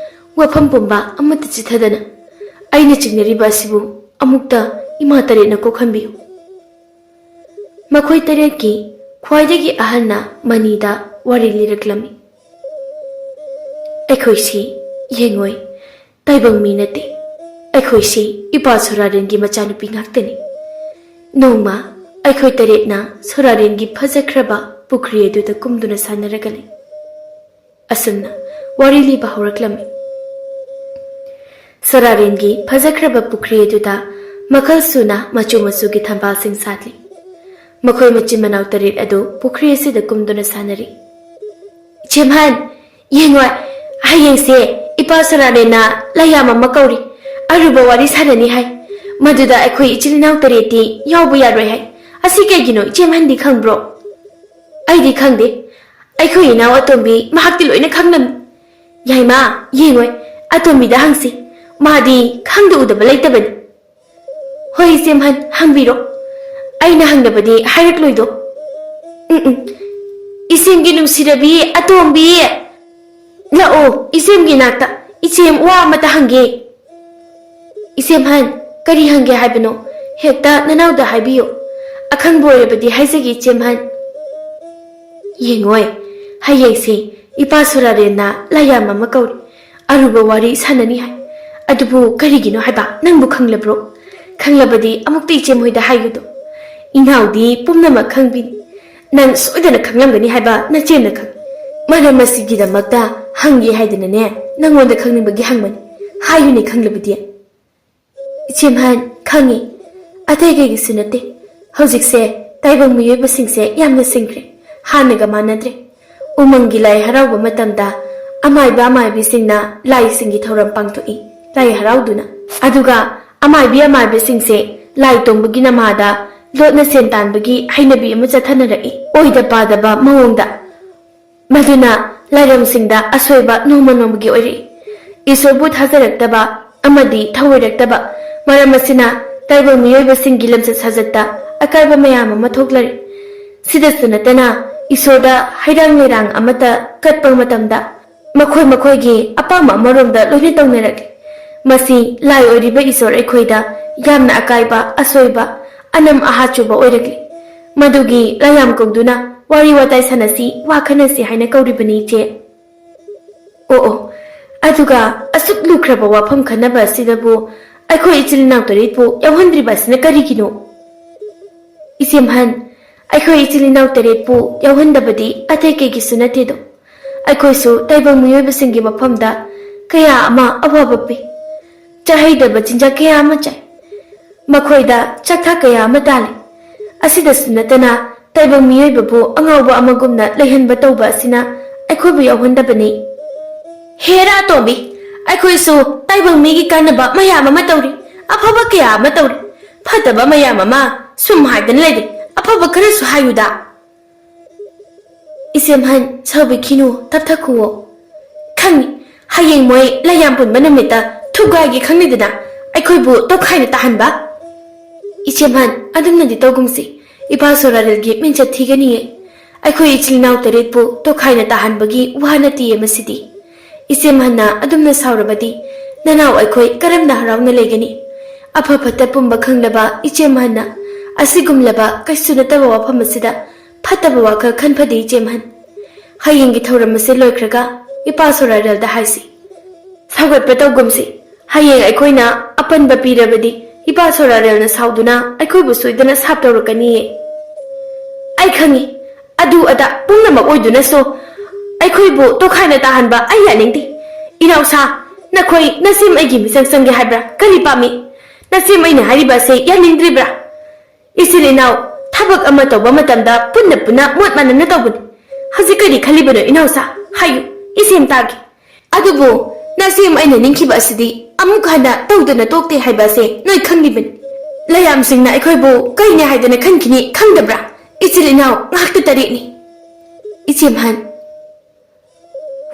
ꯋꯥꯐꯝ ꯄꯨꯝꯕ ꯑꯃꯠꯇ ꯆꯤꯊꯗꯅ ꯑꯩꯅ ꯆꯤꯡꯅꯔꯤꯕ ꯑꯁꯤꯕꯨ ꯑꯃꯨꯛꯇ ꯏꯃꯥ ꯇꯔꯦꯠꯅ ꯀꯣꯛꯍꯟꯕꯤꯌꯨ꯫ ꯃꯈꯣꯏ ꯇꯔꯦꯠꯀꯤ ꯈ꯭ꯋꯥꯏꯗꯒꯤ ꯑꯍꯜꯅ ꯃꯅꯤꯗ ꯋꯥꯔꯤ ꯂꯤꯔꯛꯂꯝꯃꯤ꯫ ꯑꯩꯈꯣꯏꯁꯤ ꯌꯦꯡꯉꯣꯏ, ꯇꯥꯏꯕꯪ ꯃꯤ ꯅꯠꯇꯦ꯫ ꯑꯩꯈꯣꯏꯁꯤ ꯏꯄꯥ ꯁꯣꯔꯥꯔꯦꯟꯒꯤ ꯃꯆꯥꯅꯨꯄꯤ ꯉꯥꯛꯇꯅꯤ꯫ ꯅꯣꯡꯃ ꯑꯩꯈꯣꯏ ꯇꯔꯦꯠꯅ ꯁꯣꯔꯥꯔꯦꯟꯒꯤ ꯐꯖꯈ꯭ꯔꯕ ꯄꯨꯈ꯭ꯔꯤ ꯑꯗꯨꯗ ꯀꯨꯝꯗꯨꯅ ꯁꯥꯟꯅꯔꯒ ꯂꯩ꯫ ꯑꯁꯨꯝꯅ ꯋꯥꯔꯤ ꯂꯤꯕ ꯍꯧꯔꯛꯂꯝꯃꯤ꯫ ꯁꯣꯔꯥꯔꯦꯟꯒꯤ ꯐꯖꯈ꯭ꯔꯕ ꯄꯨꯈ꯭ꯔꯤ ꯑꯗꯨꯗ ꯃꯈꯜ ꯁꯨꯅ ꯃꯆꯨ ꯃꯆꯨꯒꯤ ꯊꯝꯕꯥꯜꯁꯤꯡ ꯁꯥꯠꯂꯤ꯫ ꯃꯈꯣꯏ ꯃꯆꯤꯟ ꯃꯅꯥꯎ ꯇꯔꯦꯠ ꯑꯗꯨ ꯄꯨꯈ꯭ꯔꯤ ꯑꯁꯤꯗ ꯀꯨꯝꯗꯨꯅ ꯁꯥꯟꯅꯔꯤ꯫ "ꯏꯆꯦꯝꯍꯟ, ꯌꯦꯡꯉꯣ, ꯍꯌꯦꯡꯁꯦ ꯏꯄꯥ ꯁꯣꯔꯥꯔꯦꯟꯅ ꯂꯥꯏꯌꯥꯝ ꯑꯃ ꯀꯧꯔꯤ꯫ ꯑꯔꯨꯕ ꯋꯥꯔꯤ ꯁꯥꯟꯅꯅꯤ ꯍꯥꯏ꯫ ꯃꯗꯨꯗ ꯑꯩꯈꯣꯏ ꯏꯆꯤꯜ ꯏꯅꯥꯎ ꯇꯔꯦꯠꯇꯤ ꯌꯥꯎꯕ ꯌꯥꯔꯣꯏ ꯍꯥꯏ꯫ ꯑꯁꯤ ꯀꯩꯒꯤꯅꯣ, ꯏꯆꯦꯝꯍꯟꯗꯤ ꯈꯪꯕ꯭ꯔꯣ?" "ꯑꯩꯗꯤ ꯈꯪꯗꯦ꯫ ꯑꯩꯈꯣꯏ ꯏꯅꯥꯎ ꯑꯇꯣꯝꯕꯤ ꯃꯍꯥꯛꯇꯤ ꯂꯣꯏꯅ ꯈꯪꯂꯝꯃꯤ꯫" "ꯌꯥꯏꯃ, ꯌꯦꯡꯉꯣꯏ, ꯑꯇꯣꯝꯕꯤꯗ ꯍꯪꯁꯤ꯫ ꯃꯥꯗꯤ ꯈꯪꯗ ꯎꯗꯕ ꯂꯩꯇꯕꯅꯤ꯫" "ꯍꯣꯏ ꯏꯆꯦꯝꯍꯟ, ꯍꯪꯕꯤꯔꯣ꯫ ꯑꯩꯅ ꯍꯪꯗꯕꯗꯤ ꯍꯥꯏꯔꯛꯂꯣꯏꯗꯣ꯫" "ꯎꯝ, ꯎꯝ꯫ ꯏꯆꯦꯝꯒꯤ ꯅꯨꯡꯁꯤꯔꯕꯤ ꯑꯇꯣꯝꯕꯤ, ꯂꯥꯛꯑꯣ ꯏꯆꯦꯝꯒꯤ ꯅꯥꯛꯇ꯫ ꯏꯆꯦꯝ ꯋꯥ ꯑꯃꯇ ꯍꯪꯒꯦ꯫" "ꯏꯆꯦꯝꯍꯟ, ꯀꯔꯤ ꯍꯪꯒꯦ ꯍꯥꯏꯕꯅꯣ? ꯍꯦꯛꯇ ꯅꯅꯥꯎꯗ ꯍꯥꯏꯕꯤꯌꯨ꯫ ꯑꯈꯪꯕ ꯑꯣꯏꯔꯕꯗꯤ ꯍꯥꯏꯖꯒꯦ ꯏꯆꯦꯝꯍꯟ꯫" "ꯌꯦꯡꯉꯣꯏ, ꯍꯌꯦꯡꯁꯦ ꯏꯄꯥ ꯁꯨꯔꯥꯔꯦꯟꯅ ꯂꯥꯏꯌꯥꯝ ꯑꯃ ꯀꯧꯔꯤ꯫ ꯑꯔꯨꯕ ꯋꯥꯔꯤ ꯁꯥꯟꯅꯅꯤ ꯍꯥꯏ꯫ ꯑꯗꯨꯕꯨ ꯀꯔꯤꯒꯤꯅꯣ ꯍꯥꯏꯕ ꯅꯪꯕꯨ ꯈꯪꯂꯕ꯭ꯔꯣ? ꯈꯪꯂꯕꯗꯤ ꯑꯃꯨꯛꯇ ꯏꯆꯦꯝ ꯍꯣꯏꯗ ꯍꯥꯏꯒꯗꯣ꯫ ꯏꯅꯥꯎꯗꯤ ꯄꯨꯝꯅꯃꯛ ꯈꯪꯕꯤꯅꯤ꯫ ꯅꯪ ꯁꯣꯏꯗꯅ ꯈꯪꯂꯝꯒꯅꯤ ꯍꯥꯏꯕ ꯅꯆꯦꯝꯅ ꯈꯪꯏ꯫ ꯃꯔꯝ ꯑꯁꯤꯒꯤꯗꯃꯛꯇ ꯍꯪꯒꯦ ꯍꯥꯏꯗꯅꯅꯦ, ꯅꯪꯉꯣꯟꯗ ꯈꯪꯅꯤꯡꯕꯒꯤ ꯍꯪꯕꯅꯤ꯫ ꯍꯥꯏꯌꯨꯅꯦ ꯈꯪꯂꯕꯗꯤ꯫" "ꯏꯆꯦꯝꯍꯟ, ꯈꯪꯉꯤ꯫ ꯑꯇꯩ ꯀꯩꯒꯤꯁꯨ ꯅꯠꯇꯦ꯫ ꯍꯧꯖꯤꯛꯁꯦ ꯇꯥꯏꯕꯪ ꯃꯤꯑꯣꯏꯕꯁꯤꯡꯁꯦ ꯌꯥꯝꯅ ꯁꯤꯡꯈ꯭ꯔꯦ꯫ ꯍꯥꯟꯅꯒ ꯃꯥꯟꯅꯗ꯭ꯔꯦ꯫ ꯎꯃꯪꯒꯤ ꯂꯥꯏ ꯍꯔꯥꯎꯕ ꯃꯇꯝꯗ ꯑꯃꯥꯏꯕ ꯑꯃꯥꯏꯕꯤꯁꯤꯡꯅ ꯂꯥꯏꯁꯤꯡꯒꯤ ꯊꯧꯔꯝ ꯄꯥꯡꯊꯣꯛꯏ, ꯂꯥꯏ ꯍꯔꯥꯎꯗꯨꯅ꯫ ꯑꯗꯨꯒ ꯑꯃꯥꯏꯕꯤ ꯑꯃꯥꯏꯕꯁꯤꯡꯁꯦ ꯂꯥꯏ ꯇꯣꯡꯕꯒꯤ ꯅꯃꯥꯗ ꯂꯣꯠꯅ ꯁꯦꯟ ꯇꯥꯟꯕꯒꯤ ꯍꯩꯅꯕꯤ ꯑꯃ ꯆꯠꯊꯅꯔꯛꯏ, ꯑꯣꯏꯗ ꯄꯥꯗꯕ ꯃꯑꯣꯡꯗ꯫ ꯃꯗꯨꯅ ꯂꯥꯏꯔꯝꯁꯤꯡꯗ ꯑꯁꯣꯏꯕ ꯅꯣꯡꯃ ꯅꯣꯡꯃꯒꯤ ꯑꯣꯏꯔꯛꯏ꯫ ꯏꯁꯣꯔꯕꯨ ꯊꯥꯖꯔꯛꯇꯕ ꯑꯃꯗꯤ ꯊꯧꯑꯣꯏꯔꯛꯇꯕ ꯃꯔꯝ ꯑꯁꯤꯅ ꯇꯥꯏꯕꯪ ꯃꯤꯑꯣꯏꯕꯁꯤꯡꯒꯤ ꯂꯝꯆꯠ ꯁꯥꯖꯠꯇ ꯑꯀꯥꯏꯕ ꯃꯌꯥꯝ ꯑꯃ ꯊꯣꯛꯂꯔꯦ꯫ ꯁꯤꯗꯁꯨ ꯅꯠꯇꯅ ꯏꯁꯣꯔꯗ ꯍꯩꯔꯥꯡ ꯂꯩꯔꯥꯡ ꯑꯃꯠꯇ ꯀꯠꯄ ꯃꯇꯝꯗ ꯃꯈꯣꯏ ꯃꯈꯣꯏꯒꯤ ꯑꯄꯥꯝꯕ ꯑꯃꯔꯣꯝꯗ ꯂꯣꯏꯅ ꯇꯧꯅꯔꯛꯂꯤ꯫ ꯃꯁꯤ ꯂꯥꯏ ꯑꯣꯏꯔꯤꯕ ꯏꯁꯣꯔ ꯑꯩꯈꯣꯏꯗ ꯌꯥꯝꯅ ꯑꯀꯥꯏꯕ, ꯑꯁꯣꯏꯕ, ꯑꯅꯝ ꯑꯍꯥ ꯆꯨꯕ ꯑꯣꯏꯔꯛꯂꯤ꯫ ꯃꯗꯨꯒꯤ ꯂꯥꯏꯌꯥꯝ ꯀꯧꯗꯨꯅ ꯋꯥꯔꯤ ꯋꯥꯇꯥꯏ ꯁꯥꯟꯅꯁꯤ, ꯋꯥ ꯈꯟꯅꯁꯤ ꯍꯥꯏꯅ ꯀꯧꯔꯤꯕꯅꯤ, ꯏꯆꯦ꯫ ꯑꯣ, ꯑꯣ, ꯑꯗꯨꯒ ꯑꯁꯨꯛ ꯂꯨꯈ꯭ꯔꯕ ꯋꯥꯐꯝ ꯈꯟꯅꯕ ꯑꯁꯤꯗꯕꯨ ꯑꯩꯈꯣꯏ ꯏꯆꯤꯜ ꯏꯅꯥꯎ ꯇꯔꯦꯠꯄꯨ ꯌꯥꯎꯍꯟꯗ꯭ꯔꯤꯕ ꯑꯁꯤꯅ ꯀꯔꯤꯒꯤꯅꯣ? ꯏꯆꯦꯝꯍꯟ, ꯑꯩꯈꯣꯏ ꯏꯆꯤꯜ ꯏꯅꯥꯎ ꯇꯔꯦꯠꯄꯨ ꯌꯥꯎꯍꯟꯗꯕꯗꯤ ꯑꯇꯩ ꯀꯩꯒꯤꯁꯨ ꯅꯠꯇꯦꯗꯣ꯫ ꯑꯩꯈꯣꯏꯁꯨ ꯇꯥꯏꯕꯪ ꯃꯤꯑꯣꯏꯕꯁꯤꯡꯒꯤ ꯃꯐꯝꯗ ꯀꯌꯥ ꯑꯃ ꯑꯋꯥꯕ ꯄꯤ꯫ ꯆꯥꯍꯩꯗꯕ ꯆꯤꯟꯖꯥꯛ ꯀꯌꯥ ꯑꯃ ꯆꯥꯏ꯫ ꯃꯈꯣꯏꯗ ꯆꯥꯛꯊꯥꯛ ꯀꯌꯥ ꯑꯃ ꯇꯥꯜꯂꯤ꯫ ꯑꯁꯤꯗꯁꯨ ꯅꯠꯇꯅ ꯇꯥꯏꯕꯪ ꯃꯤꯑꯣꯏꯕꯕꯨ ꯑꯉꯥꯎꯕ ꯑꯃꯒꯨꯝꯅ ꯂꯩꯍꯟꯕ ꯇꯧꯕ ꯑꯁꯤꯅ ꯑꯩꯈꯣꯏꯕꯨ ꯌꯥꯎꯍꯟꯗꯕꯅꯤ꯫ ꯍꯦꯔꯥ ꯇꯣꯝꯕꯤ, ꯑꯩꯈꯣꯏꯁꯨ ꯇꯥꯏꯕꯪ ꯃꯤꯒꯤ ꯀꯥꯟꯅꯕ ꯃꯌꯥꯝ ꯑꯃ ꯇꯧꯔꯤ, ꯑꯐꯕ ꯀꯌꯥ ꯑꯃ ꯇꯧꯔꯤ, ꯐꯠꯇꯕ ꯃꯌꯥꯝ ꯑꯃ ꯁꯨꯝ ꯍꯥꯏꯗꯅ ꯂꯩꯔꯤ꯫ ꯑꯐꯕ ꯈꯔꯁꯨ ꯍꯥꯏꯌꯨꯗ꯫ ꯏꯆꯦꯝꯍꯟ, ꯁꯥꯎꯕꯤꯈꯤꯅꯨ, ꯇꯞꯊꯈꯨꯋꯣ꯫ ꯈꯪꯉꯤ, ꯍꯌꯦꯡ ꯃꯣꯏ ꯂꯩꯌꯥꯝ ꯄꯨꯟꯕ ꯅꯨꯃꯤꯠꯇ ꯊꯨꯒꯥꯏꯒꯦ ꯈꯪꯂꯤꯗꯅ ꯑꯩꯈꯣꯏꯕꯨ ꯇꯣꯈꯥꯏꯅ ꯇꯥꯍꯟꯕ꯫ ꯏꯆꯦꯝꯍꯟ, ꯑꯗꯨꯝꯅꯗꯤ ꯇꯧꯒꯨꯝꯁꯤ꯫ ꯏꯄꯥ ꯁꯣꯔꯥꯔꯦꯜꯒꯤ ꯃꯤꯡꯆꯠ ꯊꯤꯒꯅꯤꯌꯦ꯫ ꯑꯩꯈꯣꯏ ꯏꯆꯤꯜ ꯏꯅꯥꯎ ꯇꯔꯦꯠꯄꯨ ꯇꯣꯈꯥꯏꯅ ꯇꯥꯍꯟꯕꯒꯤ ꯋꯥ ꯅꯠꯇꯤꯌꯦ ꯃꯁꯤꯗꯤ꯫ ꯏꯆꯦꯝꯍꯟꯅ ꯑꯗꯨꯝꯅ ꯁꯥꯎꯔꯕꯗꯤ ꯅꯅꯥꯎ ꯑꯩꯈꯣꯏ ꯀꯔꯝꯅ ꯍꯔꯥꯎꯅ ꯂꯩꯒꯅꯤ? ꯑꯐ ꯐꯠꯇ ꯄꯨꯝꯕ ꯈꯪꯂꯕ ꯏꯆꯦꯝꯍꯟꯅ ꯑꯁꯤꯒꯨꯝꯂꯕ ꯀꯩꯁꯨ ꯅꯠꯇꯕ ꯋꯥꯐꯝ ꯑꯁꯤꯗ ꯐꯠꯇꯕ ꯋꯥꯈꯜ ꯈꯟꯐꯗꯦ ꯏꯆꯦꯝꯍꯟ꯫ ꯍꯌꯦꯡꯒꯤ ꯊꯧꯔꯝ ꯑꯁꯤ ꯂꯣꯏꯈ꯭ꯔꯒ ꯏꯄꯥ ꯁꯣꯔꯥꯔꯦꯜꯗ ꯍꯥꯏꯁꯤ꯫ ꯁꯧꯒꯠꯄ ꯇꯧꯒꯨꯝꯁꯤ꯫ ꯍꯌꯦꯡ ꯑꯩꯈꯣꯏꯅ ꯑꯄꯟꯕ ꯄꯤꯔꯕꯗꯤ ꯏꯄꯥ ꯁꯣꯔꯥꯔꯦꯜꯅ ꯁꯥꯎꯗꯨꯅ ꯑꯩꯈꯣꯏꯕꯨ ꯁꯣꯏꯗꯅ ꯁꯥꯞ ꯇꯧꯔꯛꯀꯅꯤꯌꯦ꯫ ꯑꯩ ꯈꯪꯉꯤ, ꯑꯗꯨ ꯑꯗꯥ ꯄꯨꯝꯅꯃꯛ ꯑꯣꯏꯗꯨꯅꯁꯨ ꯑꯩꯈꯣꯏꯕꯨ ꯇꯣꯈꯥꯏꯅ ꯇꯥꯍꯟꯕ ꯑꯩ ꯌꯥꯅꯤꯡꯗꯦ꯫ ꯏꯅꯥꯎꯁꯥ, ꯅꯈꯣꯏ ꯅꯆꯦꯝ ꯑꯩꯒꯤ ꯃꯤꯆꯪ ꯆꯪꯒꯦ ꯍꯥꯏꯕ꯭ꯔꯥ? ꯀꯔꯤ ꯄꯥꯝꯃꯤ? ꯅꯆꯦꯝ ꯑꯩꯅ ꯍꯥꯏꯔꯤꯕ ꯑꯁꯤ ꯌꯥꯅꯤꯡꯗ꯭ꯔꯤꯕ꯭ꯔꯥ? ꯏꯆꯤꯜ ꯏꯅꯥꯎ ꯊꯕꯛ ꯑꯃ ꯇꯧꯕ ꯃꯇꯝꯗ ꯄꯨꯟꯅ ꯄꯨꯟꯅ ꯃꯣꯠ ꯃꯥꯟꯅꯅ ꯇꯧꯕꯅꯤ꯫ ꯍꯧꯖꯤꯛ ꯀꯔꯤ ꯈꯜꯂꯤꯕꯅꯣ ꯏꯅꯥꯎꯁꯥ? ꯍꯥꯏꯌꯨ, ꯏꯆꯦꯝ ꯇꯥꯒꯦ꯫ ꯑꯗꯨꯕꯨ ꯅꯆꯦꯝ ꯑꯩꯅ ꯅꯤꯡꯈꯤꯕ ꯑꯁꯤꯗꯤ ꯑꯃꯨꯛ ꯍꯟꯅ ꯇꯧꯗꯅ ꯇꯣꯛꯇꯦ ꯍꯥꯏꯕ ꯑꯁꯤ ꯅꯣꯏ ꯈꯪꯂꯤꯕꯅꯤ꯫ ꯂꯩꯌꯥꯝꯁꯤꯡꯅ ꯑꯩꯈꯣꯏꯕꯨ ꯀꯩꯅꯦ ꯍꯥꯏꯗꯅ ꯈꯟꯈꯤꯅꯤ ꯈꯪꯗꯕ꯭ꯔꯥ? ꯏꯆꯤꯜ ꯏꯅꯥꯎ ꯉꯥꯛꯇ ꯇꯔꯦꯠꯅꯤ꯫ ꯏꯆꯦꯝꯍꯟ꯫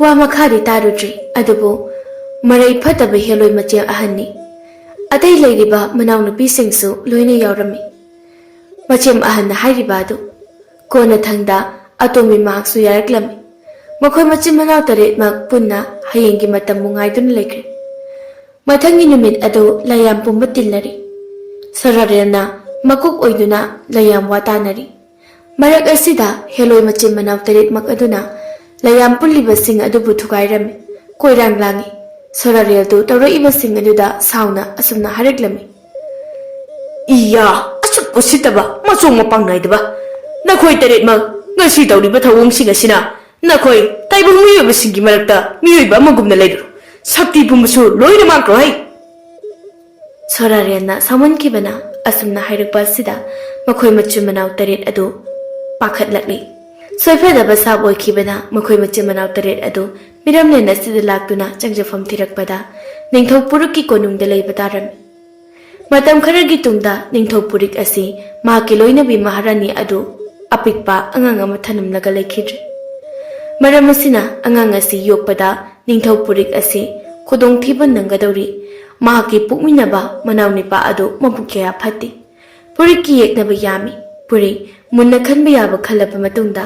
ꯋꯥ ꯃꯈꯥꯗꯤ ꯇꯥꯔꯨꯗ꯭ꯔꯤ, ꯑꯗꯨꯕꯨ ꯃꯔꯩ ꯐꯠꯇꯕ ꯍꯦꯂꯣꯏ ꯃꯆꯦꯝ ꯑꯍꯟꯅꯤ꯫ ꯑꯇꯩ ꯂꯩꯔꯤꯕ ꯃꯅꯥꯎꯅꯨꯄꯤꯁꯤꯡꯁꯨ ꯂꯣꯏꯅ ꯌꯥꯎꯔꯝꯃꯤ꯫ ꯃꯆꯦꯝ ꯑꯍꯟꯅ ꯍꯥꯏꯔꯤꯕ ꯑꯗꯨ꯫ ꯀꯣꯟꯅꯊꯪꯗ ꯑꯇꯣꯝꯕꯤ ꯃꯍꯥꯛꯁꯨ ꯌꯥꯔꯛꯂꯝꯃꯤ꯫ ꯃꯈꯣꯏ ꯃꯆꯤꯟ ꯃꯅꯥꯎ ꯇꯔꯦꯠꯃꯛ ꯄꯨꯟꯅ ꯍꯌꯦꯡꯒꯤ ꯃꯇꯝꯕꯨ ꯉꯥꯏꯗꯨꯅ ꯂꯩꯈ꯭ꯔꯦ꯫ ꯃꯊꯪꯒꯤ ꯅꯨꯃꯤꯠ ꯑꯗꯨ ꯂꯩꯌꯥꯝ ꯄꯨꯝꯕ ꯇꯤꯟꯅꯔꯤ꯫ ꯁꯣꯔꯥꯔꯦꯜꯅ ꯃꯀꯣꯛ ꯑꯣꯏꯗꯨꯅ ꯂꯩꯌꯥꯝ ꯋꯥ ꯇꯥꯅꯔꯤ꯫ ꯃꯔꯛ ꯑꯁꯤꯗ ꯍꯦꯂꯣꯏ ꯃꯆꯤꯟ ꯃꯅꯥꯎ ꯇꯔꯦꯠꯃꯛ ꯑꯗꯨꯅ ꯂꯩꯌꯥꯝ ꯄꯨꯜꯂꯤꯕꯁꯤꯡ ꯑꯗꯨꯕꯨ ꯊꯨꯒꯥꯏꯔꯝꯃꯤ꯫ ꯀꯣꯏꯔꯥꯡ ꯂꯥꯡꯉꯤ꯫ ꯁꯣꯔꯥꯔꯦꯜꯗꯨ ꯇꯧꯔꯛꯏꯕꯁꯤꯡ ꯑꯗꯨꯗ ꯁꯥꯎꯅ ꯑꯁꯨꯝꯅ ꯍꯥꯏꯔꯛꯂꯝꯃꯤ꯫ ꯏꯌꯥ, ꯑꯁꯨꯛ ꯎꯁꯤꯠꯇꯕ, ꯃꯆꯣꯡ ꯃꯄꯥꯡ ꯅꯥꯏꯗꯕ! ꯅꯈꯣꯏ ꯇꯔꯦꯠꯃꯛ ꯉꯁꯤ ꯇꯧꯔꯤꯕ ꯊꯧꯑꯣꯡꯁꯤꯡ ꯑꯁꯤꯅ ꯅꯈꯣꯏ ꯇꯥꯏꯕꯪ ꯃꯤꯑꯣꯏꯕꯁꯤꯡꯒꯤ ꯃꯔꯛꯇ ꯃꯤꯑꯣꯏꯕ ꯑꯃꯒꯨꯝꯅ ꯂꯩꯔꯨ꯫ ꯁꯛꯇꯤ ꯄꯨꯝꯕꯁꯨ ꯂꯣꯏꯅ ꯃꯥꯡꯈ꯭ꯔꯣ ꯍꯩ꯫ ꯁꯣꯔꯥꯔꯦꯟꯅ ꯁꯥꯎꯃꯟꯈꯤꯕꯅ ꯑꯁꯨꯝꯅ ꯍꯥꯏꯔꯛꯄ ꯑꯁꯤꯗ ꯃꯈꯣꯏ ꯃꯆꯤꯟ ꯃꯅꯥꯎ ꯇꯔꯦꯠ ꯑꯗꯨ ꯄꯥꯈꯠꯂꯛꯂꯤ꯫ ꯁꯣꯏꯐꯗꯕ ꯁꯥꯞ ꯑꯣꯏꯈꯤꯕꯅ ꯃꯈꯣꯏ ꯃꯆꯤꯟ ꯃꯅꯥꯎ ꯇꯔꯦꯠ ꯑꯗꯨ ꯃꯤꯔꯝꯂꯦꯟ ꯑꯁꯤꯗ ꯂꯥꯛꯇꯨꯅ ꯆꯪꯖꯐꯝ ꯊꯤꯔꯛꯄꯗ ꯅꯤꯡꯊꯧ ꯄꯨꯔꯨꯛꯀꯤ ꯀꯣꯅꯨꯡꯗ ꯂꯩꯕ ꯇꯥꯔꯝꯃꯤ꯫ ꯃꯇꯝ ꯈꯔꯒꯤ ꯇꯨꯡꯗ ꯅꯤꯡꯊꯧ ꯄꯨꯔꯤꯛ ꯑꯁꯤ ꯃꯍꯥꯛꯀꯤ ꯂꯣꯏꯅꯕꯤ ꯃꯍꯥꯔꯥꯅꯤ ꯑꯗꯨ ꯑꯄꯤꯛꯄ ꯑꯉꯥꯡ ꯑꯃ ꯊꯅꯝꯂꯒ ꯂꯩꯈꯤꯗ꯭ꯔꯦ꯫ ꯃꯔꯝ ꯑꯁꯤꯅ ꯑꯉꯥꯡ ꯑꯁꯤ ꯌꯣꯛꯄꯗ ꯅꯤꯡꯊꯧ ꯄꯨꯔꯤꯛ ꯑꯁꯤ ꯈꯨꯗꯣꯡꯊꯤꯕ ꯅꯪꯒꯗꯧꯔꯤ꯫ ꯃꯍꯥꯛꯀꯤ ꯄꯣꯛꯃꯤꯟꯅꯕ ꯃꯅꯥꯎꯅꯤꯄꯥ ꯑꯗꯨ ꯃꯕꯨꯛ ꯀꯌꯥ ꯐꯠꯇꯦ꯫ ꯄꯨꯔꯤꯛꯀꯤ ꯌꯦꯛꯅꯕ ꯌꯥꯝꯃꯤ꯫ ꯄꯨꯔꯤꯛ ꯃꯨꯟꯅ ꯈꯟꯕ ꯌꯥꯕ ꯈꯜꯂꯕ ꯃꯇꯨꯡꯗ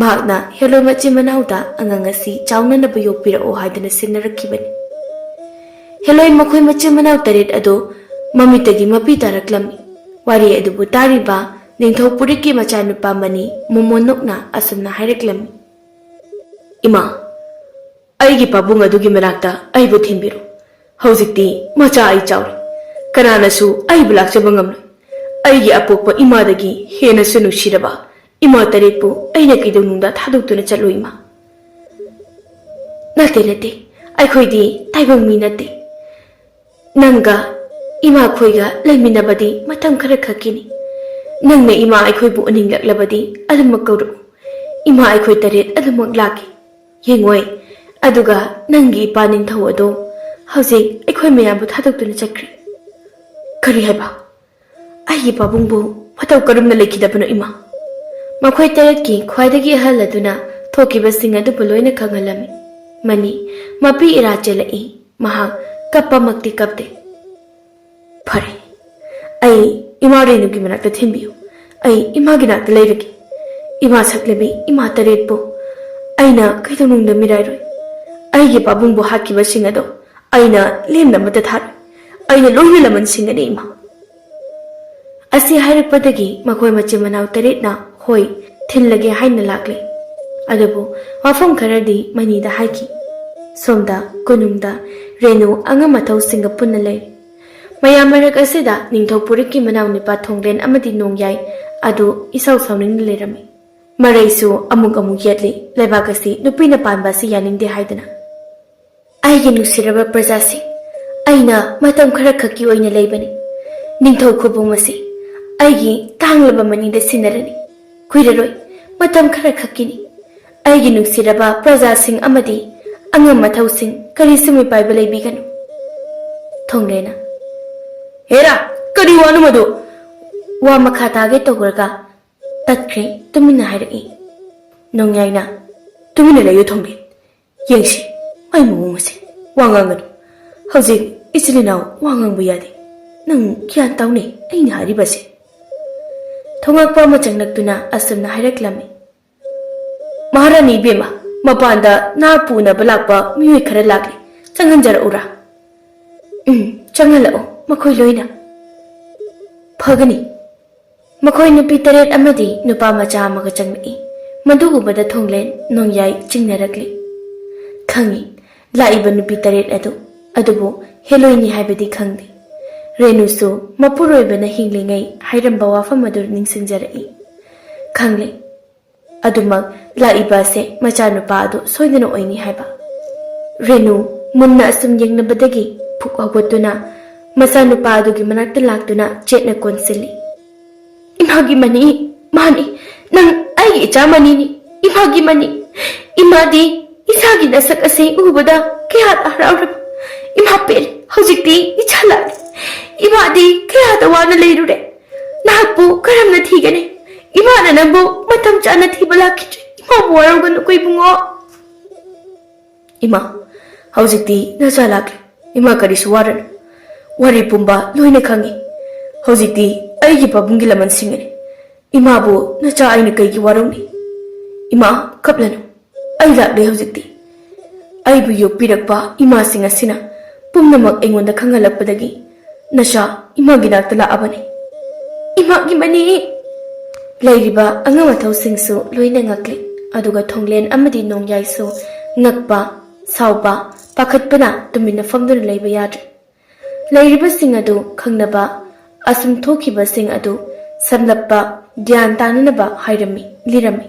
ꯃꯍꯥꯛꯅ ꯍꯦꯂꯣꯏ ꯃꯆꯤꯟ ꯃꯅꯥꯎꯗ ꯑꯉꯥꯡ ꯑꯁꯤ ꯆꯥꯎꯅꯅꯕ ꯌꯣꯛꯄꯤꯔꯛꯑꯣ ꯍꯥꯏꯗꯨꯅ ꯁꯤꯟꯅꯔꯛꯈꯤꯕꯅꯤ꯫ ꯍꯦꯂꯣꯏ ꯃꯈꯣꯏ ꯃꯆꯤꯟ ꯃꯅꯥꯎ ꯇꯔꯦꯠ ꯑꯗꯨ ꯃꯃꯤꯠꯇꯒꯤ ꯃꯄꯤ ꯇꯥꯔꯛꯂꯝꯃꯤ꯫ ꯋꯥꯔꯤ ꯑꯗꯨꯕꯨ ꯇꯥꯔꯤꯕ ꯅꯤꯡꯊꯧ ꯄꯨꯔꯤꯛꯀꯤ ꯃꯆꯥꯅꯨꯄꯥ ꯃꯅꯤ ꯃꯣꯃꯣꯟ ꯅꯣꯛꯅ ꯑꯁꯨꯝꯅ ꯍꯥꯏꯔꯛꯂꯝꯃꯤ꯫ ꯏꯃꯥ, ꯑꯩꯒꯤ ꯄꯥꯕꯨꯡ ꯑꯗꯨꯒꯤ ꯃꯅꯥꯛꯇ ꯑꯩꯕꯨ ꯊꯤꯟꯕꯤꯔꯣ꯫ ꯍꯧꯖꯤꯛꯇꯤ ꯃꯆꯥ ꯑꯩ ꯆꯥꯎꯔꯦ꯫ ꯀꯅꯥꯅꯁꯨ ꯑꯩꯕꯨ ꯂꯥꯛꯆꯕ ꯉꯝꯂꯣꯏ꯫ ꯑꯩꯒꯤ ꯑꯄꯣꯛꯄ ꯏꯃꯥꯗꯒꯤ ꯍꯦꯟꯅꯁꯨ ꯅꯨꯡꯁꯤꯔꯕ ꯏꯃꯥ ꯇꯔꯦꯠꯄꯨ ꯑꯩꯅ ꯀꯩꯗꯧꯅꯨꯡꯗ ꯊꯥꯗꯣꯛꯇꯨꯅ ꯆꯠꯂꯣꯏ ꯏꯃꯥ꯫ ꯅꯠꯇꯦ, ꯅꯠꯇꯦ, ꯑꯩꯈꯣꯏꯗꯤ ꯇꯥꯏꯕꯪ ꯃꯤ ꯅꯠꯇꯦ꯫ ꯅꯪꯒ ꯏꯃꯥꯈꯣꯏꯒ ꯂꯩꯃꯤꯟꯅꯕꯗꯤ ꯃꯇꯝ ꯈꯔ ꯈꯛꯀꯤꯅꯤ꯫ ꯅꯪꯅ ꯏꯃꯥ ꯑꯩꯈꯣꯏꯕꯨ ꯎꯅꯤꯡꯂꯛꯂꯕꯗꯤ ꯑꯗꯨꯃꯛ ꯀꯧꯔꯛꯎ꯫ ꯏꯃꯥ ꯑꯩꯈꯣꯏ ꯇꯔꯦꯠ ꯑꯗꯨꯃꯛ ꯂꯥꯛꯀꯦ꯫ ꯌꯦꯡꯉꯣꯏ, ꯑꯗꯨꯒ ꯅꯪꯒꯤ ꯏꯄꯥ ꯅꯤꯡꯊꯧ ꯑꯗꯣ ꯍꯧꯖꯤꯛ ꯑꯩꯈꯣꯏ ꯃꯌꯥꯝꯕꯨ ꯊꯥꯗꯣꯛꯇꯨꯅ ꯆꯠꯈ꯭ꯔꯦ꯫ ꯀꯔꯤ ꯍꯥꯏꯕ? ꯑꯩꯒꯤ ꯄꯥꯕꯨꯡꯕꯨ ꯃꯇꯧ ꯀꯔꯝꯅ ꯂꯩꯈꯤꯗꯕꯅꯣ ꯏꯃꯥ? ꯃꯈꯣꯏ ꯇꯔꯦꯠꯀꯤ ꯈ꯭ꯋꯥꯏꯗꯒꯤ ꯑꯍꯜ ꯑꯗꯨꯅ ꯊꯣꯛꯈꯤꯕꯁꯤꯡ ꯑꯗꯨꯕꯨ ꯂꯣꯏꯅ ꯈꯪꯍꯜꯂꯝꯃꯤ꯫ ꯃꯅꯤ ꯃꯄꯤ ꯏꯔꯥ ꯆꯦꯜꯂꯛꯏ꯫ ꯃꯍꯥꯛ ꯀꯞꯄꯃꯛꯇꯤ ꯀꯞꯇꯦ꯫ ꯐꯔꯦ, ꯑꯩ ꯏꯃꯥ ꯔꯦꯅꯨꯒꯤ ꯃꯅꯥꯛꯇ ꯊꯤꯟꯕꯤꯌꯨ꯫ ꯑꯩ ꯏꯃꯥꯒꯤ ꯅꯥꯛꯇ ꯂꯩꯔꯒꯦ꯫ ꯏꯃꯥ ꯁꯛꯂꯕꯤ ꯏꯃꯥ ꯇꯔꯦꯠꯄꯨ ꯑꯩꯅ ꯀꯩꯗꯧꯅꯨꯡꯗ ꯃꯤꯔꯥꯏꯔꯣꯏ꯫ ꯑꯩꯒꯤ ꯄꯥꯕꯨꯡꯕꯨ ꯍꯥꯠꯈꯤꯕꯁꯤꯡ ꯑꯗꯣ ꯑꯩꯅ ꯂꯦꯝꯅ ꯑꯃꯠꯇ ꯊꯥꯔꯣꯏ꯫ ꯑꯩꯅ ꯂꯣꯏꯅ ꯂꯃꯟ ꯁꯤꯡꯒꯅꯤ ꯏꯃꯥ꯫ ꯑꯁꯤ ꯍꯥꯏꯔꯛꯄꯗꯒꯤ ꯃꯈꯣꯏ ꯃꯆꯤꯟ ꯃꯅꯥꯎ ꯇꯔꯦꯠꯅ ꯍꯣꯏ ꯊꯤꯜꯂꯒꯦ ꯍꯥꯏꯅ ꯂꯥꯛꯂꯦ꯫ ꯑꯗꯨꯕꯨ ꯋꯥꯐꯝ ꯈꯔꯗꯤ ꯃꯅꯤꯗ ꯍꯥꯏꯈꯤ꯫ ꯁꯣꯝꯗ ꯀꯣꯅꯨꯡꯗ ꯔꯦꯅꯨ ꯑꯉꯝ ꯑꯊꯧꯁꯤꯡꯒ ꯄꯨꯟꯅ ꯂꯩꯔꯤ꯫ ꯃꯌꯥꯝ ꯃꯔꯛ ꯑꯁꯤꯗ ꯅꯤꯡꯊꯧ ꯄꯨꯔꯤꯛꯀꯤ ꯃꯅꯥꯎ ꯅꯨꯄꯥ ꯊꯣꯡꯂꯦꯟ ꯑꯃꯗꯤ ꯅꯣꯡꯌꯥꯏ ꯑꯗꯨ ꯏꯁꯥꯎ ꯁꯥꯎꯅꯤꯡꯅ ꯂꯩꯔꯝꯃꯤ꯫ ꯃꯔꯩꯁꯨ ꯑꯃꯨꯛ ꯑꯃꯨꯛ ꯌꯦꯠꯂꯤ꯫ ꯂꯩꯕꯥꯛ ꯑꯁꯤ ꯅꯨꯄꯤꯅ ꯄꯥꯟꯕ ꯑꯁꯤ ꯌꯥꯅꯤꯡꯗꯦ ꯍꯥꯏꯗꯅ꯫ ꯑꯩꯒꯤ ꯅꯨꯡꯁꯤꯔꯕ ꯄ꯭ꯔꯖꯥꯁꯤꯡ, ꯑꯩꯅ ꯃꯇꯝ ꯈꯔ ꯈꯛꯀꯤ ꯑꯣꯏꯅ ꯂꯩꯕꯅꯤ꯫ ꯅꯤꯡꯊꯧ ꯈꯨꯕꯨꯝ ꯑꯁꯤ ꯑꯩꯒꯤ ꯇꯥꯡꯂꯕ ꯃꯅꯤꯗ ꯁꯤꯟꯅꯔꯅꯤ꯫ ꯀꯨꯏꯔꯔꯣꯏ, ꯃꯇꯝ ꯈꯔ ꯈꯛꯀꯤꯅꯤ꯫ ꯑꯩꯒꯤ ꯅꯨꯡꯁꯤꯔꯕ ꯄ꯭ꯔꯖꯥꯁꯤꯡ ꯑꯃꯗꯤ ꯑꯉꯝ ꯑꯊꯧꯁꯤꯡ, ꯀꯔꯤꯁꯨ ꯃꯤꯄꯥꯏꯕ ꯂꯩꯕꯤꯒꯅꯨ꯫ ꯊꯣꯡꯂꯦꯅ, "ꯍꯦꯔꯥ, ꯀꯔꯤ ꯋꯥꯅꯣ ꯃꯗꯨ?" ꯋꯥ ꯃꯈꯥ ꯇꯥꯒꯦ ꯇꯧꯔꯒ ꯇꯠꯈ꯭ꯔꯦ꯫ ꯇꯨꯃꯤꯟꯅ ꯍꯥꯏꯔꯛꯏ ꯅꯣꯡꯌꯥꯏꯅ, "ꯇꯨꯃꯤꯟꯅ ꯂꯩꯌꯨ ꯊꯣꯡꯂꯦ꯫ ꯌꯦꯡꯁꯤ, ꯃꯥꯏ ꯃꯑꯣꯡ ꯑꯁꯦ꯫ ꯋꯥ ꯉꯥꯡꯒꯅꯨ꯫ ꯍꯧꯖꯤꯛ ꯏꯆꯤꯜ ꯏꯅꯥꯎ ꯋꯥ ꯉꯥꯡꯕ ꯌꯥꯗꯦ꯫ ꯅꯪ ꯒ꯭ꯌꯥꯟ ꯇꯧꯅꯦ ꯑꯩꯅ ꯍꯥꯏꯔꯤꯕꯁꯦ?" ꯊꯣꯉꯛꯄ ꯑꯃ ꯆꯪꯂꯛꯇꯨꯅ ꯑꯁꯨꯝꯅ ꯍꯥꯏꯔꯛꯂꯝꯃꯤ, "ꯃꯍꯥꯔꯥꯅꯤ ꯏꯕꯦꯝꯃ, ꯃꯄꯥꯟꯗ ꯅꯥ ꯄꯨꯅꯕ ꯂꯥꯛꯄ ꯃꯤꯑꯣꯏ ꯈꯔ ꯂꯥꯛꯂꯤ꯫ ꯆꯪꯍꯟꯖꯔꯛꯎꯔꯥ?" "ꯎꯝ, ꯆꯪꯍꯜꯂꯛꯑꯣ, ꯃꯈꯣꯏ ꯂꯣꯏꯅ꯫" "ꯐꯒꯅꯤ꯫" ꯃꯈꯣꯏ ꯅꯨꯄꯤ ꯇꯔꯦꯠ ꯑꯃꯗꯤ ꯅꯨꯄꯥ ꯃꯆꯥ ꯑꯃꯒ ꯆꯪꯂꯛꯏ꯫ ꯃꯗꯨ ꯎꯕꯗ ꯊꯣꯡꯂꯦꯟ ꯅꯣꯡꯌꯥꯏ ꯆꯤꯡꯅꯔꯛꯂꯤ꯫ ꯈꯪꯏ, ꯂꯥꯛꯏꯕ ꯅꯨꯄꯤ ꯇꯔꯦꯠ ꯑꯗꯨ, ꯑꯗꯨꯕꯨ ꯍꯦꯂꯣꯏꯅꯤ ꯍꯥꯏꯕꯗꯤ ꯈꯪꯗꯦ꯫ ꯔꯦꯅꯨꯁꯨ ꯃꯄꯨꯔꯣꯏꯕꯅ ꯍꯤꯡꯂꯤꯉꯩ ꯍꯥꯏꯔꯝꯕ ꯋꯥꯐꯝ ꯑꯗꯨ ꯅꯤꯡꯁꯤꯡꯖꯔꯛꯏ꯫ ꯈꯪꯂꯦ, ꯑꯗꯨꯃꯛ ꯂꯥꯛꯏꯕ ꯑꯁꯦ ꯃꯆꯥꯅꯨꯄꯥ ꯑꯗꯨ ꯁꯣꯏꯗꯅ ꯑꯣꯏꯅꯤ ꯍꯥꯏꯕ꯫ ꯔꯦꯅꯨ ꯃꯨꯟꯅ ꯑꯁꯨꯝ ꯌꯦꯡꯂꯕꯗꯒꯤ ꯐꯨꯛ ꯍꯧꯒꯠꯇꯨꯅ ꯃꯆꯥꯅꯨꯄꯥ ꯑꯗꯨꯒꯤ ꯃꯅꯥꯛꯇ ꯂꯥꯛꯇꯨꯅ ꯆꯦꯠꯅ ꯀꯣꯟꯁꯤꯜꯂꯤ꯫ "ꯏꯃꯥꯒꯤ ꯃꯅꯤ, ꯃꯥꯅꯤ, ꯅꯪ ꯑꯩꯒꯤ ꯏꯆꯥ ꯃꯅꯤꯅꯤ, ꯏꯃꯥꯒꯤ ꯃꯅꯤ꯫ ꯏꯃꯥꯗꯤ ꯏꯆꯥꯒꯤ ꯅꯁꯛ ꯑꯁꯤ ꯎꯕꯗ ꯀꯌꯥꯗ ꯍꯔꯥꯎꯔꯕ꯫ ꯏꯃꯥ ꯄꯦꯜꯂꯦ, ꯍꯧꯖꯤꯛꯇꯤ ꯏꯆꯥ ꯂꯥꯛꯂꯦ꯫ ꯏꯃꯥꯗꯤ ꯀꯌꯥꯗ ꯋꯥꯅ ꯂꯩꯔꯨꯔꯦ꯫ ꯅꯍꯥꯛꯄꯨ ꯀꯔꯝꯅ ꯊꯤꯒꯅꯤ? ꯏꯃꯥꯅ ꯅꯪꯕꯨ ꯃꯇꯝ ꯆꯥꯅ ꯊꯤꯕ ꯂꯥꯛꯈꯤꯗ꯭ꯔꯦ꯫ ꯏꯃꯥꯕꯨ ꯋꯥꯔꯧꯒꯅꯨꯀꯣ ꯏꯕꯨꯡꯉꯣ꯫" "ꯏꯃꯥ, ꯍꯧꯖꯤꯛꯇꯤ ꯅꯆꯥ ꯂꯥꯛꯂꯦ꯫ ꯏꯃꯥ, ꯀꯔꯤꯁꯨ ꯋꯥꯔꯅꯨ꯫ ꯋꯥꯔꯤ ꯄꯨꯝꯕ ꯂꯣꯏꯅ ꯈꯪꯉꯤ꯫ ꯍꯧꯖꯤꯛꯇꯤ ꯑꯩꯒꯤ ꯄꯥꯕꯨꯡꯒꯤ ꯂꯃꯟꯁꯤꯡꯒꯅꯤ꯫ ꯏꯃꯥꯕꯨ ꯅꯆꯥ ꯑꯩꯅ ꯀꯩꯒꯤ ꯋꯥꯔꯧꯅꯤ? ꯏꯃꯥ, ꯀꯞꯂꯅꯨ꯫ ꯑꯩ ꯂꯥꯛꯂꯦ ꯍꯧꯖꯤꯛꯇꯤ꯫ ꯑꯩꯕꯨ ꯌꯣꯛꯄꯤꯔꯛꯄ ꯏꯃꯥꯁꯤꯡ ꯑꯁꯤꯅ ꯄꯨꯝꯅꯃꯛ ꯑꯩꯉꯣꯟꯗ ꯈꯪꯍꯜꯂꯛꯄꯗꯒꯤ ꯅꯆꯥ ꯏꯃꯥꯒꯤ ꯅꯥꯛꯇ ꯂꯥꯛꯑꯕꯅꯤ꯫" "ꯏꯃꯥꯒꯤ ꯃꯅꯤ!" ꯂꯩꯔꯤꯕ ꯑꯉꯝ ꯑꯊꯧꯁꯤꯡꯁꯨ ꯂꯣꯏꯅ ꯉꯛꯂꯤ꯫ ꯑꯗꯨꯒ ꯊꯣꯡꯂꯦꯟ ꯑꯃꯗꯤ ꯅꯣꯡꯌꯥꯏꯁꯨ ꯉꯛꯄ, ꯁꯥꯎꯕ, ꯄꯥꯈꯠꯄꯅ ꯇꯨꯃꯤꯟꯅ ꯐꯝꯗꯨꯅ ꯂꯩꯕ ꯌꯥꯗ꯭ꯔꯦ꯫ ꯂꯩꯔꯤꯕꯁꯤꯡ ꯑꯗꯨ ꯈꯪꯅꯕ, ꯑꯁꯨꯝ ꯊꯣꯛꯈꯤꯕꯁꯤꯡ ꯑꯗꯨ ꯁꯝꯂꯞꯄ ꯒ꯭ꯌꯥꯟ ꯇꯥꯅꯅꯕ ꯍꯥꯏꯔꯝꯃꯤ, ꯂꯤꯔꯝꯃꯤ꯫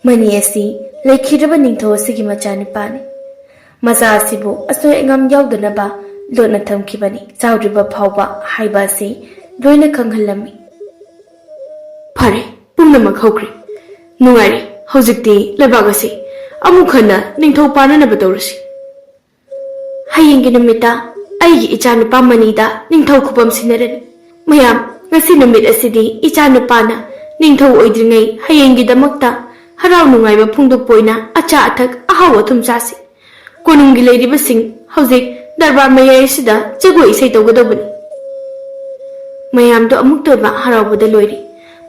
ꯃꯅꯤ ꯑꯁꯤ ꯂꯩꯈꯤꯗ꯭ꯔꯕ ꯅꯤꯡꯊꯧ ꯑꯁꯤꯒꯤ ꯃꯆꯥꯅꯨꯄꯥꯅꯤ꯫ ꯃꯆꯥ ꯑꯁꯤꯕꯨ ꯑꯁꯣꯏ ꯑꯉꯥꯝ ꯌꯥꯎꯗꯅꯕ ꯂꯣꯠꯅ ꯊꯝꯈꯤꯕꯅꯤ꯫ ꯆꯥꯎꯗ꯭ꯔꯤꯕ ꯐꯥꯎꯕ ꯍꯥꯏꯕ ꯑꯁꯤ ꯂꯣꯏꯅ ꯈꯪꯍꯜꯂꯝꯃꯤ꯫ ꯐꯔꯦ, ꯄꯨꯝꯅꯃꯛ ꯍꯧꯈ꯭ꯔꯦ꯫ ꯅꯨꯡꯉꯥꯏꯔꯦ꯫ ꯍꯧꯖꯤꯛꯇꯤ ꯂꯩꯕꯥꯛ ꯑꯁꯤ ꯑꯃꯨꯛ ꯍꯟꯅ ꯅꯤꯡꯊꯧ ꯄꯥꯟꯅꯅꯕ ꯇꯧꯔꯁꯤ꯫ ꯍꯌꯦꯡꯒꯤ ꯅꯨꯃꯤꯠꯇ ꯑꯩꯒꯤ ꯏꯆꯥꯅꯨꯄꯥ ꯃꯅꯤꯗ ꯅꯤꯡꯊꯧ ꯈꯨꯕꯝ ꯁꯤꯟꯅꯔꯅꯤ꯫ ꯃꯌꯥꯝ, ꯉꯁꯤ ꯅꯨꯃꯤꯠ ꯑꯁꯤꯗꯤ ꯏꯆꯥꯅꯨꯄꯥꯅ ꯅꯤꯡꯊꯧ ꯑꯣꯏꯗ꯭ꯔꯤꯉꯩ ꯍꯌꯦꯡꯒꯤꯗꯃꯛꯇ ꯍꯔꯥꯎ ꯅꯨꯡꯉꯥꯏꯕ ꯐꯣꯡꯗꯣꯛꯄ ꯑꯣꯏꯅ ꯑꯆꯥ ꯑꯊꯛ ꯑꯍꯥꯎ ꯑꯊꯨꯝ ꯆꯥꯁꯤ꯫ ꯀꯣꯅꯨꯡꯒꯤ ꯂꯩꯔꯤꯕꯁꯤꯡ ꯍꯧꯖꯤꯛ ꯗꯔꯕꯥꯔ ꯃꯌꯥꯏ ꯑꯁꯤꯗ ꯖꯒꯣꯏ ꯏꯁꯩ ꯇꯧꯒꯗꯧꯕꯅꯤ꯫ ꯃꯌꯥꯝꯗꯣ ꯑꯃꯨꯛꯇ ꯑꯣꯏꯕ ꯍꯔꯥꯎꯕꯗ ꯂꯣꯏꯔꯦ꯫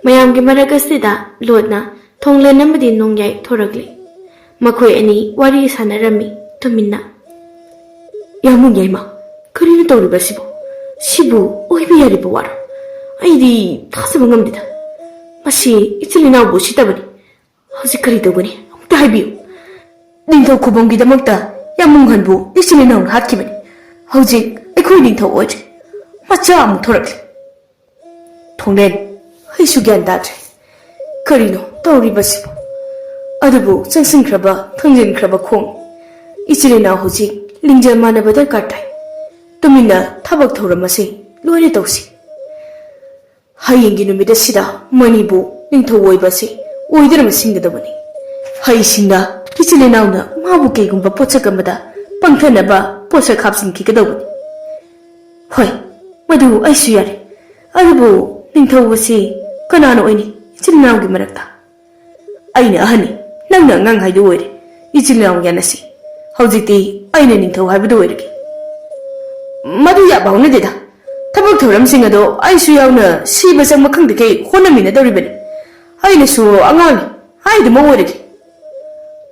ꯃꯌꯥꯝꯒꯤ ꯃꯔꯛ ꯑꯁꯤꯗ ꯂꯣꯠꯅ ꯊꯣꯡꯂꯦꯟ ꯑꯃꯗꯤ ꯅꯣꯡꯌꯥꯏ ꯊꯣꯔꯛꯂꯦ꯫ ꯃꯈꯣꯏ ꯑꯅꯤ ꯋꯥꯔꯤ ꯁꯥꯟꯅꯔꯝꯃꯤ ꯇꯨꯃꯤꯟꯅ꯫ ꯌꯥꯃꯨꯡ ꯌꯥꯏꯃ, ꯀꯔꯤꯅꯣ ꯇꯧꯔꯤꯕꯁꯤꯕꯨ? ꯁꯤꯕꯨ ꯑꯣꯏꯕ ꯌꯥꯔꯤꯕ ꯋꯥꯔꯣ? ꯑꯩꯗꯤ ꯊꯥꯖꯕ ꯉꯝꯗꯦꯗ꯫ ꯃꯁꯤ ꯏꯆꯤꯜ ꯏꯅꯥꯎꯕꯨ ꯎꯁꯤꯠꯇꯕꯅꯤ꯫ ꯍꯧꯖꯤꯛ ꯀꯔꯤ ꯇꯧꯒꯅꯤ? ꯑꯃꯨꯛꯇ ꯍꯥꯏꯕꯤꯌꯨ꯫ ꯅꯤꯡꯊꯧ ꯈꯨꯕꯝꯒꯤꯗꯃꯛꯇ ꯌꯥꯃꯨꯡꯍꯟꯕꯨ ꯏꯆꯤꯜ ꯏꯅꯥꯎꯅ ꯍꯥꯠꯈꯤꯕꯅꯤ꯫ ꯍꯧꯖꯤꯛ ꯑꯩꯈꯣꯏ ꯅꯤꯡꯊꯧ ꯑꯣꯏꯗ꯭ꯔꯦ꯫ ꯃꯆꯥ ꯑꯃꯨꯛ ꯊꯣꯔꯛꯂꯦ꯫ ꯊꯣꯡꯂꯦꯟ, ꯑꯩꯁꯨ ꯒ꯭ꯌꯥꯟ ꯇꯥꯗ꯭ꯔꯦ꯫ ꯀꯔꯤꯅꯣ ꯇꯧꯔꯤꯕꯁꯤꯕꯨ? ꯑꯗꯨꯕꯨ ꯆꯪꯁꯤꯟꯈ꯭ꯔꯕ, ꯊꯣꯡꯖꯤꯟꯈ꯭ꯔꯕ ꯈꯣꯡ꯫ ꯏꯆꯤꯜ ꯏꯅꯥꯎ ꯍꯧꯖꯤꯛ ꯂꯤꯡꯖꯦꯜ ꯃꯥꯟꯅꯕ ꯗꯔꯀꯥꯔ ꯇꯥꯏ꯫ ꯇꯨꯃꯤꯟꯅ ꯊꯕꯛ ꯊꯧꯔꯝ ꯑꯁꯤ ꯂꯣꯏꯅ ꯇꯧꯁꯤ꯫ ꯍꯌꯦꯡꯒꯤ ꯅꯨꯃꯤꯠ ꯑꯁꯤꯗ ꯃꯅꯤꯕꯨ ꯅꯤꯡꯊꯧ ꯑꯣꯏꯕ ꯑꯁꯤ ꯑꯣꯏꯗꯨꯅ ꯃꯁꯤꯟꯒꯗꯕꯅꯤ꯫ ꯍꯩꯁꯤꯡꯅ ꯏꯆꯤꯜ ꯏꯅꯥꯎꯅ ꯃꯥꯕꯨ ꯀꯩꯒꯨꯝꯕ ꯄꯣꯠꯁꯛ ꯑꯃꯗ ꯄꯪꯊꯅꯕ ꯄꯣꯠꯁꯛ ꯍꯥꯞꯆꯤꯟꯈꯤꯒꯗꯧꯕꯅꯤ꯫ ꯍꯣꯏ, ꯃꯗꯨ ꯑꯩꯁꯨ ꯌꯥꯔꯦ꯫ ꯑꯗꯨꯕꯨ ꯅꯤꯡꯊꯧ ꯑꯁꯤ ꯀꯅꯥꯅ ꯑꯣꯏꯅꯤ ꯏꯆꯤꯜ ꯏꯅꯥꯎꯒꯤ ꯃꯔꯛꯇ? ꯑꯩꯅ ꯑꯍꯟꯅꯤ, ꯅꯪꯅ ꯑꯉꯥꯡ ꯍꯥꯏꯗꯨ ꯑꯣꯏꯔꯦ꯫ ꯏꯆꯤꯜ ꯏꯅꯥꯎ ꯌꯥꯅꯁꯤ꯫ ꯍꯧꯖꯤꯛꯇꯤ ꯑꯩꯅ ꯅꯤꯡꯊꯧ ꯍꯥꯏꯕꯗꯨ ꯑꯣꯏꯔꯒꯦ꯫ ꯃꯗꯨ ꯌꯥꯕ ꯍꯧꯅꯗꯦꯗ꯫ ꯊꯕꯛ ꯊꯧꯔꯝꯁꯤꯡ ꯑꯗꯣ ꯑꯩꯁꯨ ꯌꯥꯎꯅ ꯁꯤꯕ ꯆꯪꯕ ꯈꯪꯗꯈꯩ ꯍꯣꯠꯅꯃꯤꯟꯅꯗꯧꯔꯤꯕꯅꯤ꯫ ꯑꯩꯅꯁꯨ ꯑꯉꯥꯡꯅꯤ, ꯍꯥꯏꯗꯨꯃ ꯑꯣꯏꯔꯒꯦ꯫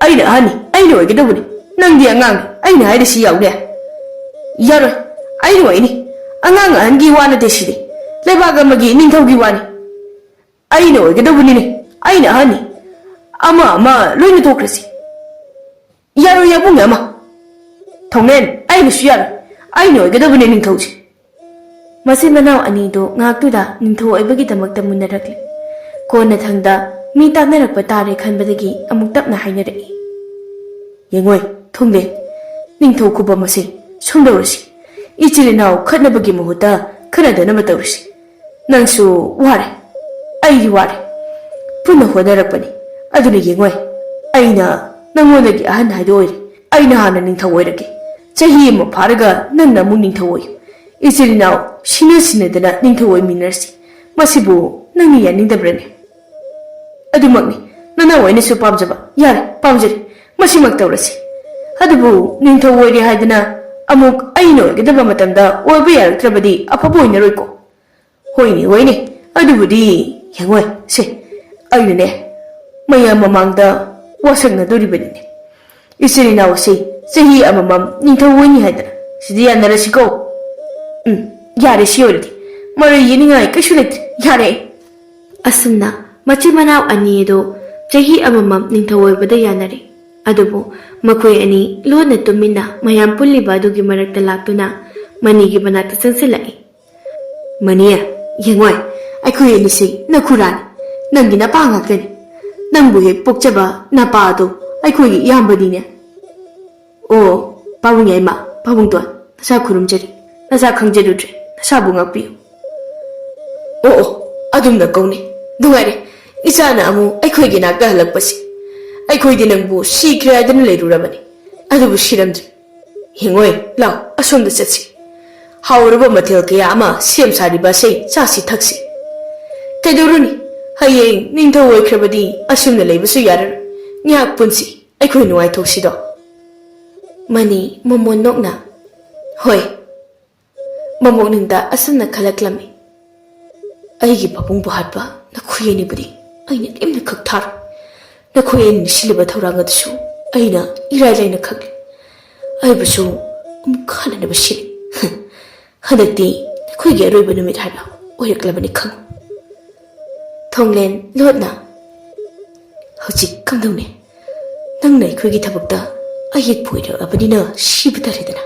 ꯑꯩꯅ ꯑꯍꯟꯅꯤ, ꯑꯩꯅ ꯑꯣꯏꯒꯗꯧꯕꯅꯤ꯫ ꯅꯪꯗꯤ ꯑꯉꯥꯡꯅꯤ, ꯑꯩꯅ ꯍꯥꯏꯔꯤꯁꯤ ꯌꯥꯎꯅꯦ꯫ ꯌꯥꯔꯣꯏ, ꯑꯩꯅ ꯑꯣꯏꯅꯤ꯫ ꯑꯉꯥꯡ ꯑꯍꯟꯒꯤ ꯋꯥ ꯅꯠꯇꯦ ꯁꯤꯗꯤ꯫ ꯂꯩꯕꯥꯛ ꯑꯃꯒꯤ ꯅꯤꯡꯊꯧꯒꯤ ꯋꯥꯅꯤ꯫ ꯑꯩꯅ ꯑꯣꯏꯒꯗꯧꯕꯅꯤꯅꯦ, ꯑꯩꯅ ꯑꯍꯟꯅꯤ꯫ ꯑꯃ ꯑꯃ ꯂꯣꯏꯅ ꯇꯣꯛꯈ꯭ꯔꯁꯤ꯫ ꯌꯥꯔꯣꯏ, ꯌꯥꯕꯨꯡ ꯑꯃ꯫ ꯊꯣꯡꯂꯦꯟ, ꯑꯩꯅꯁꯨ ꯌꯥꯔꯣꯏ꯫ ꯑꯩꯅ ꯑꯣꯏꯒꯗꯕꯅꯦ ꯅꯤꯡꯊꯧꯁꯦ꯫ ꯃꯆꯤꯟ ꯃꯅꯥꯎ ꯑꯅꯤꯗꯨ ꯉꯥꯏꯍꯥꯛꯇꯨꯗ ꯅꯤꯡꯊꯧ ꯑꯣꯏꯕꯒꯤꯗꯃꯛꯇ ꯃꯨꯟꯅꯔꯛꯂꯤ꯫ ꯀꯣꯟꯅꯊꯪꯗ ꯃꯤ ꯇꯥꯟꯅꯔꯛꯄ ꯇꯥꯔꯦ ꯈꯟꯕꯗꯒꯤ ꯑꯃꯨꯛ ꯇꯞꯅ ꯍꯥꯏꯅꯔꯛꯏ꯫ "ꯌꯦꯡꯉꯣꯏ, ꯊꯣꯡꯂꯦꯟ, ꯅꯤꯡꯊꯧ ꯈꯨꯕꯝ ꯑꯁꯦ ꯁꯨꯝ ꯇꯧꯔꯁꯤ꯫ ꯏꯆꯤꯜ ꯏꯅꯥꯎ ꯈꯠꯅꯕꯒꯤ ꯃꯍꯨꯠꯇ ꯈꯠꯅꯗꯅꯕ ꯇꯧꯔꯁꯤ꯫ ꯅꯪꯁꯨ ꯋꯥꯔꯦ, ꯑꯩꯗꯤ ꯋꯥꯔꯦ꯫ ꯄꯨꯟꯅ ꯍꯣꯠꯅꯔꯛꯄꯅꯤ꯫ ꯑꯗꯨꯅ ꯌꯦꯡꯉꯣꯏ, ꯑꯩꯅ ꯅꯪꯉꯣꯟꯗꯒꯤ ꯑꯍꯟ ꯍꯥꯏꯗꯣ ꯑꯣꯏꯔꯦ꯫ ꯑꯩꯅ ꯍꯥꯟꯅ ꯅꯤꯡꯊꯧ ꯑꯣꯏꯔꯒꯦ꯫ ꯆꯍꯤ ꯑꯃ ꯐꯥꯔꯒ ꯅꯪꯅ ꯑꯃꯨꯛ ꯅꯤꯡꯊꯧ ꯑꯣꯏꯌꯨ꯫ ꯏꯆꯤꯜ ꯏꯅꯥꯎ ꯁꯤꯟꯅ ꯁꯤꯟꯅꯗꯅ ꯅꯤꯡꯊꯧ ꯑꯣꯏꯃꯤꯟꯅꯔꯁꯤ꯫ ꯃꯁꯤꯕꯨ ꯅꯪꯅ ꯌꯥꯅꯤꯡꯗꯕ꯭ꯔꯅꯦ?" "ꯑꯗꯨꯃꯛꯅꯤ, ꯅꯅꯥꯎ ꯑꯩꯅꯁꯨ ꯄꯥꯝꯖꯕ꯫ ꯌꯥꯔꯦ, ꯄꯥꯝꯖꯔꯦ, ꯃꯁꯤꯃꯛ ꯇꯧꯔꯁꯤ꯫ ꯑꯗꯨꯕꯨ ꯅꯤꯡꯊꯧ ꯑꯣꯏꯔꯦ ꯍꯥꯏꯗꯅ ꯑꯃꯨꯛ ꯑꯩꯅ ꯑꯣꯏꯒꯗꯕ ꯃꯇꯝꯗ ꯑꯣꯏꯕ ꯌꯥꯔꯛꯇ꯭ꯔꯕꯗꯤ ꯑꯐꯕ ꯑꯣꯏꯅꯔꯣꯏꯀꯣ?" "ꯍꯣꯏꯅꯦ, ꯍꯣꯏꯅꯦ, ꯑꯗꯨꯕꯨꯗꯤ ꯌꯦꯡꯉꯣꯏ꯫ ꯁꯦ, ꯑꯩꯅꯅꯦ ꯃꯌꯥꯝ ꯃꯃꯥꯡꯗ ꯋꯥꯁꯛꯅꯗꯣꯔꯤꯕꯅꯤꯅꯦ꯫ ꯏꯆꯤꯜ ꯏꯅꯥꯎꯁꯤ ꯆꯍꯤ ꯑꯃꯃꯝ ꯅꯤꯡꯊꯧ ꯑꯣꯏꯅꯤ ꯍꯥꯏꯗꯅ꯫ ꯁꯤꯗꯤ ꯌꯥꯅꯔꯁꯤꯀꯣ?" "ꯎꯝ, ꯌꯥꯔꯦ, ꯁꯤ ꯑꯣꯏꯔꯗꯤ꯫ ꯃꯔꯩ ꯌꯦꯠꯅꯤꯡꯉꯥꯏ ꯀꯩꯁꯨ ꯂꯩꯇ꯭ꯔꯦ, ꯌꯥꯔꯦ ꯑꯩ꯫" ꯑꯁꯨꯝꯅ ꯃꯆꯤꯟ ꯃꯅꯥꯎ ꯑꯅꯤ ꯑꯗꯨ ꯆꯍꯤ ꯑꯃꯃꯝ ꯅꯤꯡꯊꯧ ꯑꯣꯏꯕꯗ ꯌꯥꯅꯔꯦ꯫ ꯑꯗꯨꯕꯨ ꯃꯈꯣꯏ ꯑꯅꯤ ꯂꯣꯟꯅ ꯇꯨꯃꯤꯟꯅ ꯃꯌꯥꯝ ꯄꯨꯜꯂꯤꯕ ꯑꯗꯨꯒꯤ ꯃꯔꯛꯇ ꯂꯥꯛꯇꯨꯅ ꯃꯅꯤꯒꯤ ꯃꯅꯥꯛꯇ ꯆꯪꯁꯤꯜꯂꯛꯏ꯫ "ꯃꯅꯤ, ꯌꯦꯡꯉꯣꯏ, ꯑꯩꯈꯣꯏ ꯑꯅꯤꯁꯤ ꯅꯈꯨꯔꯥꯅꯤ, ꯅꯪꯒꯤ ꯅꯄꯥ ꯉꯥꯛꯇꯅꯤ꯫ ꯅꯪꯕꯨ ꯍꯦꯛ ꯄꯣꯛꯆꯕ ꯅꯄꯥ ꯑꯗꯨ ꯑꯩꯈꯣꯏꯒꯤ ꯏꯌꯥꯝꯕꯅꯤꯅꯦ꯫" "ꯑꯣ, ꯄꯥꯕꯨꯡ ꯌꯥꯏꯃ, ꯄꯥꯕꯨꯡ ꯇꯣꯟ, ꯅꯁꯥ ꯈꯨꯔꯨꯝꯖꯔꯤ꯫ ꯅꯁꯥ ꯈꯪꯖꯔꯨꯗ꯭ꯔꯦ, ꯅꯁꯥꯕꯨ ꯉꯥꯛꯄꯤꯌꯨ꯫" "ꯑꯣ, ꯑꯣ, ꯑꯗꯨꯝꯅ ꯀꯧꯅꯦ꯫ ꯅꯨꯡꯉꯥꯏꯔꯦ, ꯏꯆꯥꯅ ꯑꯃꯨꯛ ꯑꯩꯈꯣꯏꯒꯤ ꯅꯥꯛꯇ ꯍꯜꯂꯛꯄꯁꯤ꯫ ꯑꯩꯈꯣꯏꯗꯤ ꯅꯪꯕꯨ ꯁꯤꯈ꯭ꯔꯦ ꯍꯥꯏꯗꯨꯅ ꯂꯩꯔꯨꯔꯕꯅꯤ, ꯑꯗꯨꯕꯨ ꯁꯤꯔꯝꯗ꯭ꯔꯦ꯫ ꯌꯦꯡꯉꯣꯏ, ꯂꯥꯎ, ꯑꯁꯣꯝꯗ ꯆꯠꯁꯤ꯫ ꯍꯥꯎꯔꯕ ꯃꯊꯦꯜ ꯀꯌꯥ ꯑꯃ ꯁꯦꯝ ꯁꯥꯔꯤꯕ ꯑꯁꯦ ꯆꯥꯁꯤ ꯊꯛꯁꯤ꯫ ꯀꯩꯗꯧꯔꯨꯅꯤ, ꯍꯌꯦꯡ ꯅꯤꯡꯊꯧ ꯑꯣꯏꯈ꯭ꯔꯕꯗꯤ ꯑꯁꯨꯝꯅ ꯂꯩꯕꯁꯨ ꯌꯥꯔꯔꯣꯏ꯫ ꯉꯥꯏꯍꯥꯛ ꯄꯨꯟꯁꯤ, ꯑꯩꯈꯣꯏ ꯅꯨꯡꯉꯥꯏꯊꯣꯛꯁꯤꯗꯣ꯫" ꯃꯅꯤ ꯃꯃꯣꯟ ꯅꯣꯛꯅ, "ꯍꯣꯏ꯫" ꯃꯃꯣꯛꯅꯤꯡꯗ ꯑꯁꯨꯝꯅ ꯈꯜꯂꯛꯂꯝꯃꯤ, "ꯑꯩꯒꯤ ꯄꯥꯕꯨꯡꯕꯨ ꯍꯥꯠꯄ ꯅꯈꯣꯏ ꯑꯅꯤꯕꯨꯗꯤ ꯑꯩꯅ ꯂꯦꯝꯅ ꯈꯛ ꯊꯥꯔꯣꯏ꯫ ꯅꯈꯣꯏ ꯑꯅꯤꯅ ꯁꯤꯜꯂꯤꯕ ꯊꯧꯔꯥꯡ ꯑꯗꯨꯁꯨ ꯑꯩꯅ ꯏꯔꯥꯏ ꯂꯥꯏꯅ ꯈꯪꯂꯦ꯫ ꯑꯩꯕꯨꯁꯨ ꯑꯃꯨꯛ ꯍꯜꯂꯅꯕ ꯁꯤꯜꯂꯤ꯫ ꯍꯟꯗꯛꯇꯤ ꯅꯈꯣꯏꯒꯤ ꯑꯔꯣꯏꯕ ꯅꯨꯃꯤꯠ ꯍꯥꯏꯕ ꯑꯣꯏꯔꯛꯂꯕꯅꯤ ꯈꯪꯉꯨ꯫" ꯊꯣꯡꯂꯦꯟ ꯂꯣꯠꯅ, "ꯍꯧꯖꯤꯛ ꯀꯝꯗꯧꯅꯤ? ꯅꯪꯅ ꯑꯩꯈꯣꯏꯒꯤ ꯊꯕꯛꯇ ꯑꯌꯦꯠꯄ ꯑꯣꯏꯔꯛꯂꯕꯅꯤꯅ ꯁꯤꯕ ꯇꯥꯔꯦꯗꯅ꯫"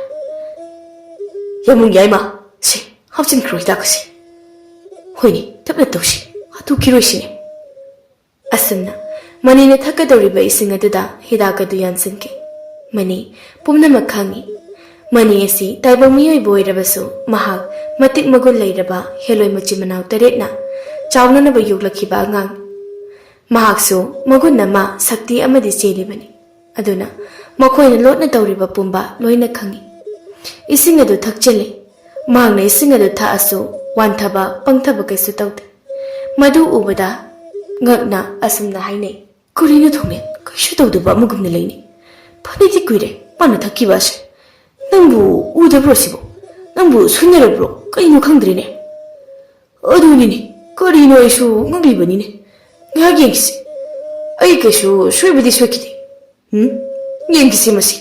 "ꯌꯥꯃꯨꯡ ꯌꯥꯏꯃ, ꯁꯦ, ꯍꯥꯞꯆꯤꯟꯈ꯭ꯔꯣ ꯍꯤꯗꯥꯛ ꯑꯁꯤ꯫" "ꯍꯣꯏꯅꯦ, ꯇꯞꯅ ꯇꯧꯁꯤ, ꯍꯥꯠꯇꯣꯛꯈꯤꯔꯣꯏꯁꯤꯅꯦ꯫" ꯑꯁꯨꯝꯅ ꯃꯅꯤꯅ ꯊꯛꯀꯗꯧꯔꯤꯕ ꯏꯁꯤꯡ ꯑꯗꯨꯗ ꯍꯤꯗꯥꯛ ꯑꯗꯨ ꯌꯥꯟꯁꯤꯟꯈꯤ꯫ ꯃꯅꯤ ꯄꯨꯝꯅꯃꯛ ꯈꯪꯏ꯫ ꯃꯅꯤ ꯑꯁꯤ ꯇꯥꯏꯕꯪ ꯃꯤꯑꯣꯏꯕ ꯑꯣꯏꯔꯕꯁꯨ, ꯃꯍꯥꯛ ꯃꯇꯤꯛ ꯃꯒꯨꯟ ꯂꯩꯔꯕ ꯍꯦꯂꯣꯏ ꯃꯆꯤꯟ ꯃꯅꯥꯎ ꯇꯔꯦꯠꯅ ꯆꯥꯎꯅꯅꯕ ꯌꯣꯛꯂꯛꯈꯤꯕ ꯑꯉꯥꯡꯅꯤ꯫ ꯃꯍꯥꯛꯁꯨ ꯃꯒꯨꯟ ꯑꯃ, ꯁꯛꯇꯤ ꯑꯃꯗꯤ ꯆꯦꯜꯂꯤꯕꯅꯤ꯫ ꯑꯗꯨꯅ ꯃꯈꯣꯏꯅ ꯂꯣꯠꯅ ꯇꯧꯔꯤꯕ ꯄꯨꯝꯕ ꯂꯣꯏꯅ ꯈꯪꯏ꯫ ꯏꯁꯤꯡ ꯑꯗꯨ ꯊꯛꯆꯤꯜꯂꯤ꯫ ꯃꯍꯥꯛꯅ ꯏꯁꯤꯡ ꯑꯗꯨ ꯊꯛꯑꯁꯨ ꯋꯥꯟꯊꯕ, ꯄꯪꯊꯕ ꯀꯩꯁꯨ ꯇꯧꯗꯦ꯫ ꯃꯗꯨ ꯎꯕꯗ ꯉꯛꯅ ꯑꯁꯨꯝꯅ ꯍꯥꯏꯅꯩ, "ꯀꯔꯤꯅꯣ ꯊꯣꯡꯂꯦꯟ? ꯀꯩꯁꯨ ꯇꯧꯗꯕ ꯑꯃꯒꯨꯝꯅ ꯂꯩꯅꯤ꯫ ꯐꯅꯗꯤ ꯀꯨꯏꯔꯦ ꯃꯥꯅ ꯊꯛꯈꯤꯕ ꯑꯁꯦ꯫ ꯅꯪꯕꯨ ꯎꯗꯕ꯭ꯔꯣ ꯁꯤꯕꯣ? ꯅꯪꯕꯨ ꯁꯣꯏꯅꯔꯕ꯭ꯔꯣ? ꯀꯩꯅꯣ ꯈꯪꯗ꯭ꯔꯦꯅꯦ꯫ ꯑꯗꯨꯅꯤꯅꯦ, ꯀꯔꯤꯅꯣ ꯑꯩꯁꯨ ꯉꯛꯂꯤꯕꯅꯤꯅꯦ꯫ ꯉꯥꯏꯍꯥꯛ ꯌꯦꯡꯈꯤꯁꯤ꯫ ꯑꯩ ꯀꯩꯁꯨ ꯁꯣꯏꯕꯗꯤ ꯁꯣꯏꯈꯤꯗꯦ꯫ ꯎꯝ? ꯌꯦꯡꯈꯤꯁꯤ ꯃꯁꯤ꯫"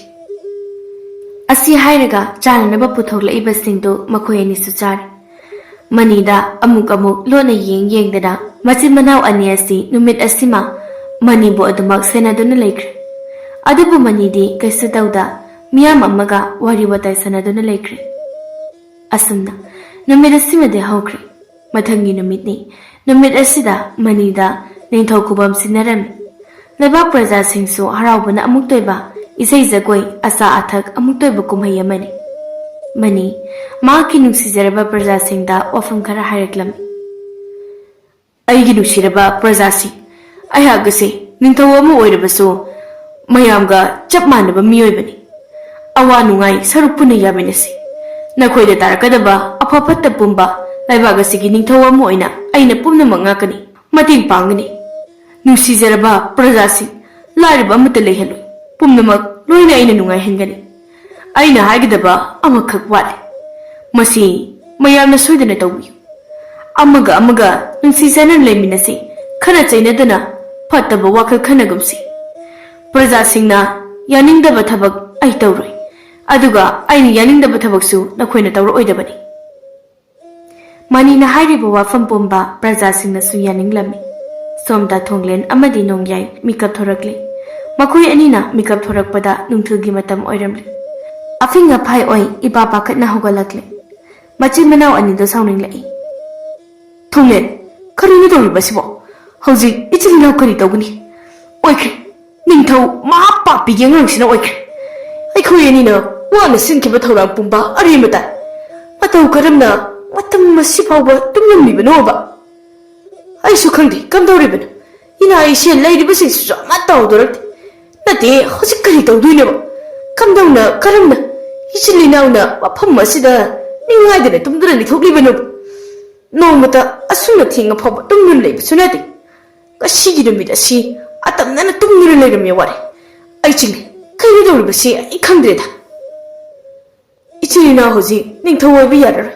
ꯑꯁꯤ ꯍꯥꯏꯔꯒ ꯆꯥꯅꯅꯕ ꯄꯨꯊꯣꯛꯂꯛꯏꯕꯁꯤꯡꯗꯨ ꯃꯈꯣꯏ ꯑꯅꯤꯁꯨ ꯆꯥꯔꯦ꯫ ꯃꯅꯤꯗ ꯑꯃꯨꯛ ꯑꯃꯨꯛ ꯂꯣꯟꯅ ꯌꯦꯡ ꯌꯦꯡꯗꯅ ꯃꯆꯤꯟ ꯃꯅꯥꯎ ꯑꯅꯤ ꯑꯁꯤ ꯅꯨꯃꯤꯠ ꯑꯁꯤꯃ ꯃꯅꯤꯕꯨ ꯑꯗꯨꯃꯛ ꯁꯦꯟꯅꯗꯨꯅ ꯂꯩꯈ꯭ꯔꯦ꯫ ꯑꯗꯨꯕꯨ ꯃꯅꯤꯗꯤ ꯀꯩꯁꯨ ꯇꯧꯗ ꯃꯤꯌꯥꯝ ꯑꯃꯒ ꯋꯥꯔꯤ ꯋꯥꯇꯥꯏ ꯁꯥꯟꯅꯗꯨꯅ ꯂꯩꯈ꯭ꯔꯦ꯫ ꯑꯁꯨꯝꯅ ꯅꯨꯃꯤꯠ ꯑꯁꯤꯃꯗꯤ ꯍꯧꯈ꯭ꯔꯦ꯫ ꯃꯊꯪꯒꯤ ꯅꯨꯃꯤꯠꯅꯤ꯫ ꯅꯨꯃꯤꯠ ꯑꯁꯤꯗ ꯃꯅꯤꯗ ꯅꯤꯡꯊꯧ ꯈꯨꯕꯝ ꯁꯤꯟꯅꯔꯝꯃꯤ꯫ ꯂꯩꯕꯥꯛ ꯄ꯭ꯔꯖꯥꯁꯤꯡꯁꯨ ꯍꯔꯥꯎꯕꯅ ꯑꯃꯨꯛꯇ ꯑꯣꯏꯕ ꯏꯁꯩ ꯖꯒꯣꯏ, ꯑꯆꯥ ꯑꯊꯛ ꯑꯃꯨꯛꯇ ꯑꯣꯏꯕ ꯀꯨꯝꯍꯩ ꯑꯃꯅꯤ꯫ ꯃꯅꯤ ꯃꯍꯥꯛꯀꯤ ꯅꯨꯡꯁꯤꯖꯔꯕ ꯄ꯭ꯔꯖꯥꯁꯤꯡꯗ ꯋꯥꯐꯝ ꯈꯔ ꯍꯥꯏꯔꯛꯂꯝꯃꯤ꯫ "ꯑꯩꯒꯤ ꯅꯨꯡꯁꯤꯔꯕ ꯄ꯭ꯔꯖꯥꯁꯤꯡ, ꯑꯩꯍꯥꯛ ꯑꯁꯤ ꯅꯤꯡꯊꯧ ꯑꯃ ꯑꯣꯏꯔꯕꯁꯨ ꯃꯌꯥꯝꯒ ꯆꯞ ꯃꯥꯟꯅꯕ ꯃꯤꯑꯣꯏꯕꯅꯤ꯫ ꯑꯋꯥ ꯅꯨꯡꯉꯥꯏ ꯁꯔꯨꯛ ꯄꯨꯟꯅ ꯌꯥꯃꯤꯟꯅꯁꯤ꯫ ꯅꯈꯣꯏꯗ ꯇꯥꯔꯛꯀꯗꯕ ꯑꯐ ꯐꯠꯇ ꯄꯨꯝꯕ ꯂꯩꯕꯥꯛ ꯑꯁꯤꯒꯤ ꯅꯤꯡꯊꯧ ꯑꯃ ꯑꯣꯏꯅ ꯑꯩꯅ ꯄꯨꯝꯅꯃꯛ ꯉꯥꯛꯀꯅꯤ, ꯃꯇꯦꯡ ꯄꯥꯡꯒꯅꯤ꯫ ꯅꯨꯡꯁꯤꯖꯔꯕ ꯄ꯭ꯔꯖꯥꯁꯤꯡ, ꯂꯥꯏꯔꯕ ꯑꯃꯠꯇ ꯂꯩꯍꯜꯂꯣꯏ꯫ ꯄꯨꯝꯅꯃꯛ ꯂꯣꯏꯅ ꯑꯩꯅ ꯅꯨꯡꯉꯥꯏꯍꯟꯒꯅꯤ꯫ ꯑꯩꯅ ꯍꯥꯏꯒꯗꯕ ꯑꯃꯈꯛ ꯋꯥꯠꯂꯤ꯫ ꯃꯁꯤ ꯃꯌꯥꯝꯅ ꯁꯣꯏꯗꯅ ꯇꯧꯕꯤꯌꯨ꯫ ꯑꯃꯒ ꯑꯃꯒ ꯅꯨꯡꯁꯤ ꯆꯥꯟꯅꯅ ꯂꯩꯃꯤꯟꯅꯁꯤ꯫ ꯈꯠꯅ ꯆꯩꯅꯗꯅ ꯐꯠꯇꯕ ꯋꯥꯈꯜ ꯈꯟꯅꯒꯨꯝꯁꯤ꯫ ꯄ꯭ꯔꯖꯥꯁꯤꯡꯅ ꯌꯥꯅꯤꯡꯗꯕ ꯊꯕꯛ ꯑꯩ ꯇꯧꯔꯣꯏ, ꯑꯗꯨꯒ ꯑꯩꯅ ꯌꯥꯅꯤꯡꯗꯕ ꯊꯕꯛꯁꯨ ꯅꯈꯣꯏꯅ ꯇꯧꯔꯛꯑꯣꯏꯗꯕꯅꯤ꯫" ꯃꯅꯤꯅ ꯍꯥꯏꯔꯤꯕ ꯋꯥꯐꯝ ꯄꯨꯝꯕ ꯄ꯭ꯔꯖꯥꯁꯤꯡꯅꯁꯨ ꯌꯥꯅꯤꯡꯂꯝꯃꯤ꯫ ꯁꯣꯝꯗ ꯊꯣꯡꯂꯦꯟ ꯑꯃꯗꯤ ꯅꯣꯡꯌꯥꯏ ꯃꯤꯀꯞ ꯊꯣꯔꯛꯂꯤ꯫ ꯃꯈꯣꯏ ꯑꯅꯤꯅ ꯃꯤꯀꯞ ꯊꯣꯔꯛꯄꯗ ꯅꯨꯡꯊꯤꯜꯒꯤ ꯃꯇꯝ ꯑꯣꯏꯔꯝꯂꯤ꯫ ꯑꯐꯤꯡ ꯑꯐꯥꯏ ꯑꯣꯏ ꯏꯄꯥ ꯄꯥꯈꯠꯅ ꯍꯧꯒꯠꯂꯛꯂꯦ꯫ ꯃꯆꯤꯟ ꯃꯅꯥꯎ ꯑꯅꯤꯗꯨ ꯁꯥꯎꯅꯤꯡꯂꯛꯏ꯫ "ꯊꯣꯡꯂꯦꯟ, ꯀꯔꯤꯅꯣ ꯇꯧꯔꯤꯕꯁꯤꯕꯣ? ꯍꯧꯖꯤꯛ ꯏꯆꯤꯜ ꯏꯅꯥꯎ ꯀꯔꯤ ꯇꯧꯒꯅꯤ? ꯑꯣꯏꯈ꯭ꯔꯦ, ꯅꯤꯡꯊꯧ ꯃꯍꯥ ꯄꯥꯄꯤꯒꯤ ꯑꯉꯥꯡꯁꯤꯅ ꯑꯣꯏꯈ꯭ꯔꯦ꯫ ꯑꯩꯈꯣꯏ ꯑꯅꯤꯅ ꯋꯥꯅ ꯁꯤꯟꯈꯤꯕ ꯊꯧꯔꯥꯡ ꯄꯨꯝꯕ ꯑꯔꯦꯝꯕ ꯇꯥꯏ꯫ ꯃꯇꯧ ꯀꯔꯝꯅ ꯃꯇꯝ ꯑꯁꯤ ꯐꯥꯎꯕ ꯇꯨꯝꯂꯝꯂꯤꯕꯅꯣꯕ? ꯑꯩꯁꯨ ꯈꯪꯗꯦ ꯀꯝꯗꯧꯔꯤꯕꯅꯣ꯫ ꯏꯅꯥ ꯏꯁꯦ ꯂꯩꯔꯤꯕꯁꯤꯡꯁꯤꯁꯨ ꯑꯃꯠꯇ ꯍꯧꯗꯣꯔꯛꯇꯦ꯫ ꯅꯠꯇꯦ, ꯍꯧꯖꯤꯛ ꯀꯔꯤ ꯇꯧꯗꯣꯏꯅꯣꯕ? ꯀꯝꯗꯧꯅ, ꯀꯔꯝꯅ ꯏꯆꯤꯜ ꯏꯅꯥꯎꯅ ꯃꯐꯝ ꯑꯁꯤꯗ ꯅꯤꯡꯉꯥꯏꯗꯅ ꯇꯨꯝꯗꯨꯅ ꯂꯩꯊꯣꯛꯂꯤꯕꯅꯣꯕ? ꯅꯣꯡꯃꯇ ꯑꯁꯨꯝꯅ ꯊꯦꯡꯉ ꯐꯥꯎꯕ ꯇꯨꯝꯗꯨꯅ ꯂꯩꯕꯁꯨ ꯅꯠꯇꯦ꯫ ꯉꯁꯤꯒꯤ ꯅꯨꯃꯤꯠ ꯑꯁꯤ ꯑꯇꯝꯅꯅ ꯇꯨꯝꯗꯨꯅ ꯂꯩꯔꯝꯃꯦ ꯋꯥꯔꯦ꯫ ꯑꯩ ꯆꯤꯡꯅꯩ꯫ ꯀꯩꯅꯣ ꯇꯧꯔꯤꯕꯁꯤ ꯑꯩ ꯈꯪꯗ꯭ꯔꯦꯗ꯫ ꯏꯆꯤꯜ ꯏꯅꯥꯎ ꯍꯧꯖꯤꯛ ꯅꯤꯡꯊꯧ ꯑꯣꯏꯕ ꯌꯥꯔꯔꯣꯏ꯫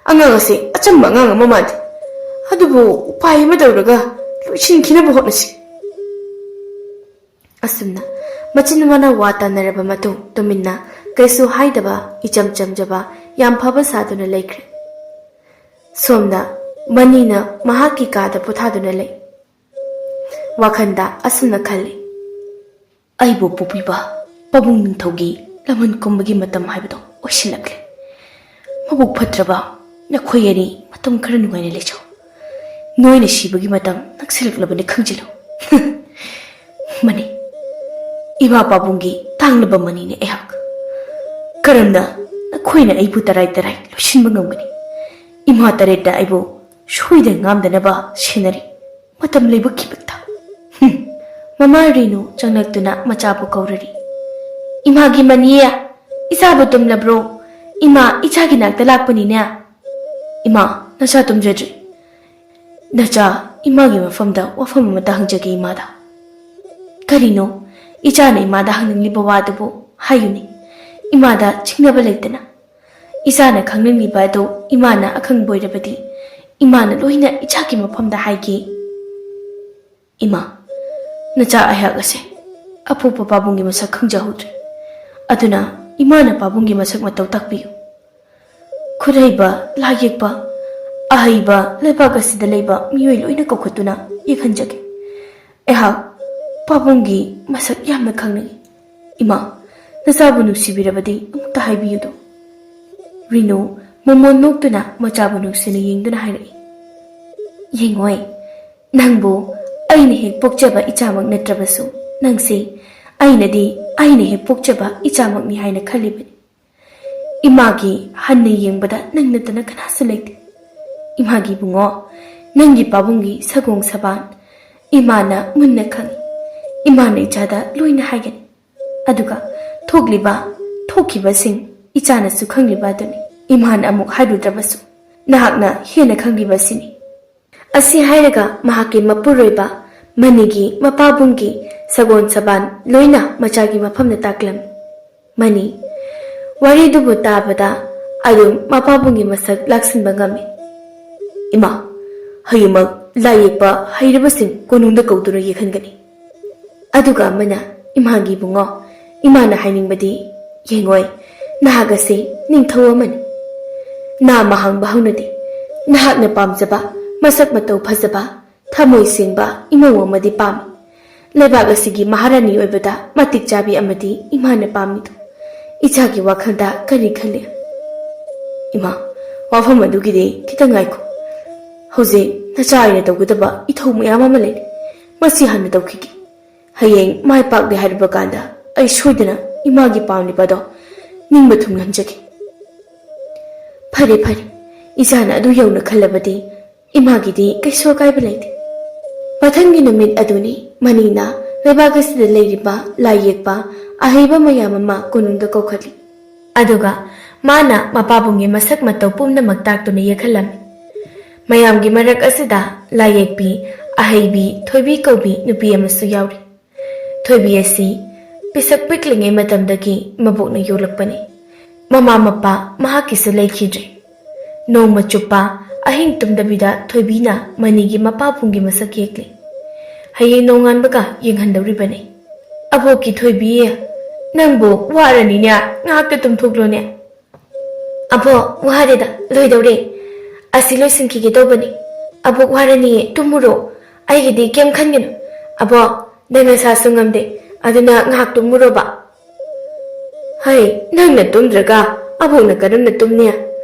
ꯑꯉꯥꯡ ꯑꯁꯦ ꯑꯆꯝꯕ ꯑꯉꯥꯡ ꯑꯃ ꯃꯥꯟꯗꯦ꯫ ꯑꯗꯨꯕꯨ ꯎꯄꯥꯏ ꯑꯃ ꯇꯧꯔꯒ ꯂꯣꯏꯁꯤꯟꯈꯤꯅꯕ ꯍꯣꯠꯅꯁꯤ꯫ ꯑꯁꯨꯝꯅ ꯃꯆꯤꯟ ꯃꯅꯥꯎ ꯋꯥ ꯇꯥꯅꯔꯕ ꯃꯇꯨꯡ ꯇꯨꯃꯤꯟꯅ ꯀꯩꯁꯨ ꯍꯥꯏꯗꯕ ꯏꯆꯝ ꯆꯝꯖꯕ ꯌꯥꯝ ꯐꯕ ꯁꯥꯗꯨꯅ ꯂꯩꯈ꯭ꯔꯦ꯫ ꯁꯣꯝꯗ ꯃꯅꯤꯅ ꯃꯍꯥꯛꯀꯤ ꯀꯥꯗ ꯄꯣꯊꯥꯗꯨꯅ ꯂꯩ꯫ ꯋꯥꯈꯜꯗ ꯑꯁꯨꯝꯅ ꯈꯜꯂꯤ, "ꯑꯩꯕꯨ ꯄꯣꯛꯄꯤꯕ ꯄꯥꯕꯨꯡ ꯅꯤꯡꯊꯧꯒꯤ ꯂꯃꯟ ꯀꯨꯝꯕꯒꯤ ꯃꯇꯝ ꯍꯥꯏꯕꯗꯣ ꯑꯣꯏꯁꯤꯜꯂꯛꯂꯦ꯫ ꯃꯕꯨꯛ ꯐꯠꯇ꯭ꯔꯕ ꯅꯈꯣꯏ ꯑꯅꯤ ꯃꯇꯝ ꯈꯔ ꯅꯨꯡꯉꯥꯏꯅ ꯂꯩꯖꯧ꯫ ꯅꯣꯏꯅ ꯁꯤꯕꯒꯤ ꯃꯇꯝ ꯅꯛꯁꯤꯜꯂꯛꯂꯕꯅꯤ ꯈꯪꯖꯤꯜꯂꯨ꯫" ꯃꯅꯤ, ꯏꯃꯥ ꯄꯥꯕꯨꯡꯒꯤ ꯇꯥꯡꯂꯕ ꯃꯅꯤꯅꯦ ꯑꯩꯍꯥꯛ꯫ ꯀꯔꯝꯅ ꯅꯈꯣꯏꯅ ꯑꯩꯕꯨ ꯇꯔꯥꯏ ꯇꯔꯥꯏ ꯂꯣꯏꯁꯤꯟꯕ ꯉꯝꯒꯅꯤ? ꯏꯃꯥ ꯇꯔꯦꯠꯅ ꯑꯩꯕꯨ ꯁꯣꯏꯗ ꯉꯥꯝꯗꯅꯕ ꯁꯦꯟꯅꯔꯤ꯫ ꯃꯇꯝ ꯂꯩꯕ ꯈꯤꯕꯛꯇ꯫ ꯍꯨꯝ꯫ ꯃꯃꯥ ꯔꯦꯅꯨ ꯆꯪꯂꯛꯇꯨꯅ ꯃꯆꯥꯕꯨ ꯀꯧꯔꯔꯤ꯫ "ꯏꯃꯥꯒꯤ ꯃꯅꯤ, ꯏꯆꯥꯕꯨ ꯇꯨꯝꯂꯕ꯭ꯔꯣ? ꯏꯃꯥ, ꯏꯆꯥꯒꯤ ꯅꯥꯛꯇ ꯂꯥꯛꯄꯅꯤꯅꯦ꯫" "ꯏꯃꯥ, ꯅꯆꯥ ꯇꯨꯝꯖꯗ꯭ꯔꯤ꯫" "ꯅꯆꯥ, ꯏꯃꯥꯒꯤ ꯃꯐꯝꯗ ꯋꯥꯐꯝ ꯑꯃꯇ ꯍꯪꯖꯒꯦ ꯏꯃꯥꯗ꯫" "ꯀꯔꯤꯅꯣ? ꯏꯆꯥꯅ ꯏꯃꯥꯗ ꯍꯪꯅꯤꯡꯂꯤꯕ ꯋꯥꯗꯨꯕꯨ ꯍꯥꯏꯌꯨꯅꯦ꯫ ꯏꯃꯥꯗ ꯆꯤꯡꯅꯕ ꯂꯩꯇꯅ꯫ ꯏꯆꯥꯅ ꯈꯪꯅꯤꯡꯂꯤꯕ ꯑꯗꯨ ꯏꯃꯥꯅ ꯑꯈꯪꯕ ꯑꯣꯏꯔꯕꯗꯤ ꯏꯃꯥꯅ ꯂꯣꯏꯅ ꯏꯆꯥꯒꯤ ꯃꯐꯝꯗ ꯍꯥꯏꯒꯦ꯫" "ꯏꯃꯥ, ꯅꯆꯥ ꯑꯩꯍꯥꯛ ꯑꯁꯦ ꯑꯄꯣꯛꯄ ꯄꯥꯕꯨꯡꯒꯤ ꯃꯁꯛ ꯈꯪꯖꯍꯧꯗ꯭ꯔꯦ꯫ ꯑꯗꯨꯅ ꯏꯃꯥꯅ ꯄꯥꯕꯨꯡꯒꯤ ꯃꯁꯛ ꯃꯇꯧ ꯇꯥꯛꯄꯤꯌꯨ꯫" "ꯈꯨꯠꯍꯩꯕ, ꯂꯥꯏ ꯌꯦꯛꯄ, ꯑꯍꯩꯕ ꯂꯩꯕꯥꯛ ꯑꯁꯤꯗ ꯂꯩꯕ ꯃꯤꯑꯣꯏ ꯂꯣꯏꯅ ꯀꯧꯈꯠꯇꯨꯅ ꯌꯦꯛꯍꯟꯖꯒꯦ꯫ ꯑꯩꯍꯥꯛ ꯄꯥꯕꯨꯡꯒꯤ ꯃꯁꯛ ꯌꯥꯝꯅ ꯈꯪꯅꯤꯡꯏ꯫ ꯏꯃꯥ, ꯅꯆꯥꯕꯨ ꯅꯨꯡꯁꯤꯕꯤꯔꯕꯗꯤ ꯑꯃꯨꯛꯇ ꯍꯥꯏꯕꯤꯌꯨꯗꯣ꯫" ꯔꯤꯅꯨ ꯃꯃꯣꯟ ꯅꯣꯛꯇꯨꯅ ꯃꯆꯥꯕꯨ ꯅꯨꯡꯁꯤꯅ ꯌꯦꯡꯗꯨꯅ ꯍꯥꯏꯔꯛꯏ, "ꯌꯦꯡꯉꯣꯏ, "ꯅꯪꯕꯨ ꯑꯩꯅ ꯍꯦꯛ ꯄꯣꯛꯆꯕ ꯏꯆꯥꯃꯛ ꯅꯠꯇ꯭ꯔꯕꯁꯨ, ꯅꯪꯁꯤ ꯑꯩꯅꯗꯤ ꯑꯩꯅ ꯍꯦꯛ ꯄꯣꯛꯆꯕ ꯏꯆꯥꯃꯛꯅꯤ ꯍꯥꯏꯅ ꯈꯜꯂꯤꯕꯅꯤ꯫ ꯏꯃꯥꯒꯤ ꯍꯟꯅ ꯌꯦꯡꯕꯗ ꯅꯪ ꯅꯠꯇꯅ ꯀꯅꯥꯁꯨ ꯂꯩꯇꯦ꯫ ꯏꯃꯥꯒꯤ ꯏꯕꯨꯡꯉꯣ, ꯅꯪꯒꯤ ꯄꯥꯕꯨꯡꯒꯤ ꯁꯒꯣꯡ ꯁꯕꯥꯟ ꯏꯃꯥꯅ ꯃꯨꯟꯅ ꯈꯪꯏ꯫ ꯏꯃꯥꯅ ꯏꯆꯥꯗ ꯂꯣꯏꯅ ꯍꯥꯏꯒꯅꯤ꯫ ꯑꯗꯨꯒ ꯊꯣꯛꯂꯤꯕ, ꯊꯣꯛꯈꯤꯕꯁꯤꯡ ꯏꯆꯥꯅꯁꯨ ꯈꯪꯂꯤꯕ ꯑꯗꯨꯅꯤ꯫ ꯏꯃꯥꯅ ꯑꯃꯨꯛ ꯍꯥꯏꯔꯨꯗ꯭ꯔꯕꯁꯨ ꯅꯍꯥꯛꯅ ꯍꯦꯟꯅ ꯈꯪꯂꯤꯕꯁꯤꯅꯤ꯫" ꯑꯁꯤ ꯍꯥꯏꯔꯒ ꯃꯍꯥꯛꯀꯤ ꯃꯄꯨꯔꯣꯏꯕ ꯃꯅꯤꯒꯤ ꯃꯄꯥꯕꯨꯡꯒꯤ ꯁꯒꯣꯟ ꯁꯕꯥꯟ ꯂꯣꯏꯅ ꯃꯆꯥꯒꯤ ꯃꯐꯝꯗ ꯇꯥꯛꯂꯝꯃꯤ꯫ ꯃꯅꯤ ꯋꯥꯔꯤꯗꯨꯕꯨ ꯇꯥꯕꯗ ꯑꯗꯨꯝ ꯃꯄꯥꯕꯨꯡꯒꯤ ꯃꯁꯛ ꯂꯥꯛꯁꯤꯟꯕ ꯉꯝꯃꯤ꯫ "ꯏꯃꯥ, ꯍꯌꯦꯡꯃꯛ ꯂꯥꯏ ꯌꯦꯛꯄ ꯍꯩꯔꯕꯁꯤꯡ ꯀꯣꯅꯨꯡꯗ ꯀꯧꯗꯨꯅ ꯌꯦꯛꯍꯟꯒꯅꯤ꯫" ꯑꯗꯨꯒ ꯑꯃꯅ, "ꯏꯃꯥꯒꯤ ꯏꯕꯨꯡꯉꯣ, ꯏꯃꯥꯅ ꯍꯥꯏꯅꯤꯡꯕꯗꯤ, ꯌꯦꯡꯉꯣꯏ, ꯅꯍꯥꯛ ꯑꯁꯤ ꯅꯤꯡꯊꯧ ꯑꯃꯅꯤ꯫ ꯅꯥꯃ ꯍꯥꯡꯕ ꯍꯧꯅꯗꯦ꯫ ꯅꯍꯥꯛꯅ ꯄꯥꯝꯖꯕ, ꯃꯁꯛ ꯃꯇꯧ ꯐꯖꯕ, ꯊꯃꯣꯏ ꯁꯦꯡꯕ ꯏꯃꯧ ꯑꯃꯗꯤ ꯄꯥꯝꯃꯤ꯫ ꯂꯩꯕꯥꯛ ꯑꯁꯤꯒꯤ ꯃꯍꯥꯔꯥꯅꯤ ꯑꯣꯏꯕꯗ ꯃꯇꯤꯛ ꯆꯥꯕꯤ ꯑꯃꯗꯤ ꯏꯃꯥꯅ ꯄꯥꯝꯃꯤꯗꯨ ꯏꯆꯥꯒꯤ ꯋꯥꯈꯜꯗ ꯀꯔꯤ ꯈꯜꯂꯤ?" "ꯏꯃꯥ, ꯋꯥꯐꯝ ꯑꯗꯨꯒꯤꯗꯤ ꯈꯤꯇꯪ ꯉꯥꯏꯈꯣ꯫ ꯍꯧꯖꯤꯛ ꯅꯆꯥ ꯑꯩꯅ ꯇꯧꯒꯗꯕ ꯏꯊꯧ ꯃꯌꯥꯝ ꯑꯃ ꯂꯩꯔꯤ꯫ ꯃꯁꯤ ꯍꯥꯟꯅ ꯇꯧꯈꯤꯒꯦ꯫ ꯍꯌꯦꯡ ꯃꯥꯏ ꯄꯥꯛꯂꯦ ꯍꯥꯏꯔꯕ ꯀꯥꯟꯗ ꯑꯩ ꯁꯣꯏꯗꯅ ꯏꯃꯥꯒꯤ ꯄꯥꯝꯂꯤꯕꯗꯣ ꯅꯤꯡꯕ ꯊꯨꯡꯍꯟꯖꯒꯦ꯫" "ꯐꯔꯦ, ꯐꯔꯦ, ꯏꯆꯥꯅ ꯑꯗꯨ ꯌꯧꯅ ꯈꯜꯂꯕꯗꯤ ꯏꯃꯥꯒꯤꯗꯤ ꯀꯩꯁꯨ ꯑꯀꯥꯏꯕ ꯂꯩꯇꯦ꯫" ꯃꯊꯪꯒꯤ ꯅꯨꯃꯤꯠ ꯑꯗꯨꯅꯤ ꯃꯅꯤꯅ ꯂꯩꯕꯥꯛ ꯑꯁꯤꯗ ꯂꯩꯔꯤꯕ ꯂꯥꯏ ꯌꯦꯛꯄ ꯑꯍꯩꯕ ꯃꯌꯥꯝ ꯑꯃ ꯀꯣꯅꯨꯡꯗ ꯀꯧꯈꯠꯂꯤ꯫ ꯑꯗꯨꯒ ꯃꯥꯅ ꯃꯄꯥꯕꯨꯡꯒꯤ ꯃꯁꯛ ꯃꯇꯧ ꯄꯨꯝꯅꯃꯛ ꯇꯥꯛꯇꯨꯅ ꯌꯦꯛꯍꯜꯂꯝꯃꯤ꯫ ꯃꯌꯥꯝꯒꯤ ꯃꯔꯛ ꯑꯁꯤꯗ ꯂꯥꯏ ꯌꯦꯛꯄꯤ ꯑꯍꯩꯕꯤ ꯊꯣꯏꯕꯤ ꯀꯧꯕꯤ ꯅꯨꯄꯤ ꯑꯃꯁꯨ ꯌꯥꯎꯔꯤ꯫ ꯊꯣꯏꯕꯤ ꯑꯁꯤ ꯄꯤꯁꯛ ꯄꯤꯛꯂꯤꯉꯩ ꯃꯇꯝꯗꯒꯤ ꯃꯕꯣꯛꯅ ꯌꯣꯛꯂꯛꯄꯅꯤ꯫ ꯃꯃꯥ ꯃꯄꯥ ꯃꯍꯥꯛꯀꯤꯁꯨ ꯂꯩꯈꯤꯗ꯭ꯔꯦ꯫ ꯅꯣꯡꯃ ꯆꯨꯞꯄ ꯑꯍꯤꯡ ꯇꯨꯝꯗꯕꯤꯗ ꯊꯣꯏꯕꯤꯅ ꯃꯅꯤꯒꯤ ꯃꯄꯥꯕꯨꯡꯒꯤ ꯃꯁꯛ ꯌꯦꯛꯂꯤ꯫ ꯍꯌꯦꯡ ꯅꯣꯡꯉꯥꯟꯕꯒ ꯌꯦꯡꯍꯟꯗꯧꯔꯤꯕꯅꯤ꯫ "ꯑꯕꯣꯛꯀꯤ ꯊꯣꯏꯕꯤ, ꯅꯪꯕꯨ ꯋꯥꯔꯅꯤꯅꯦ, ꯉꯥꯏꯍꯥꯛꯇ ꯇꯨꯝꯊꯣꯛꯂꯣꯅꯦ꯫" "ꯑꯕꯣ, ꯋꯥꯔꯦꯗ, ꯂꯣꯏꯗꯧꯔꯦ꯫ ꯑꯁꯤ ꯂꯣꯏꯁꯤꯟꯈꯤꯒꯦ ꯇꯧꯕꯅꯤ꯫ ꯑꯕꯣꯛ ꯋꯥꯔꯅꯤꯌꯦ, ꯇꯨꯝꯃꯨꯔꯣ꯫ ꯑꯩꯒꯤꯗꯤ ꯀꯩꯝ ꯈꯟꯒꯅꯨ꯫ ꯑꯕꯣ, ꯅꯪ ꯅꯁꯥꯁꯨ ꯉꯝꯗꯦ, ꯑꯗꯨꯅ ꯉꯥꯏꯍꯥꯛ ꯇꯨꯝꯃꯨꯔꯣꯕ꯫" "ꯍꯩ, ꯅꯪꯅ ꯇꯨꯝꯗ꯭ꯔꯒ ꯑꯕꯣꯛꯅ ꯀꯔꯝꯅ ꯇꯨꯝꯅꯤ?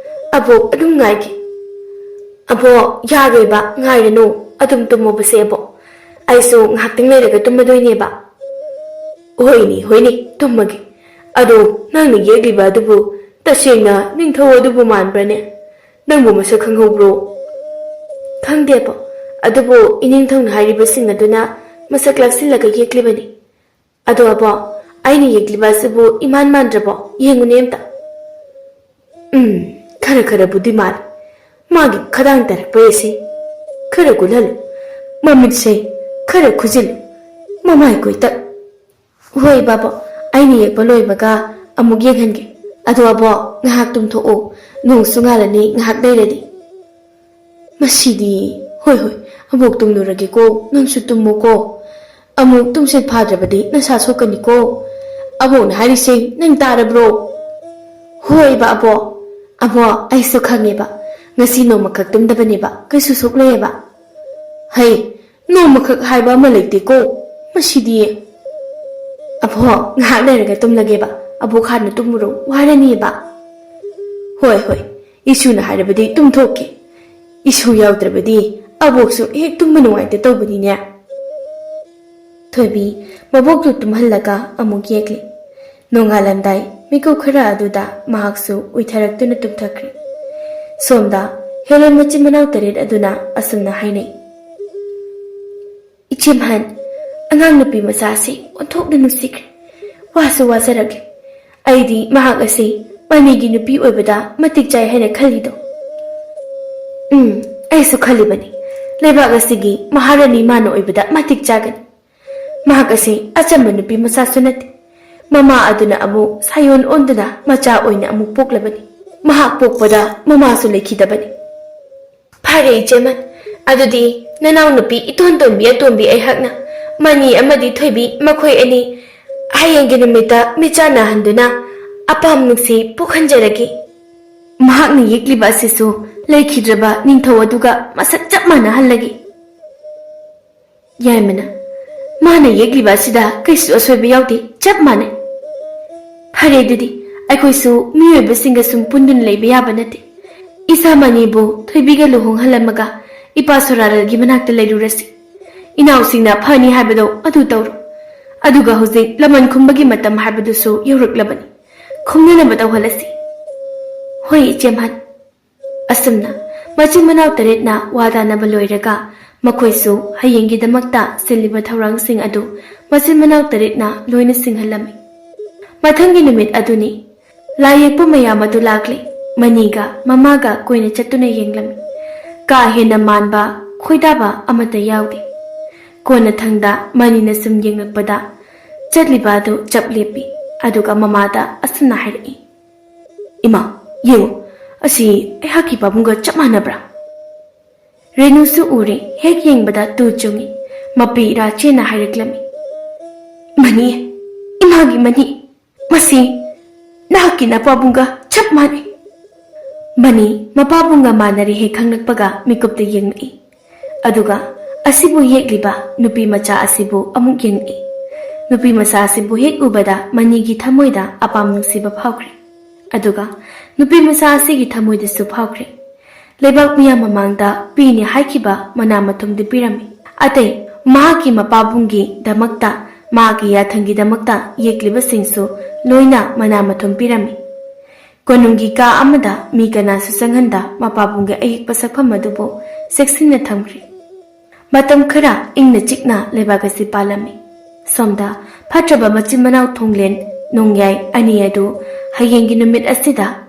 ꯑꯕꯣꯛ ꯑꯗꯨꯝ ꯉꯥꯏꯒꯦ꯫" "ꯑꯕꯣ, ꯌꯥꯔꯣꯏꯕ, ꯉꯥꯏꯔꯅꯨ꯫ ꯑꯗꯨꯝ ꯇꯨꯝꯃꯣꯕꯁꯦ ꯑꯕꯣꯛ꯫ ꯑꯩꯁꯨ ꯉꯥꯏꯍꯥꯛꯇꯪ ꯂꯩꯔꯒ ꯇꯨꯝꯃꯗꯣꯏꯅꯦꯕ꯫ ꯍꯣꯏꯅꯦ, ꯍꯣꯏꯅꯦ, ꯇꯨꯝꯃꯒꯦ꯫ ꯑꯗꯣ ꯅꯪꯅ ꯌꯦꯛꯂꯤꯕ ꯑꯗꯨꯕꯨ ꯇꯁꯦꯡꯅ ꯅꯤꯡꯊꯧ ꯑꯗꯨꯕꯨ ꯃꯥꯟꯕ꯭ꯔꯅꯦ? ꯅꯪꯕꯨ ꯃꯁꯛ ꯈꯪꯍꯧꯕ꯭ꯔꯣ? ꯈꯪꯗꯦ ꯑꯕꯣꯛ, ꯑꯗꯨꯕꯨ ꯏꯅꯤꯡꯊꯧꯅ ꯍꯥꯏꯔꯤꯕꯁꯤꯡ ꯑꯗꯨꯅ ꯃꯁꯛ ꯂꯥꯛꯁꯤꯜꯂꯒ ꯌꯦꯛꯂꯤꯕꯅꯤ꯫ ꯑꯗꯣ ꯑꯕꯣꯛ, ꯑꯩꯅ ꯌꯦꯛꯂꯤꯕ ꯑꯁꯤꯕꯨ ꯏꯃꯥꯟ ꯃꯥꯟꯗ꯭ꯔꯕꯣ? ꯌꯦꯡꯉꯨꯅꯦ ꯑꯝꯇ꯫ ꯎꯝ, ꯈꯔ ꯈꯔꯕꯨꯗꯤ ꯃꯥꯜꯂꯤ꯫ ꯃꯥꯒꯤ ꯈꯗꯥꯡ ꯇꯥꯔꯛꯄ ꯑꯁꯤ ꯈꯔ ꯀꯨꯜꯍꯜꯂꯨ, ꯃꯃꯤꯠꯁꯦ ꯈꯔ ꯈꯨꯖꯤꯜꯂꯨ, ꯃꯃꯥꯏ ꯀꯣꯏꯇꯛ꯫ ꯍꯣꯏ ꯕꯥꯕꯣꯛ, ꯑꯩꯅ ꯌꯦꯛꯄ ꯂꯣꯏꯕꯒ ꯑꯃꯨꯛ ꯌꯦꯡꯍꯟꯒꯦ꯫ ꯑꯗꯣ ꯑꯕꯣꯛ, ꯉꯥꯏꯍꯥꯛ ꯇꯨꯝꯊꯣꯛꯑꯣ, ꯅꯣꯡꯁꯨ ꯉꯥꯜꯂꯅꯤ ꯉꯥꯏꯍꯥꯛ ꯂꯩꯔꯗꯤ꯫ ꯃꯁꯤꯗꯤ꯫ ꯍꯣꯏ, ꯍꯣꯏ, ꯑꯕꯣꯛ ꯇꯨꯝꯂꯨꯔꯒꯦꯀꯣ, ꯅꯪꯁꯨ ꯇꯨꯝꯃꯨꯀꯣ꯫ ꯑꯃꯨꯛ ꯇꯨꯝꯁꯤꯠ ꯐꯥꯗ꯭ꯔꯕꯗꯤ ꯅꯁꯥ ꯁꯣꯛꯀꯅꯤꯀꯣ꯫ ꯑꯕꯣꯛꯅ ꯍꯥꯏꯔꯤꯁꯦ ꯅꯪ ꯇꯥꯔꯕ꯭ꯔꯣ? ꯍꯣꯏꯕ ꯑꯕꯣꯛ꯫ ꯑꯕꯣꯛ, ꯑꯩꯁꯨ ꯈꯪꯉꯦꯕ꯫ ꯉꯁꯤ ꯅꯣꯡꯃꯈꯛ ꯇꯨꯝꯗꯕꯅꯦꯕ, ꯀꯩꯁꯨ ꯁꯣꯛꯂꯣꯏꯌꯦꯕ꯫ ꯍꯩ, ꯅꯣꯡꯃꯈꯛ ꯍꯥꯏꯕ ꯑꯃ ꯂꯩꯇꯦꯀꯣ꯫ ꯃꯁꯤꯗꯤ꯫ ꯑꯕꯣꯛ, ꯉꯥꯏꯍꯥꯛ ꯂꯩꯔꯒ ꯇꯨꯝꯂꯒꯦꯕ꯫ ꯑꯕꯣꯛ ꯍꯥꯟꯅ ꯇꯨꯝꯃꯨꯔꯣ, ꯋꯥꯔꯅꯤꯕ꯫ ꯍꯣꯏ, ꯍꯣꯏ, ꯏꯁꯨꯅ ꯍꯥꯏꯔꯕꯗꯤ ꯇꯨꯝꯊꯣꯛꯀꯦ꯫ ꯏꯁꯨ ꯌꯥꯎꯗ꯭ꯔꯕꯗꯤ ꯑꯕꯣꯛꯁꯨ ꯍꯦꯛ ꯇꯨꯝꯕ ꯅꯨꯡꯉꯥꯏꯇ ꯇꯧꯕꯅꯤꯅꯦ꯫ ꯊꯣꯏꯕꯤ ꯃꯕꯣꯛꯇꯨ ꯇꯨꯝꯍꯜꯂꯒ ꯑꯃꯨꯛ ꯌꯦꯛꯂꯤ꯫ ꯅꯣꯡꯉꯥꯜꯂꯝꯗꯥꯏ ꯃꯤꯀꯨꯞ ꯈꯔ ꯑꯗꯨꯗ ꯃꯍꯥꯛꯁꯨ ꯎꯏꯊꯔꯛꯇꯨꯅ ꯇꯨꯝꯊꯈ꯭ꯔꯦ꯫ ꯁꯣꯝꯗ ꯍꯦꯂꯦꯟ ꯃꯆꯤꯟ ꯃꯅꯥꯎ ꯇꯔꯦꯠ ꯑꯗꯨꯅ ꯑꯁꯨꯝꯅ ꯍꯥꯏꯅꯩ꯫ ꯏꯆꯦꯝꯍꯟ, ꯑꯉꯥꯡ ꯅꯨꯄꯤ ꯃꯆꯥꯁꯤ ꯑꯣꯟꯊꯣꯛꯅ ꯅꯨꯡꯁꯤꯈ꯭ꯔꯦ꯫ ꯋꯥꯁꯨ ꯋꯥꯖꯔꯛꯂꯦ꯫ ꯑꯩꯗꯤ ꯃꯍꯥꯛ ꯑꯁꯤ ꯃꯅꯤꯒꯤ ꯅꯨꯄꯤ ꯑꯣꯏꯕꯗ ꯃꯇꯤꯛ ꯆꯥꯏ ꯍꯥꯏꯅ ꯈꯜꯂꯤꯗꯣ꯫ ꯎꯝ, ꯑꯩꯁꯨ ꯈꯜꯂꯤꯕꯅꯤ꯫ ꯂꯩꯕꯥꯛ ꯑꯁꯤꯒꯤ ꯃꯍꯥꯔꯥꯅꯤ ꯃꯥꯅ ꯑꯣꯏꯕꯗ ꯃꯇꯤꯛ ꯆꯥꯒꯅꯤ꯫ ꯃꯍꯥꯛ ꯑꯁꯤ ꯑꯆꯝꯕ ꯅꯨꯄꯤ ꯃꯆꯥꯁꯨ ꯅꯠꯇꯦ꯫ ꯃꯃꯥ ꯑꯗꯨꯅ ꯑꯃꯨꯛ ꯁꯥꯌꯣꯟ ꯑꯣꯟꯗꯨꯅ ꯃꯆꯥ ꯑꯣꯏꯅ ꯑꯃꯨꯛ ꯄꯣꯛꯂꯕꯅꯤ꯫ ꯃꯍꯥꯛ ꯄꯣꯛꯄꯗ ꯃꯃꯥꯁꯨ ꯂꯩꯈꯤꯗꯕꯅꯤ꯫ ꯐꯔꯦ ꯏꯆꯦꯃꯟ, ꯑꯗꯨꯗꯤ ꯅꯅꯥꯎꯅꯨꯄꯤ ꯏꯇꯣꯟ ꯇꯣꯟꯕꯤ ꯑꯇꯣꯝꯕꯤ ꯑꯩꯍꯥꯛꯅ ꯃꯅꯤ ꯑꯃꯗꯤ ꯊꯣꯏꯕꯤ ꯃꯈꯣꯏ ꯑꯅꯤ ꯍꯌꯦꯡꯒꯤ ꯅꯨꯃꯤꯠꯇ ꯃꯤꯠꯆꯥꯟꯅꯍꯟꯗꯨꯅ ꯑꯄꯥꯝꯕꯁꯤ ꯄꯣꯛꯍꯟꯖꯔꯒꯦ꯫ ꯃꯍꯥꯛꯅ ꯌꯦꯛꯂꯤꯕ ꯑꯁꯤꯁꯨ ꯂꯩꯈꯤꯗ꯭ꯔꯕ ꯅꯤꯡꯊꯧ ꯑꯗꯨꯒ ꯃꯁꯛ ꯆꯞ ꯃꯥꯟꯅꯍꯜꯂꯒꯦ꯫ ꯌꯥꯏꯃꯅ, ꯃꯥꯅ ꯌꯦꯛꯂꯤꯕ ꯑꯁꯤꯗ ꯀꯩꯁꯨ ꯑꯁꯣꯏꯕ ꯌꯥꯎꯗꯦ, ꯆꯞ ꯃꯥꯟꯅꯩ꯫ ꯐꯔꯦ ꯑꯗꯨꯗꯤ, ꯑꯩꯈꯣꯏꯁꯨ ꯃꯤꯑꯣꯏꯕꯁꯤꯡꯒ ꯁꯨꯝ ꯄꯨꯟꯗꯨꯅ ꯂꯩꯕ ꯌꯥꯕ ꯅꯠꯇꯦ꯫ ꯏꯆꯥ ꯃꯅꯤꯕꯨ ꯊꯣꯏꯕꯤꯒ ꯂꯨꯍꯣꯡꯍꯜꯂꯝꯃꯒ ꯏꯄꯥ ꯁꯣꯔꯥꯔꯦꯜꯒꯤ ꯃꯅꯥꯛꯇ ꯂꯩꯔꯨꯔꯁꯤ꯫ ꯏꯅꯥꯎꯁꯤꯡꯅ ꯐꯅꯤ ꯍꯥꯏꯕꯗꯣ ꯑꯗꯨ ꯇꯧꯔꯣ꯫ ꯑꯗꯨꯒ ꯍꯧꯖꯤꯛ ꯂꯃꯟ ꯈꯨꯝꯕꯒꯤ ꯃꯇꯝ ꯍꯥꯏꯕꯗꯨꯁꯨ ꯌꯧꯔꯛꯂꯕꯅꯤ꯫ ꯈꯨꯝꯅꯅꯕ ꯇꯧꯍꯜꯂꯁꯤ꯫ ꯍꯣꯏ, ꯏꯆꯦꯝꯍꯟ꯫ ꯑꯁꯨꯝꯅ ꯃꯆꯤꯟ ꯃꯅꯥꯎ ꯇꯔꯦꯠꯅ ꯋꯥ ꯇꯥꯅꯕ ꯂꯣꯏꯔꯒ, ꯃꯈꯣꯏꯁꯨ ꯍꯌꯦꯡꯒꯤꯗꯃꯛꯇ ꯁꯤꯜꯂꯤꯕ ꯊꯧꯔꯥꯡꯁꯤꯡ ꯑꯗꯨ ꯃꯆꯤꯟ ꯃꯅꯥꯎ ꯇꯔꯦꯠꯅ ꯂꯣꯏꯅ ꯁꯤꯡꯍꯜꯂꯝꯃꯤ꯫ ꯃꯊꯪꯒꯤ ꯅꯨꯃꯤꯠ ꯑꯗꯨꯅꯤ꯫ ꯂꯥꯏ ꯌꯦꯛꯄ ꯃꯌꯥꯝ ꯑꯗꯨ ꯂꯥꯛꯂꯦ꯫ ꯃꯅꯤꯒ ꯃꯃꯥꯒ ꯀꯣꯏꯅ ꯆꯠꯇꯨꯅ ꯌꯦꯡꯂꯝꯃꯤ꯫ ꯀꯥ ꯍꯦꯟꯅ ꯃꯥꯟꯕ, ꯈꯣꯏꯗꯥꯕ ꯑꯃꯠꯇ ꯌꯥꯎꯗꯦ꯫ ꯀꯣꯟꯅꯊꯪꯗ ꯃꯅꯤꯅ ꯁꯨꯝ ꯌꯦꯡꯂꯛꯄꯗ ꯆꯠꯂꯤꯕ ꯑꯗꯨ ꯆꯞ ꯂꯦꯞꯄꯤ꯫ ꯑꯗꯨꯒ ꯃꯃꯥꯗ ꯑꯁꯨꯝꯅ ꯍꯥꯏꯔꯛꯏ, "ꯏꯃꯥ, ꯌꯦꯡꯉꯨ, ꯑꯁꯤ ꯑꯩꯍꯥꯛꯀꯤ ꯄꯥꯕꯨꯡꯒ ꯆꯞ ꯃꯥꯟꯅꯕ꯭ꯔꯥ?" ꯔꯦꯅꯨꯁꯨ ꯎꯔꯦ꯫ ꯍꯦꯛ ꯌꯦꯡꯕꯗ ꯇꯨ ꯆꯨꯡꯉꯤ꯫ ꯃꯄꯤ ꯔꯥꯆꯦꯅ ꯍꯥꯏꯔꯛꯂꯝꯃꯤ, "ꯃꯅꯤ, ꯏꯃꯥꯒꯤ ꯃꯅꯤ, ꯃꯁꯤ ꯅꯍꯥꯛꯀꯤ ꯅꯄꯥꯕꯨꯡꯒ ꯆꯞ ꯃꯥꯟꯅꯩ꯫" ꯃꯅꯤ ꯃꯄꯥꯕꯨꯡꯒ ꯃꯥꯟꯅꯔꯦ ꯍꯦꯛ ꯈꯪꯂꯛꯄꯒ ꯃꯤꯀꯨꯞꯇ ꯌꯦꯡꯂꯛꯏ꯫ ꯑꯗꯨꯒ ꯑꯁꯤꯕꯨ ꯌꯦꯛꯂꯤꯕ ꯅꯨꯄꯤ ꯃꯆꯥ ꯑꯁꯤꯕꯨ ꯑꯃꯨꯛ ꯌꯦꯡꯂꯛꯏ꯫ ꯅꯨꯄꯤ ꯃꯆꯥ ꯑꯁꯤꯕꯨ ꯍꯦꯛ ꯎꯕꯗ ꯃꯅꯤꯒꯤ ꯊꯃꯣꯏꯗ ꯑꯄꯥꯝ ꯅꯨꯡꯁꯤꯕ ꯐꯥꯎꯈ꯭ꯔꯦ꯫ ꯑꯗꯨꯒ ꯅꯨꯄꯤ ꯃꯆꯥ ꯑꯁꯤꯒꯤ ꯊꯃꯣꯏꯗꯁꯨ ꯐꯥꯎꯈ꯭ꯔꯦ꯫ ꯂꯩꯕꯥꯛ ꯃꯤꯌꯥꯝ ꯃꯃꯥꯡꯗ ꯄꯤꯅꯤ ꯍꯥꯏꯈꯤꯕ ꯃꯅꯥ ꯃꯊꯨꯝꯗꯤ ꯄꯤꯔꯝꯃꯤ꯫ ꯑꯇꯩ ꯃꯍꯥꯛꯀꯤ ꯃꯄꯥꯕꯨꯡꯒꯤꯗꯃꯛꯇ ꯃꯍꯥꯛꯀꯤ ꯌꯥꯊꯪꯒꯤꯗꯃꯛꯇ ꯌꯦꯛꯂꯤꯕꯁꯤꯡꯁꯨ ꯂꯣꯏꯅ ꯃꯅꯥ ꯃꯊꯨꯝ ꯄꯤꯔꯝꯃꯤ꯫ ꯀꯣꯅꯨꯡꯒꯤ ꯀꯥ ꯑꯃꯗ ꯃꯤ ꯀꯅꯥꯁꯨ ꯆꯪꯍꯟꯗ ꯃꯄꯥꯕꯨꯡꯒꯤ ꯑꯌꯦꯛꯄ ꯁꯛꯐꯝ ꯑꯗꯨꯕꯨ ꯆꯦꯛꯁꯤꯟꯅ ꯊꯝꯈ꯭ꯔꯦ꯫ ꯃꯇꯝ ꯈꯔ ꯏꯪꯅ ꯆꯤꯛꯅ ꯂꯩꯕꯥꯛ ꯑꯁꯤ ꯄꯥꯜꯂꯝꯃꯤ꯫ ꯁꯣꯝꯗ ꯐꯠꯇ꯭ꯔꯕ ꯃꯆꯤꯟ ꯃꯅꯥꯎ ꯊꯣꯡꯂꯦꯟ ꯅꯣꯡꯌꯥꯏ ꯑꯅꯤ ꯑꯗꯨ ꯍꯌꯦꯡꯒꯤ ꯅꯨꯃꯤꯠ ꯑꯁꯤꯗ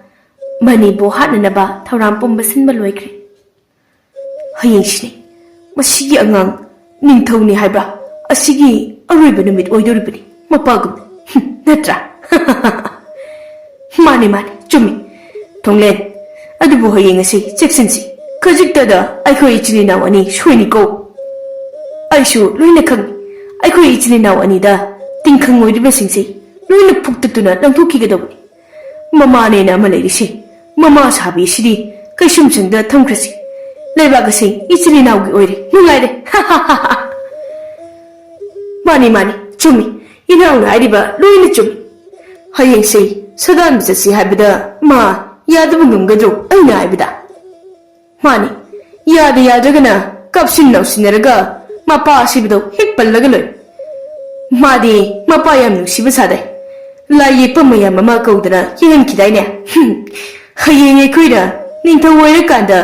ꯃꯅꯤꯕꯨ ꯍꯥꯠꯅꯅꯕ ꯊꯧꯔꯥꯡ ꯄꯨꯝꯕ ꯁꯤꯟꯕ ꯂꯣꯏꯈ꯭ꯔꯦ꯫ "ꯍꯌꯦꯡꯁꯤꯅꯤ꯫ ꯃꯁꯤꯒꯤ ꯑꯉꯥꯡ ꯅꯤꯡꯊꯧꯅꯤ ꯍꯥꯏꯕ꯭ꯔꯥ? ꯑꯁꯤꯒꯤ ꯑꯔꯣꯏꯕ ꯅꯨꯃꯤꯠ ꯑꯣꯏꯗꯧꯔꯤꯕꯅꯤ꯫ ꯃꯄꯥꯒꯨꯝ꯫ ꯍꯨꯝ, ꯅꯠꯇ꯭ꯔꯥ?" "ꯃꯥꯅꯤ, ꯃꯥꯅꯤ, ꯆꯨꯝꯃꯤ꯫ ꯊꯣꯡꯂꯦꯟ, ꯑꯗꯨꯕꯨ ꯍꯌꯦꯡ ꯑꯁꯤ ꯆꯦꯛꯁꯤꯟꯁꯤ꯫ ꯈꯖꯤꯛꯇꯗ ꯑꯩꯈꯣꯏ ꯏꯆꯤꯜ ꯏꯅꯥꯎ ꯑꯅꯤ ꯁꯣꯏꯅꯤꯀꯣ꯫ ꯑꯩꯁꯨ ꯂꯣꯏꯅ ꯈꯪꯏ꯫ ꯑꯩꯈꯣꯏ ꯏꯆꯤꯜ ꯏꯅꯥꯎ ꯑꯅꯤꯗ ꯇꯤꯡꯈꯪ ꯑꯣꯏꯔꯤꯕꯁꯤꯡꯁꯤ ꯂꯣꯏꯅ ꯐꯨꯛꯇꯠꯇꯨꯅ ꯂꯪꯊꯣꯛꯈꯤꯒꯗꯧꯕꯅꯤ꯫ ꯃꯃꯥꯅꯦꯅ ꯑꯃ ꯂꯩꯔꯤꯁꯤ, ꯃꯃꯥ ꯁꯥꯕꯤ ꯑꯁꯤꯗꯤ ꯀꯩꯁꯨꯝꯁꯪꯗ ꯊꯝꯈ꯭ꯔꯁꯤ꯫ ꯂꯩꯕꯥꯛ ꯑꯁꯤ ꯏꯆꯤꯜ ꯏꯅꯥꯎꯒꯤ ꯑꯣꯏꯔꯦ꯫ ꯅꯨꯡꯉꯥꯏꯔꯦ꯫" "ꯃꯥꯅꯤ, ꯃꯥꯅꯤ, ꯆꯨꯝꯃꯤ꯫ ꯏꯅꯥꯎꯅ ꯍꯥꯏꯔꯤꯕ ꯂꯣꯏꯅ ꯆꯨꯝꯃꯤ꯫ ꯍꯌꯦꯡꯁꯤ ꯁꯥꯗꯥꯟꯕ ꯆꯠꯁꯤ ꯍꯥꯏꯕꯗ ꯃꯥ ꯌꯥꯗꯕ ꯉꯝꯒꯗ꯭ꯔꯣ ꯑꯩꯅ ꯍꯥꯏꯕꯗ?" "ꯃꯥꯅꯤ, ꯌꯥꯗ ꯌꯥꯗ꯭ꯔꯒꯅ ꯀꯥꯞꯁꯤꯟ ꯂꯥꯎꯁꯤꯟꯅꯔꯒ ꯃꯄꯥ ꯑꯁꯤꯕꯗꯣ ꯍꯦꯛ ꯄꯜꯂꯒ ꯂꯣꯏ꯫ ꯃꯥꯗꯤ ꯃꯄꯥ ꯌꯥꯝ ꯅꯨꯡꯁꯤꯕ ꯁꯥꯗꯥꯏ꯫ ꯂꯥꯏ ꯌꯦꯛꯄ ꯃꯌꯥꯝ ꯑꯃ ꯀꯧꯗꯅ ꯌꯦꯡꯍꯟꯈꯤꯗꯥꯏꯅꯦ? ꯍꯨꯝ, ꯍꯌꯦꯡ ꯑꯩꯈꯣꯏꯅ ꯅꯤꯡꯊꯧ ꯑꯣꯏꯔꯀꯥꯟꯗ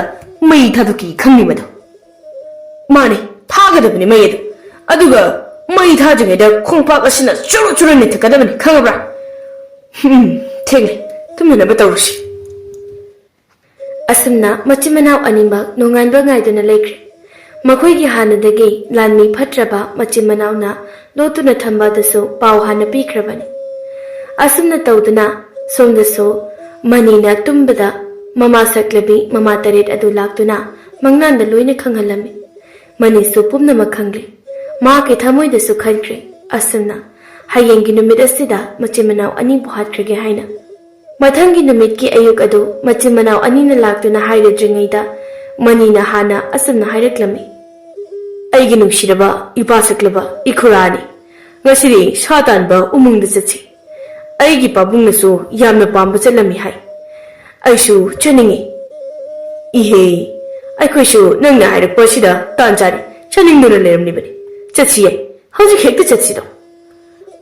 ꯃꯩ ꯊꯥꯗꯣꯛꯀꯤ ꯈꯪꯅꯤ ꯃꯗꯣ꯫ ꯃꯥꯅꯦ, ꯊꯥꯒꯗꯕꯅꯤ ꯃꯩ ꯑꯗꯨ꯫ ꯑꯗꯨꯒ ꯃꯩ ꯊꯥꯗ꯭ꯔꯤꯉꯩꯗ ꯈꯣꯡꯄꯥꯛ ꯑꯁꯤꯅ ꯆꯨꯔꯨ ꯆꯨꯔꯨ ꯅꯦꯠꯊꯛꯀꯗꯕꯅꯤ, ꯈꯪꯉꯕ꯭ꯔꯥ? ꯎꯝ, ꯊꯦꯡꯂꯦ, ꯇꯨꯝꯅꯅꯕ ꯇꯧꯔꯁꯤ꯫ ꯑꯁꯨꯝꯅ ꯃꯆꯤꯟ ꯃꯅꯥꯎ ꯑꯅꯤꯃꯛ ꯅꯣꯡꯉꯥꯟꯕ ꯉꯥꯏꯗꯨꯅ ꯂꯩꯈ꯭ꯔꯦ꯫ ꯃꯈꯣꯏꯒꯤ ꯍꯥꯟꯅꯗꯒꯤ ꯂꯥꯟꯃꯤ ꯐꯠꯇ꯭ꯔꯕ ꯃꯆꯤꯟ ꯃꯅꯥꯎꯅ ꯂꯣꯠꯇꯨꯅ ꯊꯝꯕ ꯑꯗꯨꯁꯨ ꯄꯥꯎ ꯍꯥꯟꯅ ꯄꯤꯈ꯭ꯔꯕꯅꯤ꯫ ꯑꯁꯨꯝꯅ ꯇꯧꯗꯨꯅ ꯁꯣꯝꯗꯁꯨ ꯃꯅꯤꯅ ꯇꯨꯝꯕꯗ ꯃꯃꯥ ꯁꯛꯂꯕꯤ ꯃꯃꯥ ꯇꯔꯦꯠ ꯑꯗꯨ ꯂꯥꯛꯇꯨꯅ ꯃꯪꯂꯥꯟꯗ ꯂꯣꯏꯅ ꯈꯪꯍꯜꯂꯝꯃꯤ꯫ ꯃꯅꯤꯁꯨ ꯄꯨꯝꯅꯃꯛ ꯈꯪꯂꯦ꯫ ꯃꯍꯥꯛꯀꯤ ꯊꯃꯣꯏꯗꯁꯨ ꯈꯟꯈ꯭ꯔꯦ, ꯑꯁꯨꯝꯅ ꯍꯌꯦꯡꯒꯤ ꯅꯨꯃꯤꯠ ꯑꯁꯤꯗ ꯃꯆꯤꯟ ꯃꯅꯥꯎ ꯑꯅꯤꯕꯨ ꯍꯥꯠꯈ꯭ꯔꯒꯦ ꯍꯥꯏꯅ꯫ ꯃꯊꯪꯒꯤ ꯅꯨꯃꯤꯠꯀꯤ ꯑꯌꯨꯛ ꯑꯗꯨ ꯃꯆꯤꯟ ꯃꯅꯥꯎ ꯑꯅꯤꯅ ꯂꯥꯛꯇꯨꯅ ꯍꯥꯏꯔꯗ꯭ꯔꯤꯉꯩꯗ ꯃꯅꯤꯅ ꯍꯥꯟꯅ ꯑꯁꯨꯝꯅ ꯍꯥꯏꯔꯛꯂꯝꯃꯤ꯫ ꯑꯩꯒꯤ ꯅꯨꯡꯁꯤꯔꯕ ꯏꯄꯥ ꯁꯛꯂꯕ ꯏꯈꯨꯔꯥꯅꯤ, ꯉꯁꯤꯗꯤ ꯁꯥ ꯇꯥꯟꯕ ꯎꯃꯪꯗ ꯆꯠꯁꯤ꯫ ꯑꯩꯒꯤ ꯄꯥꯕꯨꯡꯅꯁꯨ ꯌꯥꯝꯅ ꯄꯥꯝꯕ ꯆꯠꯂꯝꯃꯤ ꯍꯥꯏ꯫ ꯑꯩꯁꯨ ꯆꯠꯅꯤꯡꯉꯤ꯫ ꯏꯍꯦ, ꯑꯩꯈꯣꯏꯁꯨ ꯅꯪꯅ ꯍꯥꯏꯔꯛꯄ ꯑꯁꯤꯗ ꯇꯥꯟ ꯆꯥꯔꯦ, ꯆꯠꯅꯤꯡꯗꯨꯅ ꯂꯩꯔꯝꯂꯤꯕꯅꯤ꯫ ꯆꯠꯁꯤ ꯌꯥꯏ, ꯍꯧꯖꯤꯛ ꯍꯦꯛꯇ ꯆꯠꯁꯤꯗꯣ꯫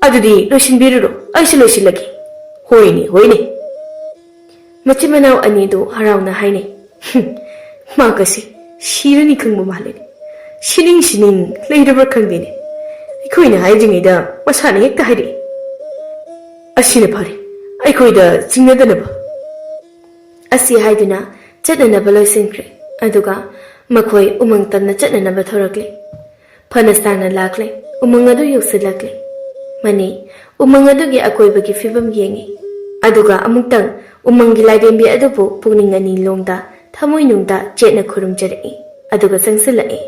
ꯑꯗꯨꯗꯤ ꯂꯣꯏꯁꯤꯟꯕꯤꯔꯨꯔꯣ, ꯑꯩꯁꯨ ꯂꯣꯏꯁꯤꯜꯂꯒꯦ꯫ ꯍꯣꯏꯅꯦ, ꯍꯣꯏꯅꯦ꯫ ꯃꯆꯤꯟ ꯃꯅꯥꯎ ꯑꯅꯤꯗꯨ ꯍꯔꯥꯎꯅ ꯍꯥꯏꯅꯩ꯫ "ꯍꯨꯝ, ꯃꯥꯀꯁꯤ ꯁꯤꯔꯅꯤ ꯈꯪꯕ ꯃꯥꯜꯂꯦꯅꯦ꯫ ꯁꯤꯅꯤꯡ ꯁꯤꯅꯤꯡ ꯂꯩꯔꯕ꯭ꯔꯥ ꯈꯪꯗꯦꯅꯦ꯫ ꯑꯩꯈꯣꯏꯅ ꯍꯥꯏꯗ꯭ꯔꯤꯉꯩꯗ ꯃꯁꯥꯅ ꯍꯦꯛꯇ ꯍꯥꯏꯔꯛꯏ꯫ ꯑꯁꯤꯅ ꯐꯔꯦ, ꯑꯩꯈꯣꯏꯗ ꯆꯤꯡꯅꯗꯅꯕ"꯫ ꯑꯁꯤ ꯍꯥꯏꯗꯨꯅ ꯆꯠꯅꯅꯕ ꯂꯣꯏꯁꯤꯟꯈ꯭ꯔꯦ꯫ ꯑꯗꯨꯒ ꯃꯈꯣꯏ ꯎꯃꯪ ꯇꯝꯅ ꯆꯠꯅꯅꯕ ꯊꯧꯔꯛꯂꯦ꯫ ꯐꯅ ꯁꯥꯡꯅ ꯂꯥꯛꯂꯦ꯫ ꯎꯃꯪ ꯑꯗꯨ ꯌꯧꯁꯤꯜꯂꯛꯂꯦ꯫ ꯃꯅꯤ ꯎꯃꯪ ꯑꯗꯨꯒꯤ ꯑꯀꯣꯏꯕꯒꯤ ꯐꯤꯕꯝ ꯌꯦꯡꯉꯤ꯫ ꯑꯗꯨꯒ ꯑꯃꯨꯛꯇꯪ ꯎꯃꯪꯒꯤ ꯂꯥꯏꯔꯦꯝꯕꯤ ꯑꯗꯨꯕꯨ ꯄꯨꯛꯅꯤꯡ ꯑꯅꯤ ꯂꯣꯡꯗ, ꯊꯃꯣꯏꯅꯨꯡꯗ ꯆꯦꯠꯅ ꯈꯨꯔꯨꯝꯖꯔꯛꯏ꯫ ꯑꯗꯨꯒ ꯆꯪꯁꯤꯜꯂꯛꯏ꯫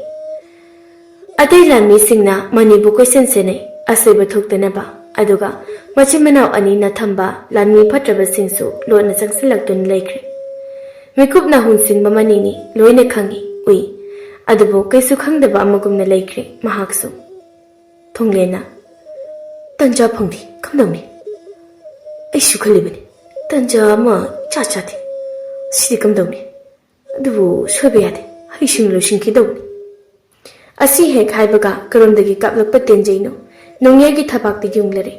ꯑꯇꯩ ꯂꯥꯟꯃꯤꯁꯤꯡꯅ ꯃꯅꯤꯕꯨ ꯀꯣꯏꯁꯟ ꯁꯦꯟꯅꯩ, ꯑꯁꯣꯏꯕ ꯊꯣꯛꯇꯅꯕ꯫ ꯑꯗꯨꯒ ꯃꯆꯤꯟ ꯃꯅꯥꯎ ꯑꯅꯤꯅ ꯊꯝꯕ ꯂꯥꯟꯃꯤ ꯐꯠꯇ꯭ꯔꯕꯁꯤꯡꯁꯨ ꯂꯣꯟꯅ ꯆꯪꯁꯤꯜꯂꯛꯇꯨꯅ ꯂꯩꯈ꯭ꯔꯦ꯫ ꯃꯤꯀꯨꯞ ꯅꯥꯍꯨꯟ ꯁꯤꯡꯕ ꯃꯅꯤꯅꯤ, ꯂꯣꯏꯅ ꯈꯪꯏ, ꯎꯏ꯫ ꯑꯗꯨꯕꯨ ꯀꯩꯁꯨ ꯈꯪꯗꯕ ꯑꯃꯒꯨꯝꯅ ꯂꯩꯈ꯭ꯔꯦ ꯃꯍꯥꯛꯁꯨ꯫ ꯊꯣꯡꯂꯦꯟꯅ, "ꯇꯟꯖꯥ ꯐꯪꯗꯦ, ꯀꯝꯗꯧꯅꯤ?" "ꯑꯩꯁꯨ ꯈꯜꯂꯤꯕꯅꯤ, ꯇꯟꯖꯥ ꯑꯃ ꯏꯆꯥ ꯆꯥꯗꯦ꯫ ꯁꯤꯗꯤ ꯀꯝꯗꯧꯅꯤ? ꯑꯗꯨꯕꯨ ꯁꯣꯏꯕ ꯌꯥꯗꯦ꯫ ꯏꯁꯤꯡ ꯂꯣꯏꯁꯤꯟꯈꯤꯗꯧꯕꯅꯤ꯫ ꯑꯁꯤ ꯍꯦꯛ ꯍꯥꯏꯕꯒ ꯀꯔꯣꯝꯗꯒꯤ ꯀꯥꯞꯂꯛꯄ ꯇꯦꯟꯖꯩꯅꯣ ꯅꯣꯡꯌꯥꯏꯒꯤ ꯊꯕꯥꯛꯇ ꯌꯨꯡꯂꯔꯦ꯫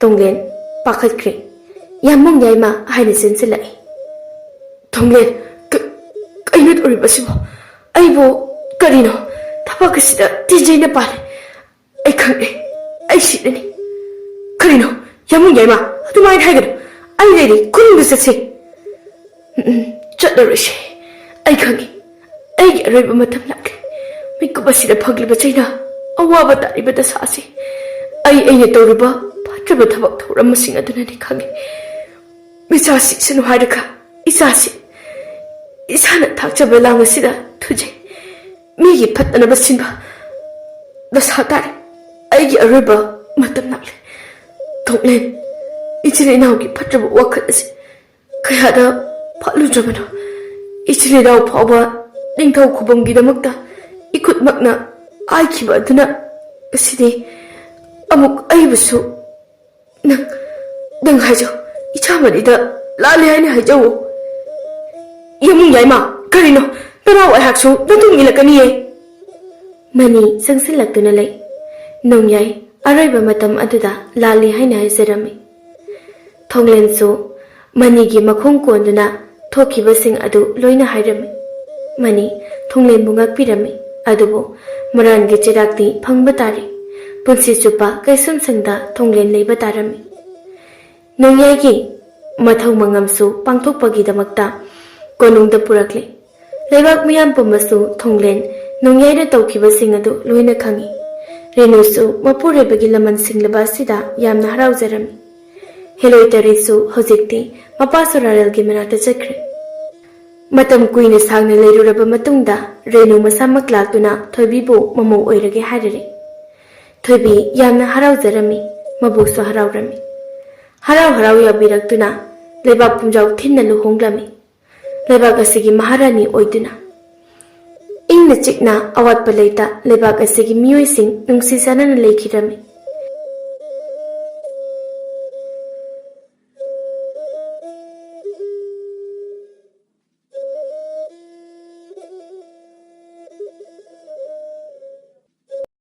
ꯇꯣꯡꯂꯦꯟ ꯄꯥꯈꯠꯈ꯭ꯔꯦ꯫ "ꯌꯥꯝꯕꯨꯡ ꯌꯥꯏꯃ" ꯍꯥꯏꯅ ꯆꯦꯟꯁꯤꯜꯂꯛꯏ꯫ "ꯇꯣꯡꯂꯦꯟ, ꯀ-, ꯀꯩꯅꯣ ꯇꯧꯔꯤꯕꯁꯤꯕꯣ? ꯑꯩꯕꯨ ꯀꯔꯤꯅꯣ? ꯊꯕꯥꯛ ꯑꯁꯤꯗ ꯇꯦꯟꯖꯩꯅ ꯄꯥꯜꯂꯦ꯫ ꯑꯩ ꯈꯪꯉꯦ꯫ ꯑꯩ ꯁꯤꯔꯅꯤ꯫" "ꯀꯔꯤꯅꯣ? ꯌꯥꯝꯕꯨꯡ ꯌꯥꯏꯃ, ꯑꯗꯨꯃꯥꯏꯅ ꯍꯥꯏꯒꯅꯨ꯫ ꯑꯩ ꯂꯩꯔꯤ, ꯈꯨꯅꯨꯡꯗ ꯆꯠꯁꯤ꯫" "ꯎꯝ, ꯎꯝ, ꯆꯠꯂꯔꯣꯏꯁꯦ꯫ ꯑꯩ ꯈꯪꯉꯤ꯫ ꯑꯩꯒꯤ ꯑꯔꯣꯏꯕ ꯃꯇꯝ ꯂꯥꯛꯂꯦ꯫ ꯃꯤꯀꯨꯞ ꯑꯁꯤꯗ ꯐꯪꯂꯤꯕ ꯆꯩꯅꯥ, ꯑꯋꯥꯕ ꯇꯥꯔꯤꯕ ꯗꯁꯥ ꯑꯁꯤ ꯑꯩ, ꯑꯩꯅ ꯇꯧꯔꯤꯕ ꯐꯠꯇ꯭ꯔꯕ ꯊꯕꯛ ꯊꯧꯔꯝꯁꯤꯡ ꯑꯗꯨꯅꯅꯤ ꯈꯪꯉꯤ꯫ ꯃꯤꯆꯥ ꯁꯤꯁꯅꯨ ꯍꯥꯏꯔꯒ ꯏꯆꯥꯁꯤ ꯏꯁꯥꯅ ꯊꯥꯛꯆꯕ ꯂꯥꯡ ꯑꯁꯤꯗ ꯊꯨꯖꯩ꯫ ꯃꯤꯒꯤ ꯐꯠꯇꯅꯕ ꯁꯤꯟꯕ ꯗꯁꯥ ꯇꯥꯔꯦ꯫ ꯑꯩꯒꯤ ꯑꯔꯣꯏꯕ ꯃꯇꯝ ꯂꯥꯛꯂꯦ꯫" ꯇꯣꯡꯂꯦꯟ, ꯏꯆꯤꯜ ꯏꯅꯥꯎꯒꯤ ꯐꯠꯇ꯭ꯔꯕ ꯋꯥꯈꯜ ꯑꯁꯤ ꯀꯌꯥꯗ ꯐꯠꯂꯨꯗ꯭ꯔꯕꯅꯣ? ꯏꯆꯤꯜ ꯏꯅꯥꯎ ꯐꯥꯎꯕ ꯅꯤꯡꯊꯧ ꯈꯨꯕꯝꯒꯤꯗꯃꯛꯇ ꯏꯈꯨꯠꯃꯛꯅ ꯍꯥꯏꯈꯤꯕ ꯑꯗꯨꯅ ꯉꯁꯤꯗꯤ ꯑꯃꯨꯛ ꯑꯩꯕꯨꯁꯨ ꯅꯪ, ꯅꯪ ꯍꯥꯏꯖꯧ, ꯏꯆꯥꯃꯅꯤꯗ ꯂꯥꯜꯂꯦ ꯍꯥꯏꯅ ꯍꯥꯏꯖꯧ꯫" "ꯌꯥꯝꯕꯨꯡ ꯌꯥꯏꯃ, ꯀꯔꯤꯅꯣ? ꯅꯅꯥꯎ ꯑꯩꯍꯥꯛꯁꯨ ꯅꯇꯨꯡ ꯏꯜꯂꯛꯀꯅꯤꯌꯦ꯫" ꯃꯅꯤ ꯆꯪꯁꯤꯜꯂꯛꯇꯨꯅ ꯂꯩ꯫ ꯅꯣꯡꯌꯥꯏ ꯑꯔꯣꯏꯕ ꯃꯇꯝ ꯑꯗꯨꯗ ꯂꯥꯜꯂꯤ ꯍꯥꯏꯅ ꯍꯥꯏꯖꯔꯝꯃꯤ꯫ ꯊꯣꯡꯂꯦꯟꯁꯨ ꯃꯅꯤꯒꯤ ꯃꯈꯣꯡ ꯀꯣꯟꯗꯨꯅ ꯊꯣꯛꯈꯤꯕꯁꯤꯡ ꯑꯗꯨ ꯂꯣꯏꯅ ꯍꯥꯏꯔꯝꯃꯤ꯫ ꯃꯅꯤ ꯊꯣꯡꯂꯦꯟꯕꯨ ꯉꯥꯛꯄꯤꯔꯝꯃꯤ꯫ ꯑꯗꯨꯕꯨ ꯃꯔꯥꯟꯒꯤ ꯆꯩꯔꯥꯛꯇꯤ ꯐꯪꯕ ꯇꯥꯔꯦ꯫ ꯄꯨꯟꯁꯤ ꯆꯨꯞꯄ ꯀꯩꯁꯨꯝꯁꯪꯗ ꯊꯣꯡꯂꯦꯟ ꯂꯩꯕ ꯇꯥꯔꯝꯃꯤ꯫ ꯅꯣꯡꯌꯥꯏꯒꯤ ꯃꯊꯧ ꯃꯉꯝꯁꯨ ꯄꯥꯡꯊꯣꯛꯄꯒꯤꯗꯃꯛꯇ ꯀꯣꯅꯨꯡꯗ ꯄꯨꯔꯛꯂꯦ꯫ ꯂꯩꯕꯥꯛ ꯃꯤꯌꯥꯝ ꯄꯨꯝꯕꯁꯨ ꯊꯣꯡꯂꯦꯟ ꯅꯣꯡꯌꯥꯏꯅ ꯇꯧꯈꯤꯕꯁꯤꯡ ꯑꯗꯨ ꯂꯣꯏꯅ ꯈꯪꯏ꯫ ꯔꯦꯅꯨꯁꯨ ꯃꯄꯨꯔꯣꯏꯕꯒꯤ ꯂꯃꯟ ꯁꯤꯡꯂꯕ ꯑꯁꯤꯗ ꯌꯥꯝꯅ ꯍꯔꯥꯎꯖꯔꯝꯃꯤ꯫ ꯍꯦꯂꯣꯏ ꯇꯔꯦꯠꯁꯨ ꯍꯧꯖꯤꯛꯇꯤ ꯃꯄꯥ ꯁꯣꯔꯥꯔꯦꯜꯒꯤ ꯃꯅꯥꯛꯇ ꯆꯠꯈ꯭ꯔꯦ꯫ ꯃꯇꯝ ꯀꯨꯏꯅ ꯁꯥꯡꯅ ꯂꯩꯔꯨꯔꯕ ꯃꯇꯨꯡꯗ ꯔꯦꯅꯨ ꯃꯁꯥꯃꯛ ꯂꯥꯛꯇꯨꯅ ꯊꯣꯏꯕꯤꯕꯨ ꯃꯃꯧ ꯑꯣꯏꯔꯒꯦ ꯍꯥꯏꯔꯔꯦ꯫ ꯊꯣꯏꯕꯤ ꯌꯥꯝꯅ ꯍꯔꯥꯎꯖꯔꯝꯃꯤ, ꯃꯕꯣꯛꯁꯨ ꯍꯔꯥꯎꯔꯝꯃꯤ꯫ ꯍꯔꯥꯎ ꯍꯔꯥꯎ ꯌꯥꯕꯤꯔꯛꯇꯨꯅ ꯂꯩꯕꯥꯛ ꯄꯨꯝꯖꯥꯎ ꯊꯤꯟꯅ ꯂꯨꯍꯣꯡꯂꯝꯃꯤ꯫ ꯂꯩꯕꯥꯛ ꯑꯁꯤꯒꯤ ꯃꯍꯥꯔꯥꯅꯤ ꯑꯣꯏꯗꯨꯅ ꯏꯪꯅ ꯆꯤꯛꯅ ꯑꯋꯥꯠꯄ ꯂꯩꯇ ꯂꯩꯕꯥꯛ ꯑꯁꯤꯒꯤ ꯃꯤꯑꯣꯏꯁꯤꯡ ꯅꯨꯡꯁꯤ ꯆꯥꯟꯅꯅ ꯂꯩꯈꯤꯔꯝꯃꯤ꯫